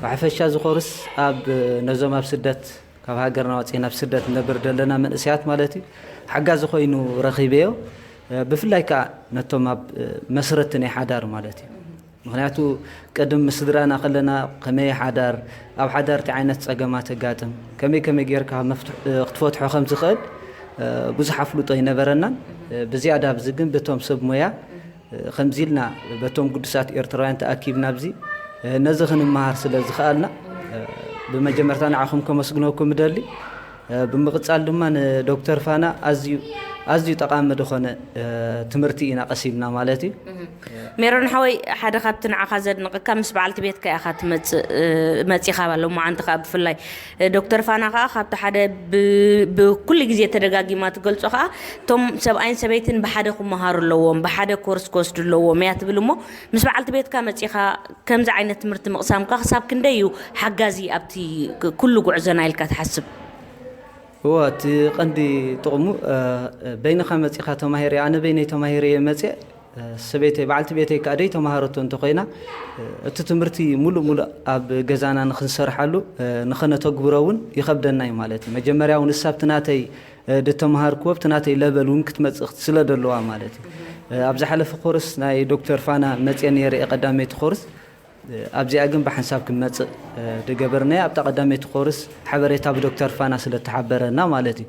ብሓፈሻ እዚ ኮርስ ኣብ ነዞም ኣብ ስደት ካብ ሃገርና ወፂና ኣብ ስደት ንነብር ዘለና መንእሰያት ማለት እዩ፣ ሓጋዚ ኮይኑ ረኺበዮ። ብፍላይ ከዓ ነቶም ኣብ መስረቲ ናይ ሓዳር ማለት እዩ። ምኽንያቱ ቅድም ምስ ስድራና ከለና ከመይ ሓዳር፣ ኣብ ሓዳር እንታይ ዓይነት ፀገማት ተጋጥም፣ ከመይ ከመይ ጌርካ መፍትሕ- ክትፈትሖ ከም ዝኽእል ብዙሕ ኣፍልጦ ኣይነበረናን። ብዝያዳ ኣብዚ ግን በቶም ሰብ ሞያ ከምዚ ኢልና በቶም ግዱሳት ኤርትራውያን ተኣኪብና ኣብዚ ነዚ ክንመሃር ስለ ዝኸኣልና ብመጀመርታ ንዓኹም ከመስግነኩም እደሊ። ብምቕጻል ድማ ንዶክተር ፋና ኣዝዩ ኣዝዩ ጠቓሚ ዝኾነ ትምህርቲ ኢና ቀሲምና ማለት እዩ። ሜሮን ሓወይ፣ ሓደ ካብቲ ንዓኻ ዘድንቐካ ምስ በዓልቲ ቤትካ ኢኻ ትመጽእ፣ መጺኻ ሎማዓንቲ ከኣ ብፍላይ ዶክተር ፋና ከኣ ካብቲ ሓደ ብ- ብኩሉ ግዜ ተደጋጊማ ትገልጾ ከኣ እቶም ሰብኣይን ሰበይትን ብሓደ ክመሃሩ ኣለዎም፣ ብሓደ ኮርስ ክወስዱ ኣለዎም እያ ትብል። እሞ ምስ በዓልቲ ቤትካ መጺኻ ከምዚ ዓይነት ትምህርቲ ምቕሳምካ ክሳብ ክንደይ እዩ ሓጋዚ ኣብቲ ክ- ኩሉ ጉዕዞና ኢልካ ትሓስብ? እወ፣ እቲ ቀንዲ ጥቕሙ በይንኻ መጺኻ ተማሂረ፣ ኣነ በይነይ ተማሂረ እየ መጽየ። ሰበይተይ በዓልቲ ቤተይ ከኣ ደይ ተማሃረቶ እንተኾይና እቲ ትምህርቲ ሙሉእ ሙሉእ ኣብ ገዛና ንኽንሰርሓሉ ንኸነተግብሮ እውን ይኸብደና እዩ ማለት እዩ። መጀመርያ እውን ንሳ ኣብቲ ናተይ ድተምሃርክዎ ኣብቲ ናተይ ለበል እውን ክትመጽእ ስለ ደለዋ ማለት እዩ። ኣብ ዝሓለፈ ኮርስ ናይ ዶክተር ፋና መጽየ ነይረ እየ ቀዳመይቲ ኮርስ። ኣብዚኣ ግን ብሓንሳብ ክንመጽእ ድገበርናዮ ኣብታ ቀዳመይቲ ኮርስ ሓበሬታ ብዶክተር ፋና ስለ እተሓበረና ማለት እዩ።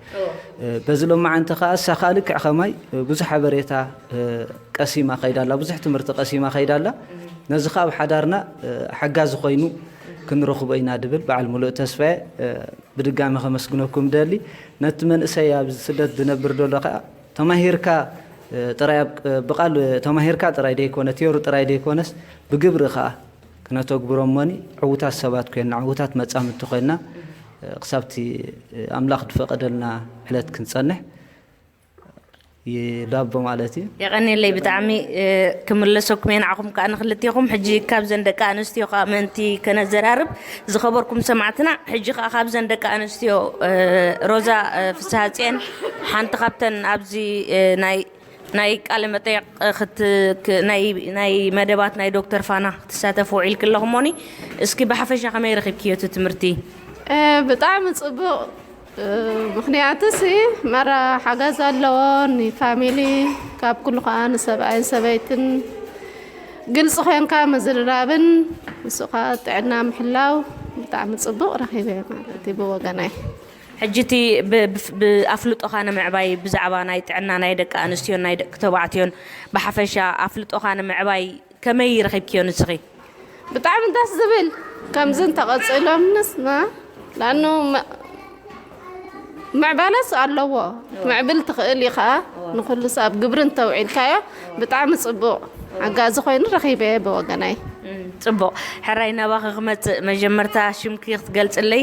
በዚ ሎማዓንቲ ከኣ እሳ ከኣ ልክዕ ከማይ ብዙሕ ሓበሬታ ቀሲማ ከይዳ ኣላ፣ ብዙሕ ትምህርቲ ቀሲማ ከይዳ ኣላ። ነዚ ከኣ ኣብ ሓዳርና ሓጋዚ ኮይኑ ክንረኽቦ ኢና ድብል በዓል ሙሉእ ተስፋየ ብድጋሚ ከመስግነኩም ደሊ። ነቲ መንእሰይ ኣብ ስደት ዝነብር ዘሎ ከኣ ተማሂርካ ጥራይ ኣብ ብቓል ተማሂርካ ጥራይ ደይኮነ ቲዮሪ ጥራይ ደይኮነስ ብግብሪ ከኣ ክነተግብሮ እሞኒ ዕዉታት ሰባት ኮይንና ዕዉታት መጻምድቲ ኮይንና ክሳብቲ ኣምላኽ ዝፈቐደልና ዕለት ክንጸንሕ ይላቦ ማለት እዩ። የቐንየለይ ብጣዕሚ። ክምለሰኩም እየ ንዓኹም ከኣ ንክልቴኹም። ሕጂ ካብዘን ደቂ ኣንስትዮ ከኣ ምእንቲ ከነዘራርብ ዝኸበርኩም ሰማዕትና፣ ሕጂ ከኣ ካብዘን ደቂ ኣንስትዮ ሮዛ ፍስሃጽየን ሓንቲ ካብተን ኣብዚ ናይ ናይ ቃለ መጠየቕ ክት- ክ- ናይ ናይ መደባት ናይ ዶክተር ፋና ክትሳተፍ ውዒልክ ኣለኹሞኒ። እስኪ ብሓፈሻ ከመይ ረኺብክዮ እቲ ትምህርቲ? ብጣዕሚ ፅቡቕ። ምኽንያቱሲ መራ ሓገዝ ኣለዎ ንፋሚሊ፣ ካብ ኩሉ ከዓ ንሰብኣይን ሰበይትን ግልፂ ኮንካ ምዝርራብን ንስኻ ጥዕና ምሕላው ብጣዕሚ ፅቡቕ ረኺበ ማለት እዩ ብወገናይ። ሕጂ እቲ ብ- ብፍ- ብኣፍልጦኻ ንምዕባይ ብዛዕባ ናይ ጥዕና ናይ ደቂ ኣንስትዮን ናይ ደቂ ተባዕትዮን ብሓፈሻ ኣፍልጦኻ ንምዕባይ ከመይ ረኺብክዮ ንስኺ? ብጣዕሚ ደስ ዝብል። ከምዚ እንተቐፂሎምንስ ማ ላኑ ምዕባለስ ኣለዎ። ምዕብል ትኽእል ኢኻ። ንኩሉ ሰብ ግብሪ እንተውዒልካዮ ብጣዕሚ ፅቡቕ ሓጋዚ ኮይኑ ረኺበ ብወገናይ። ጽቡቕ። ሕራይ ናባኺ ክመጽእ መጀመርታ ሽምኪ ክትገልጽለይ።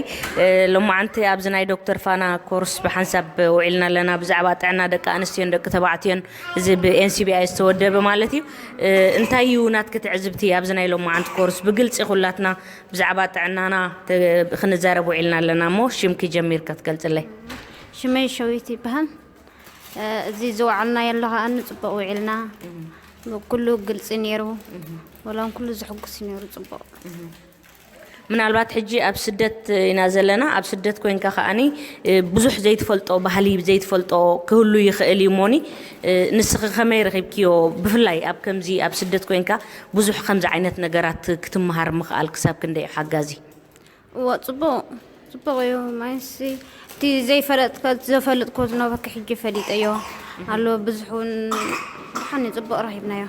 ሎማዓንቲ ኣብዚ ናይ ዶክተር ፋና ኮርስ ብሓንሳብ ውዒልና ኣለና ብዛዕባ ጥዕና ደቂ ኣንስትዮን ደቂ ተባዕትዮን፣ እዚ ብ NCBI ዝተወደበ ማለት እዩ። እንታይ እዩ ናትኪ ትዕዝብቲ ኣብዚ ናይ ሎማዓንቲ ኮርስ? ብግልጺ ኩላትና ብዛዕባ ጥዕናና ክንዛረብ ውዒልና ኣለና እሞ ሽምኪ ጀሚርካ ክትገልጽለይ? ሽመይ ሸዊት ይበሃል። እዚ ዝወዓልና የለ ከኣ ንጽቡቕ ውዒልና። ኩሉ ግልጺ ነይሩ። ወላን ኩሉ ዝሕጉስ ነይሩ ጽቡቕ። ምናልባት ሕጂ ኣብ ስደት ኢና ዘለና። ኣብ ስደት ኮይንካ ከኣኒ ብዙሕ ዘይትፈልጦ ባህሊ ዘይትፈልጦ ክህሉ ይኽእል እዩ እሞኒ፣ ንስኺ ከመይ ረኺብክዮ? ብፍላይ ኣብ ከምዚ ኣብ ስደት ኮይንካ ብዙሕ ከምዚ ዓይነት ነገራት ክትመሃር ምኽኣል ክሳብ ክንደይ እዩ ሓጋዚ? እዎ ጽቡቕ ጽቡቕ እዩ። ማይሲ እቲ ዘይፈለጥከ ዘፈልጥኮ ዝነበርኩ ሕጂ ፈሊጠዮ ኣሎ። ብዙሕ እውን ብሓኒ ጽቡቕ ረኺብናዮ።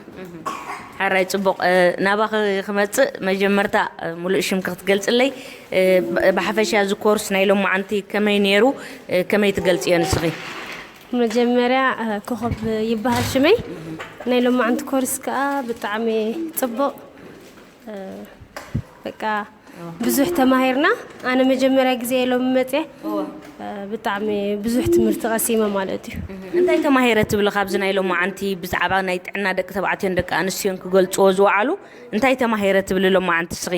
ሕራይ ጽቡቕ። ናባኺ ክመጽእ መጀመርታ ሙሉእ ሽምኪ ክትገልጽለይ፣ ብሓፈሻ እዚ ኮርስ ናይ ሎማዓንቲ ከመይ ነይሩ? ከመይ ትገልጽዮ ንስኺ? መጀመርያ ኮኸብ ይበሃል ሽመይ። ናይ ሎማዓንቲ ኮርስ ከኣ ብጣዕሚ ጽቡቕ። በቃ ብዙሕ ተማሂርና። ኣነ መጀመርያ ግዜ ሎም መፅየ። ብጣዕሚ ብዙሕ ትምህርቲ ቀሲመ ማለት እዩ። እንታይ ተማሂረ ትብሊ ካብዚ ናይ ሎማዓንቲ ብዛዕባ ናይ ጥዕና ደቂ ተባዕትዮን ደቂ ኣንስትዮን ክገልፅዎ ዝወዓሉ? እንታይ ተማሂረ ትብሊ ሎማዓንቲ እስኺ?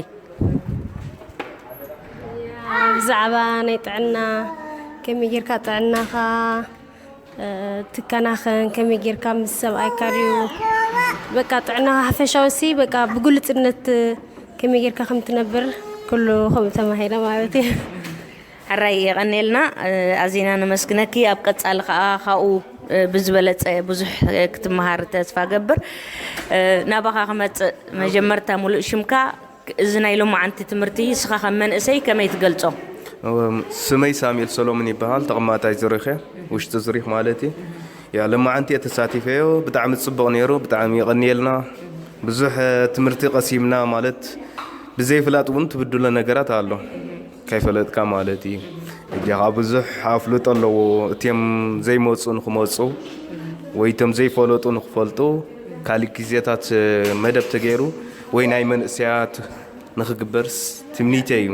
ብዛዕባ ናይ ጥዕና፣ ከመይ ጌርካ ጥዕናኻ ትከናኸን፣ ከመይ ጌርካ ምስ ሰብኣይካ ድዩ፣ በቃ ጥዕናኻ ሓፈሻዊ ሲ በቃ ብግሉጽነት ከመይ ጌርካ ከም ትነብር ኩሉ ከምኡ ተማሂረ ማለት እዩ። ሕራይ የቐንየልና። ኣዚና ነመስግነኪ። ኣብ ቀጻሊ ከኣ ካብኡ ብዝበለጸ ብዙሕ ክትመሃር ተስፋ ገብር። ናባኻ ክመጽእ መጀመርታ ሙሉእ ሽምካ፣ እዚ ናይ ሎማዓንቲ ትምህርቲ ንስኻ ከም መንእሰይ ከመይ ትገልጾ? ስመይ ሳሙኤል ሰሎሞን ይበሃል። ተቐማጣይ ዙሪኽ እየ፣ ውሽጢ ዙሪኽ ማለት እዩ። ያ ሎማዓንቲ እየ ተሳቲፈዮ፣ ብጣዕሚ ጽቡቕ ነይሩ። ብጣዕሚ የቐንየልና። ብዙሕ ትምህርቲ ቀሲምና ማለት ብዘይፍላጥ እውን ትብድሎ ነገራት ኣሎ። ከይፈለጥካ ማለት እዩ። እጃኻ ብዙሕ ኣፍልጦ ኣለዎ። እትም ዘይመፁ ንክመፁ ወይ እቶም ዘይፈለጡ ንክፈልጡ ካልእ ግዜታት መደብ ተገይሩ ወይ ናይ መንእሰያት ንክግበርስ ትምኒተይ እዩ።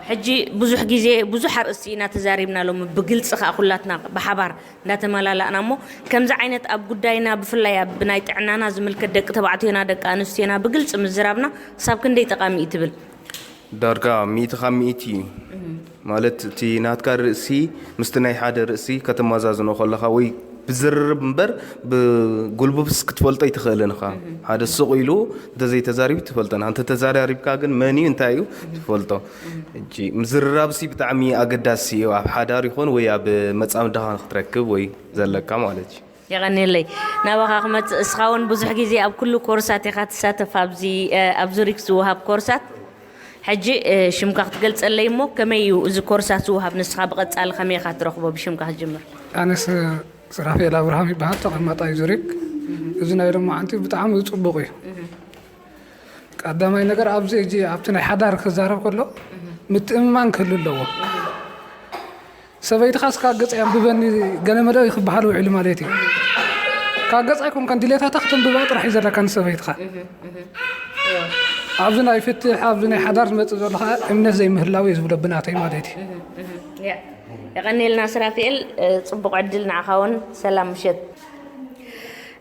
ሕጂ ብዙሕ ግዜ ብዙሕ ኣርእስቲ ኢና ተዛሪብና ሎሚ ብግልፂ ከዓ ኩላትና ብሓባር እንዳተመላላእና እሞ ከምዚ ዓይነት ኣብ ጉዳይና ብፍላይ ኣብ ናይ ጥዕናና ዝምልከት ደቂ ተባዕትዮና ደቂ ኣንስትዮና ብግልፂ ምዝራብና ክሳብ ክንደይ ጠቃሚ እዩ ትብል? ዳርጋ ሚእቲ ካብ ሚእቲ እዩ። ማለት እቲ ናትካ ርእሲ ምስቲ ናይ ሓደ ርእሲ ከተመዛዝኖ ከለኻ ወይ ብዝርርብ እምበር ብጉልቡብስ ክትፈልጦ ኣይትኽእልን ኢኻ። ሓደ ስቕ ኢሉ እንተዘይተዛሪቡ ትፈልጦን። እንተ ተዛራሪብካ ግን መን እዩ እንታይ እዩ ትፈልጦ። ሕጂ ምዝርራብሲ ብጣዕሚ ኣገዳሲ እዩ። ኣብ ሓዳር ይኹን ወይ ኣብ መጻምድኻ ንክትረክብ ወይ ዘለካ ማለት እዩ። የቐንየለይ። ናባኻ ክመጽእ፣ እስኻ እውን ብዙሕ ግዜ ኣብ ኩሉ ኮርሳት ኢኻ ትሳተፍ፣ ኣብዚ ኣብ ዙሪክ ዝወሃብ ኮርሳት። ሕጂ ሽምካ ክትገልጸለይ እሞ ከመይ እዩ እዚ ኮርሳት ዝወሃብ? ንስኻ ብቐጻሊ ከመይ ኢኻ ትረኽቦ? ብሽምካ ክትጅምር። ኣነስ ስራፌል ኣብርሃም ይበሃል፣ ተቐማጣይ ዙሪክ። እዚ ናይ ሎማዓንቲ ብጣዕሚ ጽቡቕ እዩ። ቀዳማይ ነገር ኣብዚ ሕጂ ኣብቲ ናይ ሓዳር ክዛረብ ከሎ ምትእምማን ክህሉ ኣለዎ። ሰበይትኻስ ካብ ገጸይ ኣንብበኒ ገለ መለ እዩ ክበሃል ውዒሉ ማለት እዩ። ካብ ገጻ ኣይኮንካን ድሌታታ ክተንብባ ጥራሕ እዩ ዘለካ ንሰበይትኻ። ኣብዚ ናይ ፍትሕ፣ ኣብዚ ናይ ሓዳር ዝመጽእ ዘሎ ኸዓ እምነት ዘይምህላው እዩ ዝብሎ ብናተይ ማለት እዩ። ያ፣ የቐንየልና ስራፊኤል፣ ጽቡቕ ዕድል ንዓኻ እውን። ሰላም ምሸት።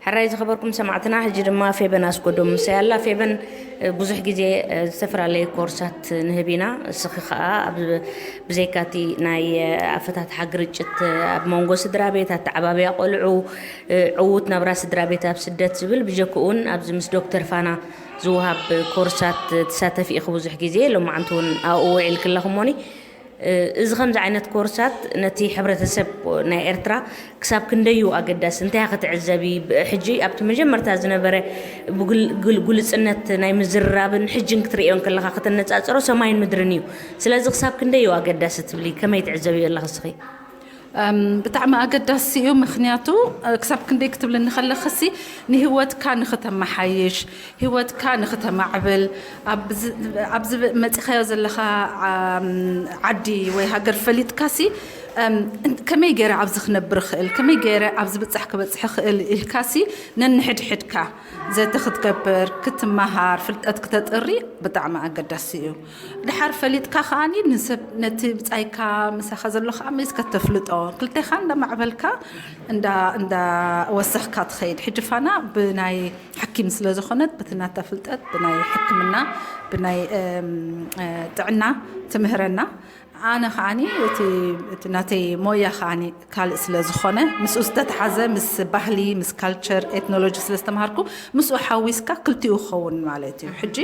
ሕራይ ዝኸበርኩም ሰማዕትና፣ ሕጂ ድማ ፌበን ኣስጎዶም ምሳይ ኣላ። ፌበን፣ ብዙሕ ግዜ ዝተፈላለየ ኮርሳት ንህብ ኢና። እስኺ ኸኣ ኣብ፣ ብዘይካቲ ናይ ኣፈታትሓ ግርጭት ኣብ መንጎ ስድራ ቤት፣ ኣተዓባብያ ቆልዑ፣ ዕዉት ናብራ ስድራ ቤት ኣብ ስደት ዝብል ብጀክኡ እውን ኣብዚ ምስ ዶክተር ፋና ዝወሃብ ኮርሳት ትሳተፊ ኢኺ ብዙሕ ግዜ። ሎማዓንቲ እውን ኣብኡ ውዒልኪ ኣለኺ እሞኒ። እዚ ከምዚ ዓይነት ኮርሳት ነቲ ሕብረተሰብ ናይ ኤርትራ ክሳብ ክንደዩ ኣገዳሲ እንታይ ክትዕዘቢ? ሕጂ ኣብቲ መጀመርታ ዝነበረ ጉልፅነት ናይ ምዝርራብን ሕጅን ክትርእዮን ከለካ ከተነፃፅሮ ሰማይን ምድርን እዩ። ስለዚ ክሳብ ክንደዩ ኣገዳሲ ትብሊ? ከመይ ትዕዘብዮ ኣለክ እስኺ? ብጣዕሚ ኣገዳሲ እዩ። ምክንያቱ ክሳብ ክንደይ ክትብል እንከለክሲ ንህወትካ ንክተመሓይሽ፣ ህወትካ ንክተማዕብል፣ ኣብዚ መፂኻዮ ዘለካ ዓዲ ወይ ሃገር ፈሊጥካሲ ከመይ ገይረ ኣብዚ ክነብር ክእል፣ ከመይ ገይረ ኣብዚ ብፃሕ ክበፅሕ ክእል ኢልካሲ ነንሕድሕድካ ዘተ ክትገብር፣ ክትመሃር፣ ፍልጠት ክተጥሪ ብጣዕሚ ኣገዳሲ እዩ። ድሓር ፈሊጥካ ከዓኒ ንሰብ ነቲ ብፃይካ ምሳኻ ዘሎ ከዓ መይስ ከተፍልጦ ክልቴኻ እንዳማዕበልካ እንዳወሰኽካ ትኸይድ። ሕጂ ፋና ብናይ ሓኪም ስለ ዝኾነት በቲ ናታ ፍልጠት ብናይ ሕክምና ብናይ ጥዕና ትምህረና። ኣነ ከዓኒ እቲ ናተይ ሞያ ከዓኒ ካልእ ስለ ዝኾነ ምስኡ ዝተተሓዘ ምስ ባህሊ ምስ ካልቸር ኤትኖሎጂ ስለ ዝተምሃርኩ ምስኡ ሓዊስካ ክልቲኡ ክኸውን ማለት እዩ። ሕጂ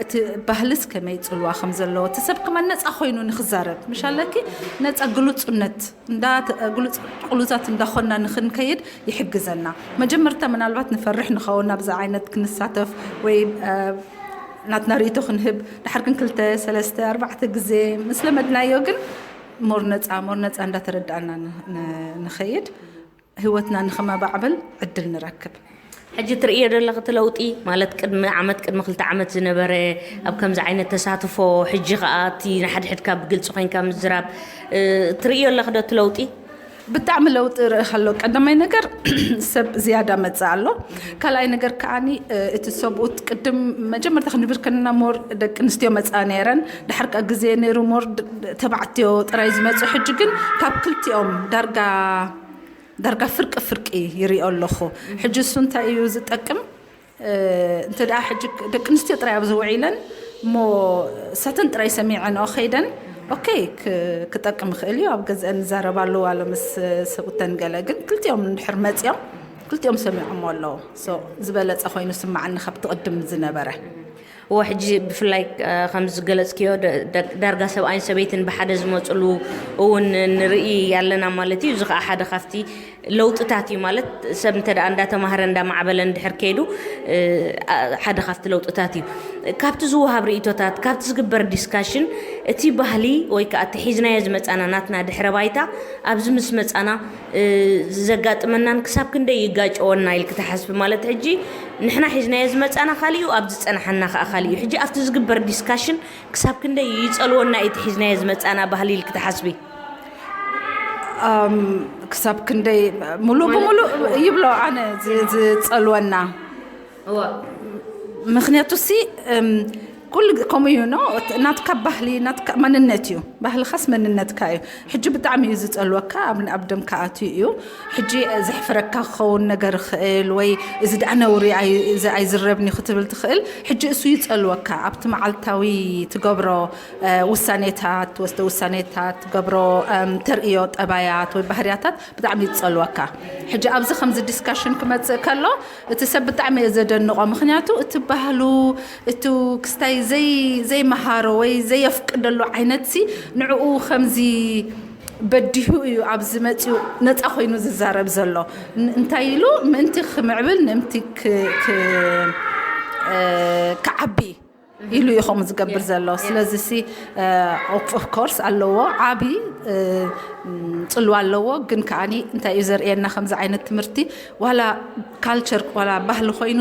እቲ ባህልስ ከመይ ፅልዋ ከም ዘለዎ እቲ ሰብ ከማን ነፃ ኮይኑ ንክዛረብ ምሻለኪ ነፃ ግሉፁነት እንዳ ግሉፅ ቅሉዛት እንዳኾንና ንክንከይድ ይሕግዘና። መጀመርታ ምናልባት ንፈርሕ ንኸውን ናብዚ ዓይነት ክንሳተፍ ወይ ናትና ርእይቶ ክንህብ ድሓር ግን ክልተ ሰለስተ ኣርባዕተ ግዜ ምስ ለመድናዮ ግን ሞር ነፃ ሞር ነፃ እንዳተረዳእና ንኸይድ ህይወትና ንኸመባዕብል ዕድል ንረክብ። ሕጂ ትርእዮ ዘለኺ እቲ ለውጢ ማለት ቅድሚ ዓመት ቅድሚ ክልተ ዓመት ዝነበረ ኣብ ከምዚ ዓይነት ተሳትፎ ሕጂ ከዓ እቲ ንሓድሕድካ ብግልፂ ኮይንካ ምዝራብ ትርእዮ ኣለኺ ዶ እቲ ለውጢ? ብጣዕሚ ለውጢ ርእኽ ኣሎ። ቀዳማይ ነገር ሰብ ዝያዳ መጽእ ኣሎ። ካልኣይ ነገር ከዓኒ እቲ ሰብኡት ቅድም መጀመርታ ክንብር ከለና ሞር ደቂ ኣንስትዮ መጽኣ ነይረን። ድሓር ከኣ ግዜ ነይሩ ሞር ተባዕትዮ ጥራይ ዝመጹ። ሕጂ ግን ካብ ክልቲኦም ዳርጋ ዳርጋ ፍርቂ ፍርቂ ይሪኦ ኣለኹ። ሕጂ እሱ እንታይ እዩ ዝጠቅም? እንተ ደኣ ሕጂ ደቂ ኣንስትዮ ጥራይ ኣብዚ ውዒለን እሞ ሳተን ጥራይ ሰሚዐንኦ ከይደን ኦኬ ክጠቅም ይኽእል እዩ ኣብ ገዝአን ይዛረባ ኣለዋ ኣሎ ምስ ሰብኡተን ገለ ግን ክልቲኦም እንድሕር መፂኦም ክልቲኦም ሰሚዖሞ ኣለዉ ዝበለፀ ኮይኑ ስማዓኒ ካብቲ ቅድም ዝነበረ እወ ሕጂ ብፍላይ ከም ዝገለፅክዮ ዳርጋ ሰብኣይን ሰበይትን ብሓደ ዝመፅሉ እውን ንርኢ ኣለና ማለት እዩ እዚ ከዓ ሓደ ካብቲ ለውጥታት እዩ ማለት ሰብ እንተ ደኣ እንዳተማህረ እንዳማዕበለ እንድሕር ከይዱ ሓደ ካብቲ ለውጥታት እዩ ካብቲ ዝወሃብ ርእቶታት ካብቲ ዝግበር ዲስካሽን እቲ ባህሊ ወይ ከዓ እቲ ሒዝናዮ ዝመፃና ናትና ድሕረ ባይታ ኣብዚ ምስ መፃና ዘጋጥመናን ክሳብ ክንደይ ይጋጨወና ኢልክ ትሓስቢ ማለት ሕጂ ንሕና ሒዝናዮ ዝመፃና ካሊኡ ኣብዚ ዝፀናሓና ከዓ ካሊኡ ሕጂ ኣብቲ ዝግበር ዲስካሽን ክሳብ ክንደይ ይፀልወና እቲ ሒዝናዮ ዝመፃና ባህሊ ኢልክ ትሓስቢ ክሳብ ክንደይ ሙሉእ ብሙሉእ ይብሎ ኣነ ዝፀልወና ምክንያቱ ሲ ኩሉ ከምኡ እዩ ኖ ናትካ ባህሊ ናትካ መንነት እዩ ባህልኻስ መንነትካ እዩ ሕጂ ብጣዕሚ እዩ ዝፀልወካ ኣብ ንኣብ ደምካ ኣትዩ እዩ ሕጂ ዘሕፍረካ ክኸውን ነገር ይኽእል ወይ እዚ ደኣ ነውሪ ኣይዝረብኒ ክትብል ትኽእል ሕጂ እሱ ይፀልወካ ኣብቲ መዓልታዊ ትገብሮ ውሳኔታት ትወስዶ ውሳኔታት ትገብሮ ተርእዮ ጠባያት ወይ ባህርያታት ብጣዕሚ ይፀልወካ ሕጂ ኣብዚ ከምዚ ዲስካሽን ክመፅእ ከሎ እቲ ሰብ ብጣዕሚ እየ ዘደንቆ ምክንያቱ እቲ ባህሉ እቲ ክስታይ ዘይመሃሮ ወይ ዘየፍቅደሉ ዓይነት ሲ ንዕኡ ከምዚ በዲሁ እዩ ኣብዚ መፅኡ ነፃ ኮይኑ ዝዛረብ ዘሎ እንታይ ኢሉ ምእንቲ ክምዕብል ምእንቲ ክዓቢ ኢሉ እዩ ከምኡ ዝገብር ዘሎ ስለዚ ሲ ኦፍኮርስ ኣለዎ ዓቢ ፅልዋ ኣለዎ ግን ከዓኒ እንታይ እዩ ዘርእየና ከምዚ ዓይነት ትምህርቲ ዋላ ካልቸር ዋላ ባህሊ ኮይኑ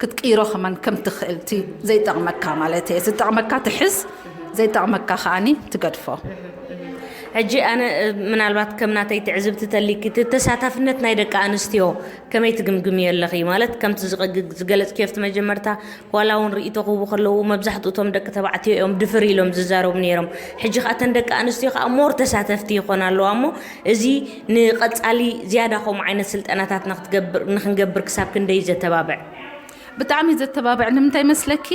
ክትቅይሮ ከማን ከም ትኽእል ዘይጠቕመካ ማለት ዝጠቕመካ ትሕዝ ዘይጠቕመካ ከዓኒ ትገድፎ ሕጂ ኣነ ምናልባት ከም ናተይ ትዕዝብቲ ተሊኪ እቲ ተሳታፍነት ናይ ደቂ ኣንስትዮ ከመይ ትግምግምዮ ኣለኺ ማለት ከምቲ ዝገለፅክዮ ኣብቲ መጀመርታ ዋላ እውን ርእይቶ ክህቡ ከለዉ መብዛሕትኡ እቶም ደቂ ተባዕትዮ እዮም ድፍር ኢሎም ዝዛረቡ ነይሮም ሕጂ ከዓ እተን ደቂ ኣንስትዮ ከዓ ሞር ተሳተፍቲ ይኾና ኣለዋ እሞ እዚ ንቐፃሊ ዝያዳ ከምኡ ዓይነት ስልጠናታት ንክንገብር ክሳብ ክንደይ ዘተባብዕ ብጣዕሚ ዘተባብዕ ንምንታይ መስለኪ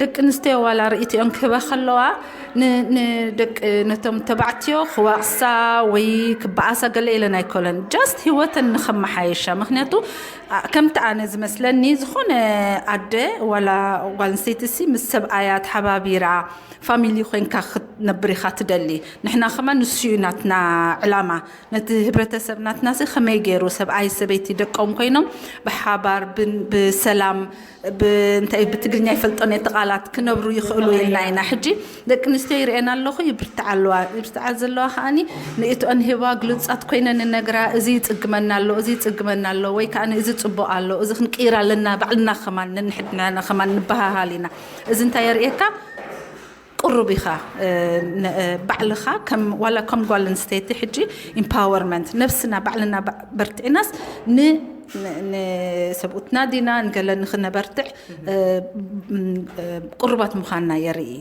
ደቂ ኣንስትዮ ዋላ ርእይትኦን ክህባ ከለዋ ንደቂ ነቶም ተባዕትዮ ክዋቕሳ ወይ ክበኣሳ ገለ ኢለን ኣይኮለን፣ just ህይወተን ንኸመሓየሻ። ምክንያቱ ከምቲ ኣነ ዝመስለኒ ዝኾነ ኣደ ዋላ ጓል ኣንስተይቲ ሲ ምስ ሰብኣያ ተሓባቢራ ፋሚሊ ኮይንካ ክትነብር ኢኻ ትደሊ። ንሕና ከማን ንሱ እዩ ናትና ዕላማ። ነቲ ህብረተሰብ ናትና ሲ ከመይ ገይሩ ሰብኣይ ሰበይቲ ደቆም ኮይኖም ብሓባር ብሰላም እንታይ ብትግርኛ ይፈልጦ ነቲ ቃላት ክነብሩ ይኽእሉ ኢልና ኢና። ሕጂ ደቂ ኣንስትዮ ይርኤን ኣለኹ፣ ይብርትዓ ኣለዋ። ይብርትዓ ዘለዋ ከዓኒ ንእትኦን ሂባ ግሉጻት ኮይነን ንነግራ፣ እዚ ይጽግመና ኣሎ፣ እዚ ይጽግመና ኣሎ፣ ወይ ከዓኒ እዚ ጽቡቕ ኣሎ፣ እዚ ክንቅይር ኣለና፣ ባዕልና ከማን ነንሕድና ከማን ንበሃሃል ኢና። እዚ እንታይ የርእየካ? ቅሩብ ኢኻ። ባዕልኻ ዋላ ከም ጓል ኣንስተይቲ ሕጂ ኢምፓወርመንት ነብስና ባዕልና በርትዒናስ ንሰብኡትና ዲና ንገለ ንክነበርትዕ ቅሩባት ምዃንና የርኢ።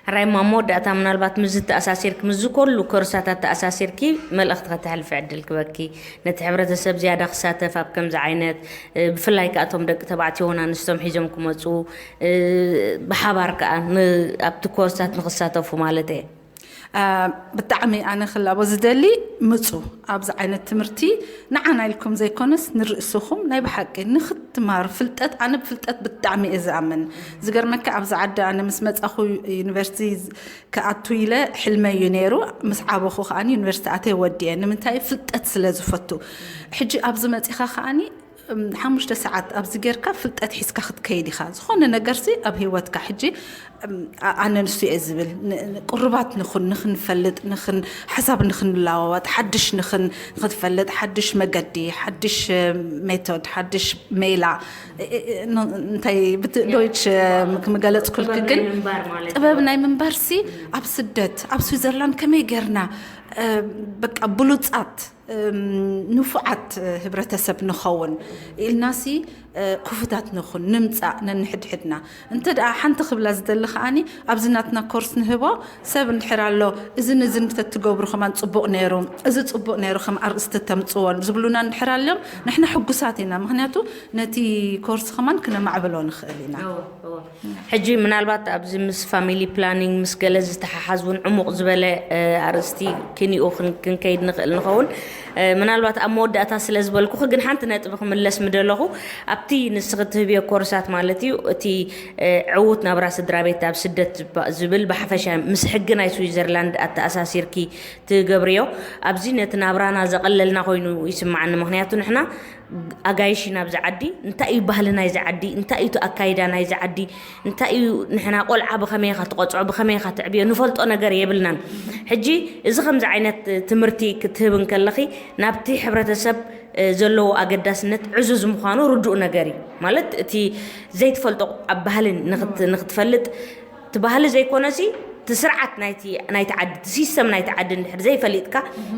ሕራይ ማሞ፣ መወዳእታ ምናልባት ምዚ ተኣሳሲርኪ፣ ምዚ ኮሉ ኮርሳታት ተኣሳሲርኪ መልእኽቲ ከተሕልፊ ዕድል ክበኪ፣ ነቲ ሕብረተሰብ ዝያዳ ክሳተፍ ኣብ ከምዚ ዓይነት፣ ብፍላይ ከኣ እቶም ደቂ ተባዕትዮ ወናንስቶም ሒዞም ክመፁ፣ ብሓባር ከኣ ኣብቲ ኮርሳት ንክሳተፉ ማለት እየ። ብጣዕሚ ኣነ ክላቦ ዝደሊ፣ ምፁ፣ ኣብዚ ዓይነት ትምህርቲ ንዓና ኢልኩም ዘይኮነስ ንርእስኹም ናይ ብሓቂ ንክትማሩ ፍልጠት፣ ኣነ ብፍልጠት ብጣዕሚ እየ ዝኣምን። ዝገርመካ ኣብዚ ዓዲ ኣነ ምስ መፃኹ ዩኒቨርሲቲ ክኣቱ ኢለ ሕልመይ እዩ ነይሩ። ምስ ዓበኹ ከዓኒ ዩኒቨርሲቲ ኣተየ ወዲኤ። ንምንታይ? ፍልጠት ስለ ዝፈቱ። ሕጂ ኣብዚ መፂኻ ከዓኒ ሓሙሽተ ሰዓት ኣብዚ ጌርካ ፍልጠት ሒዝካ ክትከይድ ኢኻ። ዝኾነ ነገርሲ ኣብ ህይወትካ ሕጂ ኣነ ንሱ እየ ዝብል ቅሩባት ንኹን፣ ንኽንፈልጥ፣ ንኽን ሓሳብ ንኽንለዋወጥ፣ ሓድሽ ንኽን ንኽትፈልጥ፣ ሓድሽ መገዲ፣ ሓድሽ ሜቶድ፣ ሓድሽ ሜላ እንታይ ብዶይች ክምገለጽኩልክ ግን ጥበብ ናይ ምንባርሲ ኣብ ስደት ኣብ ስዊዘርላንድ ከመይ ጌርና በቃ ብሉጻት ንፉዓት ህብረተሰብ ንኸውን ኢልናሲ ክፉታት ንኹን ንምጻእ ነንሕድሕድና እንተ ደኣ ሓንቲ ክብላ ዝደሊ ከዓኒ ኣብዚ ናትና ኮርስ ንህቦ ሰብ እንድሕር ኣሎ እዝን እዝን እንተትገብሩ ከማን ጽቡቕ ነይሩ እዚ ጽቡቕ ነይሩ ከም ኣርእስቲ ተምጽዎ ዝብሉና እንድሕር ኣልዮም ንሕና ሕጉሳት ኢና ምክንያቱ ነቲ ኮርስ ከማን ክነማዕብሎ ንኽእል ኢና። ሕጂ ምናልባት ኣብዚ ምስ ፋሚሊ ፕላኒንግ ምስ ገለ ዝተሓሓዝ እውን ዕሙቕ ዝበለ ኣርእስቲ ክንኡ ክንከይድ ንኽእል ንኸውን። ምናልባት ኣብ መወዳእታ ስለ ዝበልኩኺ ግን ሓንቲ ነጥቢ ክምለስ ምደለኹ ኣብቲ ንስኺ ትህብዮ ኮርሳት ማለት እዩ እቲ ዕዉት ናብራ ስድራ ቤት ኣብ ስደት ዝብል ብሓፈሻ ምስ ሕጊ ናይ ስዊዘርላንድ ኣተኣሳሲርኪ ትገብርዮ ኣብዚ ነቲ ናብራና ዘቐለልና ኮይኑ ይስምዓኒ ምክንያቱ ንሕና ኣጋይሽ ኢና ኣብዚ ዓዲ እንታይ እዩ ባህሊ ናይዚ ዓዲ እንታይ እዩ ኣካይዳ ናይዚ ዓዲ እንታይ እዩ ንሕና ቆልዓ ብኸመይ ኢኻ ትቆፅዖ ብኸመይ ኢኻ ትዕብዮ ንፈልጦ ነገር የብልናን ሕጂ እዚ ከምዚ ዓይነት ትምህርቲ ክትህብ እንከለኺ ናብቲ ሕብረተሰብ ዘለዎ ኣገዳስነት ዕዙዝ ምዃኑ ርዱእ ነገር እዩ ማለት እቲ ዘይትፈልጦ ኣብ ባህልን ንክትፈልጥ እቲ ባህሊ ዘይኮነሲ እቲ ስርዓት ናይቲ ዓዲ እቲ ሲስተም ናይቲ ዓዲ እንድሕር ዘይፈሊጥካ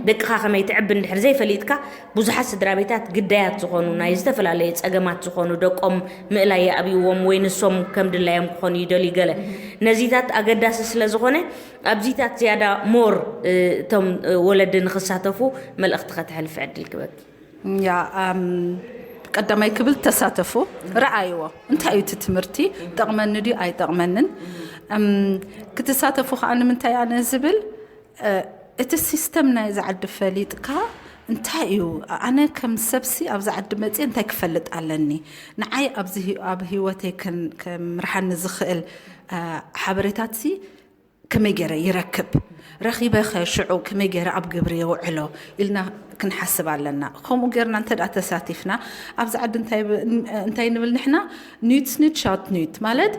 ደቅኻ ከመይ ትዕቢ እንድሕር ዘይፈሊጥካ ብዙሓት ስድራ ቤታት ግዳያት ዝኾኑ ናይ ዝተፈላለየ ፀገማት ዝኾኑ ደቆም ምእላይ ይኣብይዎም ወይ ንሶም ከም ድላዮም ክኾኑ ይደልዩ ገለ ነዚታት ኣገዳሲ ስለ ዝኾነ ኣብዚታት ዝያዳ ሞር እቶም ወለዲ ንክሳተፉ መልእኽቲ ከተሕልፊ ዕድል ክበኪ። ያ ቀዳማይ ክብል ተሳተፉ ረኣይዎ እንታይ እዩ እቲ ትምህርቲ ጠቕመኒ ድዩ ኣይጠቕመንን ክትሳተፉ ከዓ ንምንታይ ኣነ ዝብል እቲ ሲስተም ናይ ዝዓዲ ፈሊጥካ እንታይ እዩ ኣነ ከም ሰብሲ ኣብዚ ዓዲ መፅእ እንታይ ክፈልጥ ኣለኒ ንዓይ ኣብ ህይወተይ ከምርሓኒ ዝኽእል ሓበሬታትሲ ከመይ ገይረ ይረክብ ረኺበ ኸ ሽዑ ከመይ ገይረ ኣብ ግብሪ የውዕሎ ኢልና ክንሓስብ ኣለና። ከምኡ ጌርና እንተ ደኣ ተሳቲፍና ኣብዚ ዓዲ እንታይ ንብል ንሕና ኑትስ ኑት ሻት ኑት ማለት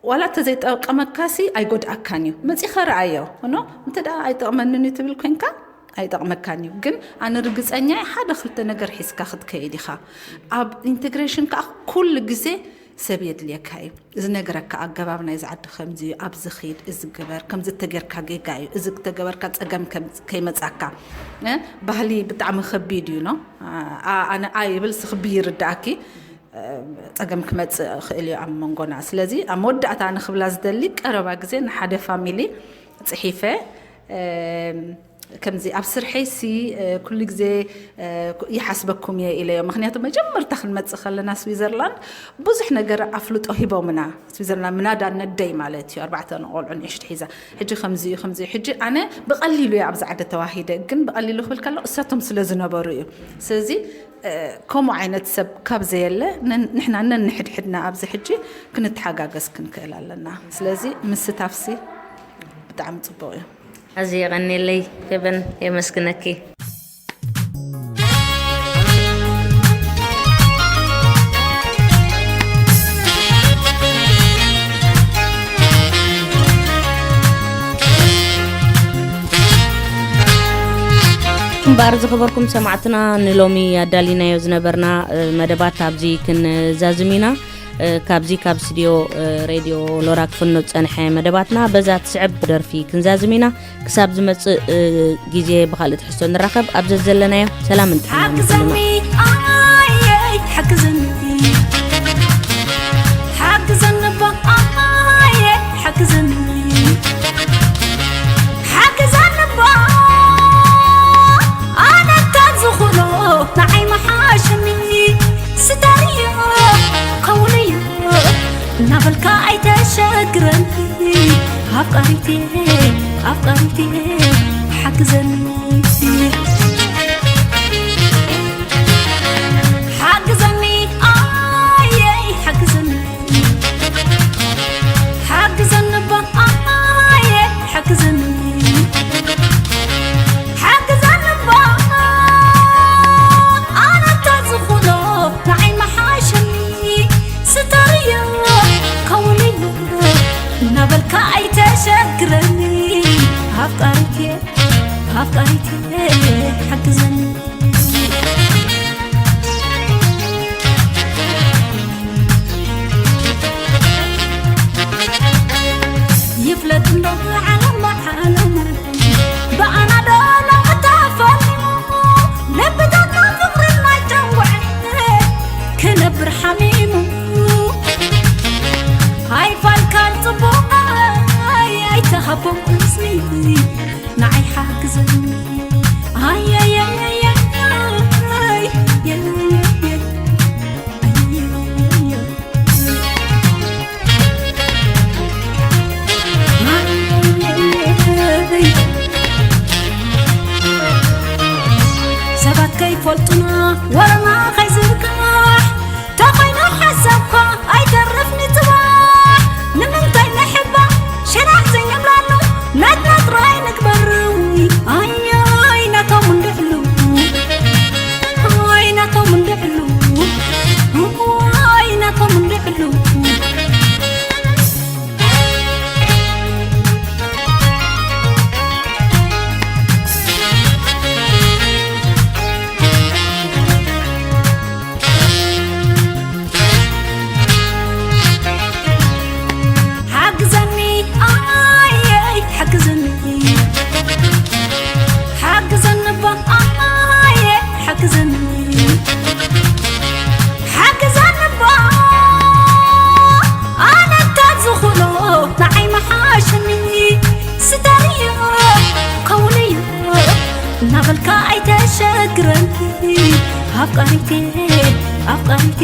ዋላ እንተ ዘይጠቀመካሲ ኣይጎድኣካን እዩ መጺኻ ረኣዮ ኖ እንተ ደኣ ኣይጠቕመንን እዩ ትብል ኮንካ ኣይጠቕመካን እዩ ግን ኣነ ርግጸኛ ሓደ ክልተ ነገር ሒዝካ ክትከይድ ኢኻ ኣብ ኢንቴግሬሽን ከዓ ኩሉ ግዜ ሰብ የድልየካ እዩ ዝነግረካ ኣገባብ ናይዚ ዓዲ ከምዚ እዩ ኣብዚ ኺድ እዚ ግበር ከምዚ ተገርካ ጌጋ እዩ እዚ ተገበርካ ፀገም ከይመፃካ ባህሊ ብጣዕሚ ከቢድ እዩ ኖ ኣነ ኣ ይብል ስክቢ ይርዳእኪ ፀገም ክመፅእ ክእል እዩ ኣብ መንጎና ስለዚ ኣብ መወዳእታ ንክብላ ዝደሊ ቀረባ ግዜ ንሓደ ፋሚሊ ፅሒፈ ከምዚ ኣብ ስርሐይሲ ኩሉ ግዜ ይሓስበኩም እየ ኢለዮ። ምክንያቱ መጀመርታ ክንመፅእ ከለና ስዊዘርላንድ ብዙሕ ነገር ኣፍልጦ ሂቦምና። ስዊዘርላንድ ምናዳ ነደይ ማለት እዩ፣ ኣርባዕተ ቆልዑ ንእሽት ሒዛ። ሕጂ ከምዚ እዩ ከምዚ እዩ። ሕጂ ኣነ ብቐሊሉ እየ ኣብዚ ዓዲ ተዋሂደ፣ ግን ብቐሊሉ ክብል ከሎ እሳቶም ስለ ዝነበሩ እዩ። ስለዚ ከምኡ ዓይነት ሰብ ካብ ዘየለ ንሕና ነንሕድሕድና ኣብዚ ሕጂ ክንተሓጋገዝ ክንክእል ኣለና። ስለዚ ምስታፍሲ ብጣዕሚ ፅቡቕ እዩ። ኣዝየ የቐንየለይ ፌበን፣ የመስግነኪ። እምበኣር ዝኸበርኩም ሰማዕትና፣ ንሎሚ ኣዳሊናዮ ዝነበርና መደባት ኣብዚ ክንዛዝም ኢና። ካብዚ ካብ ስቱድዮ ሬድዮ ሎራ ክፍኖ ዝጸንሐ መደባትና በዛ ትስዕብ ደርፊ ክንዛዝም ኢና። ክሳብ ዝመጽእ ግዜ ብኻልእ ትሕዝቶ ንራኸብ። ኣብ ዘዘለናዮ ሰላምን ጥዕናን ንኹልና። ሓግዘኒ ኣየይ ሓግዘኒ ሓግዘኒ ኣየይ ሓግዘኒ ሓግዘኒ ኣነ ካብ ዝኾኖ ንዓይ መሓሸኒ ስታርዮ ከውልዮ እናበልካ ኣይተሸግረኒ ኣፍቃሪቴ ኣፍቃሪቴ ሓግዘኒ ሓግዘኒ ኣየይ ሓግዘኒ ሓግዘኒ ኣየ ሓግዘኒ ሓግዘኒ ኣነ እንተዝኹኖ ንዓይ መሓሸኒ ስታርዮ ከውልዮ እናበልካ ኣይተሸግረኒ ኣፍቃሪቴ ኣፍቃሪቴ ሓግዘኒ ይፍለጥ እንዶ ዓለም ዓለም ብኣና ዶ ሎሚ ተፈሊሙ ልብታትና ፍቕሪ እናጨንጉዐ ክነብር ሓሚሙ ኣይፋልካን ጽቡቕ ኣይተሃቦም እዝኒ ንዓይ ሓግዘኒ ኣየየየየይ ሰባት ከይፈልጡና ወረና ከይዝርጋሕ ተኾይኑ ሓሳብካ ኣይተርፍ ንጽባሕ ንምንታይ ንሕባ ሸናዕ ዘይንብላሉ ናትና ጥራይ ንግበር ኣያይ ናቶም እንድዕሉ ኣይ ናቶም እንድዕሉ ኣይ ናቶም እንድዕሉ ሓግዘኒ ኣየይ ሓግዘኒ ሓግዘኒ ኣየ ሓግዘኒ ሓግዘኒ ኣነ እንተዝኽእሎ ንዓይ መሓሸኒ ስታርዮ ከውልዮ እናበልካ ኣይተሸግረኒ ኣፍቃሪቴ ኣፍቃሪቴ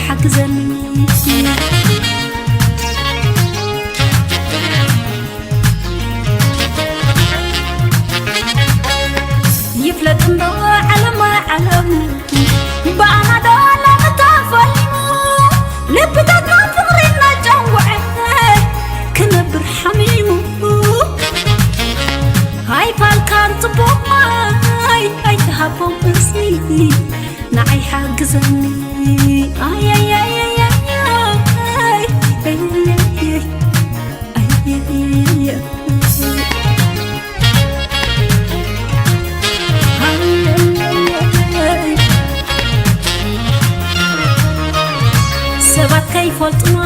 ሓግዘኒ ይፍለጥ እምበር ዓለም ዓለም ብኣና ዶ ሎሚ ተፈሊሙ ልብታትና ፍቕሪ እናጨንጉዐ ክነብር ሓሚሙ ኣይፋልካን ጽቡቕ ኣይትሃቦም እዝኒ ንዓይ ሓግዘኒ ኣየየየየይ ሰባት ከይፈልጡና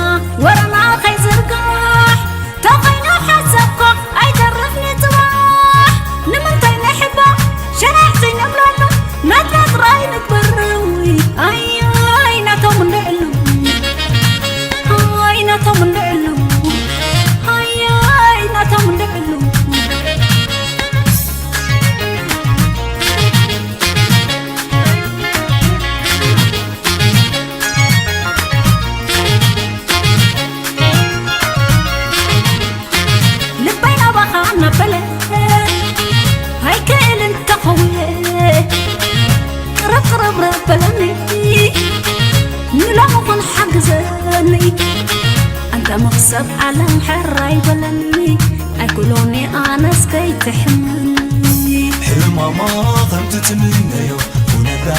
ወረና ከይዝርጋሕ ተኾይኑ ሓሳብካ ኣይተርፍኒ ጽባሕ ንምንታይ ንሕባ ሸናዕ ዘይንብለሉ ናትና ጥራይ ንግበር ኣያይ ናቶም እንድዕሉ ኣይ ናቶም እንድዕሉ ኣያይ ናቶም እንድዕሉ ተመኽሰብ ዓለም ሕራይ በለኒ ኣይኩሎኒ ኣነስ ከይትሕምኒ ሕማማ ከምቲ ትምነዮ ኩነላ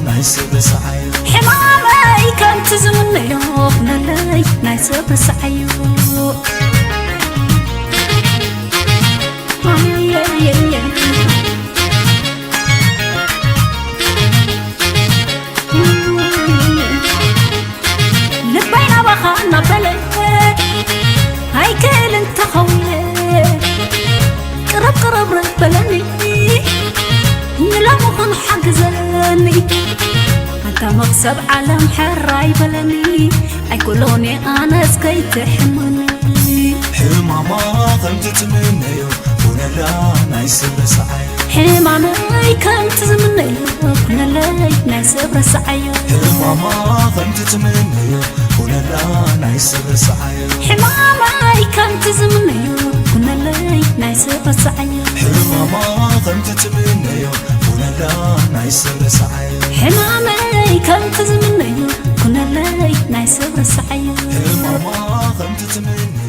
ናይ ሰብ ሰዓዮ ሕማመይ ከምቲ ዝምነዮ ኩነለይ ናይ ሰብ ሰዓዮ ኣይክእልን ተኸውለ ቅረብ ቅረብ በለኒ ንላሙኽን ሓግዘኒ ኣንታ መኽሰብ ዓለም ሕራይ በለኒ ኣይኮሎኒ ኣነስ ከይትሕምኒ ሕማማ ከምቲ ትምነዮ ኩነላ ናይ ሰብ ረስዓዮ ሕማመይ ከምቲ ዝምነዮ ኩነለይ ናይ ሰብ ረስዓዮ ሕማማ ከምቲ ትምነዮ ኩነላ ናይ ሰብ ረስዓዮ ሕማመይ ከምቲ ዝምነዮ ኩነለይ ናይ ሰብ ረስዓዮ ሕማማ ከምቲ ትምነዮ ኩነላ ናይ ሰብ ረስዓዮ ሕማመይ ከምቲ ዝምነዮ ኩነለይ ናይ ሰብ ረስዓዮ ሕማማ ከምቲ ትምነዮ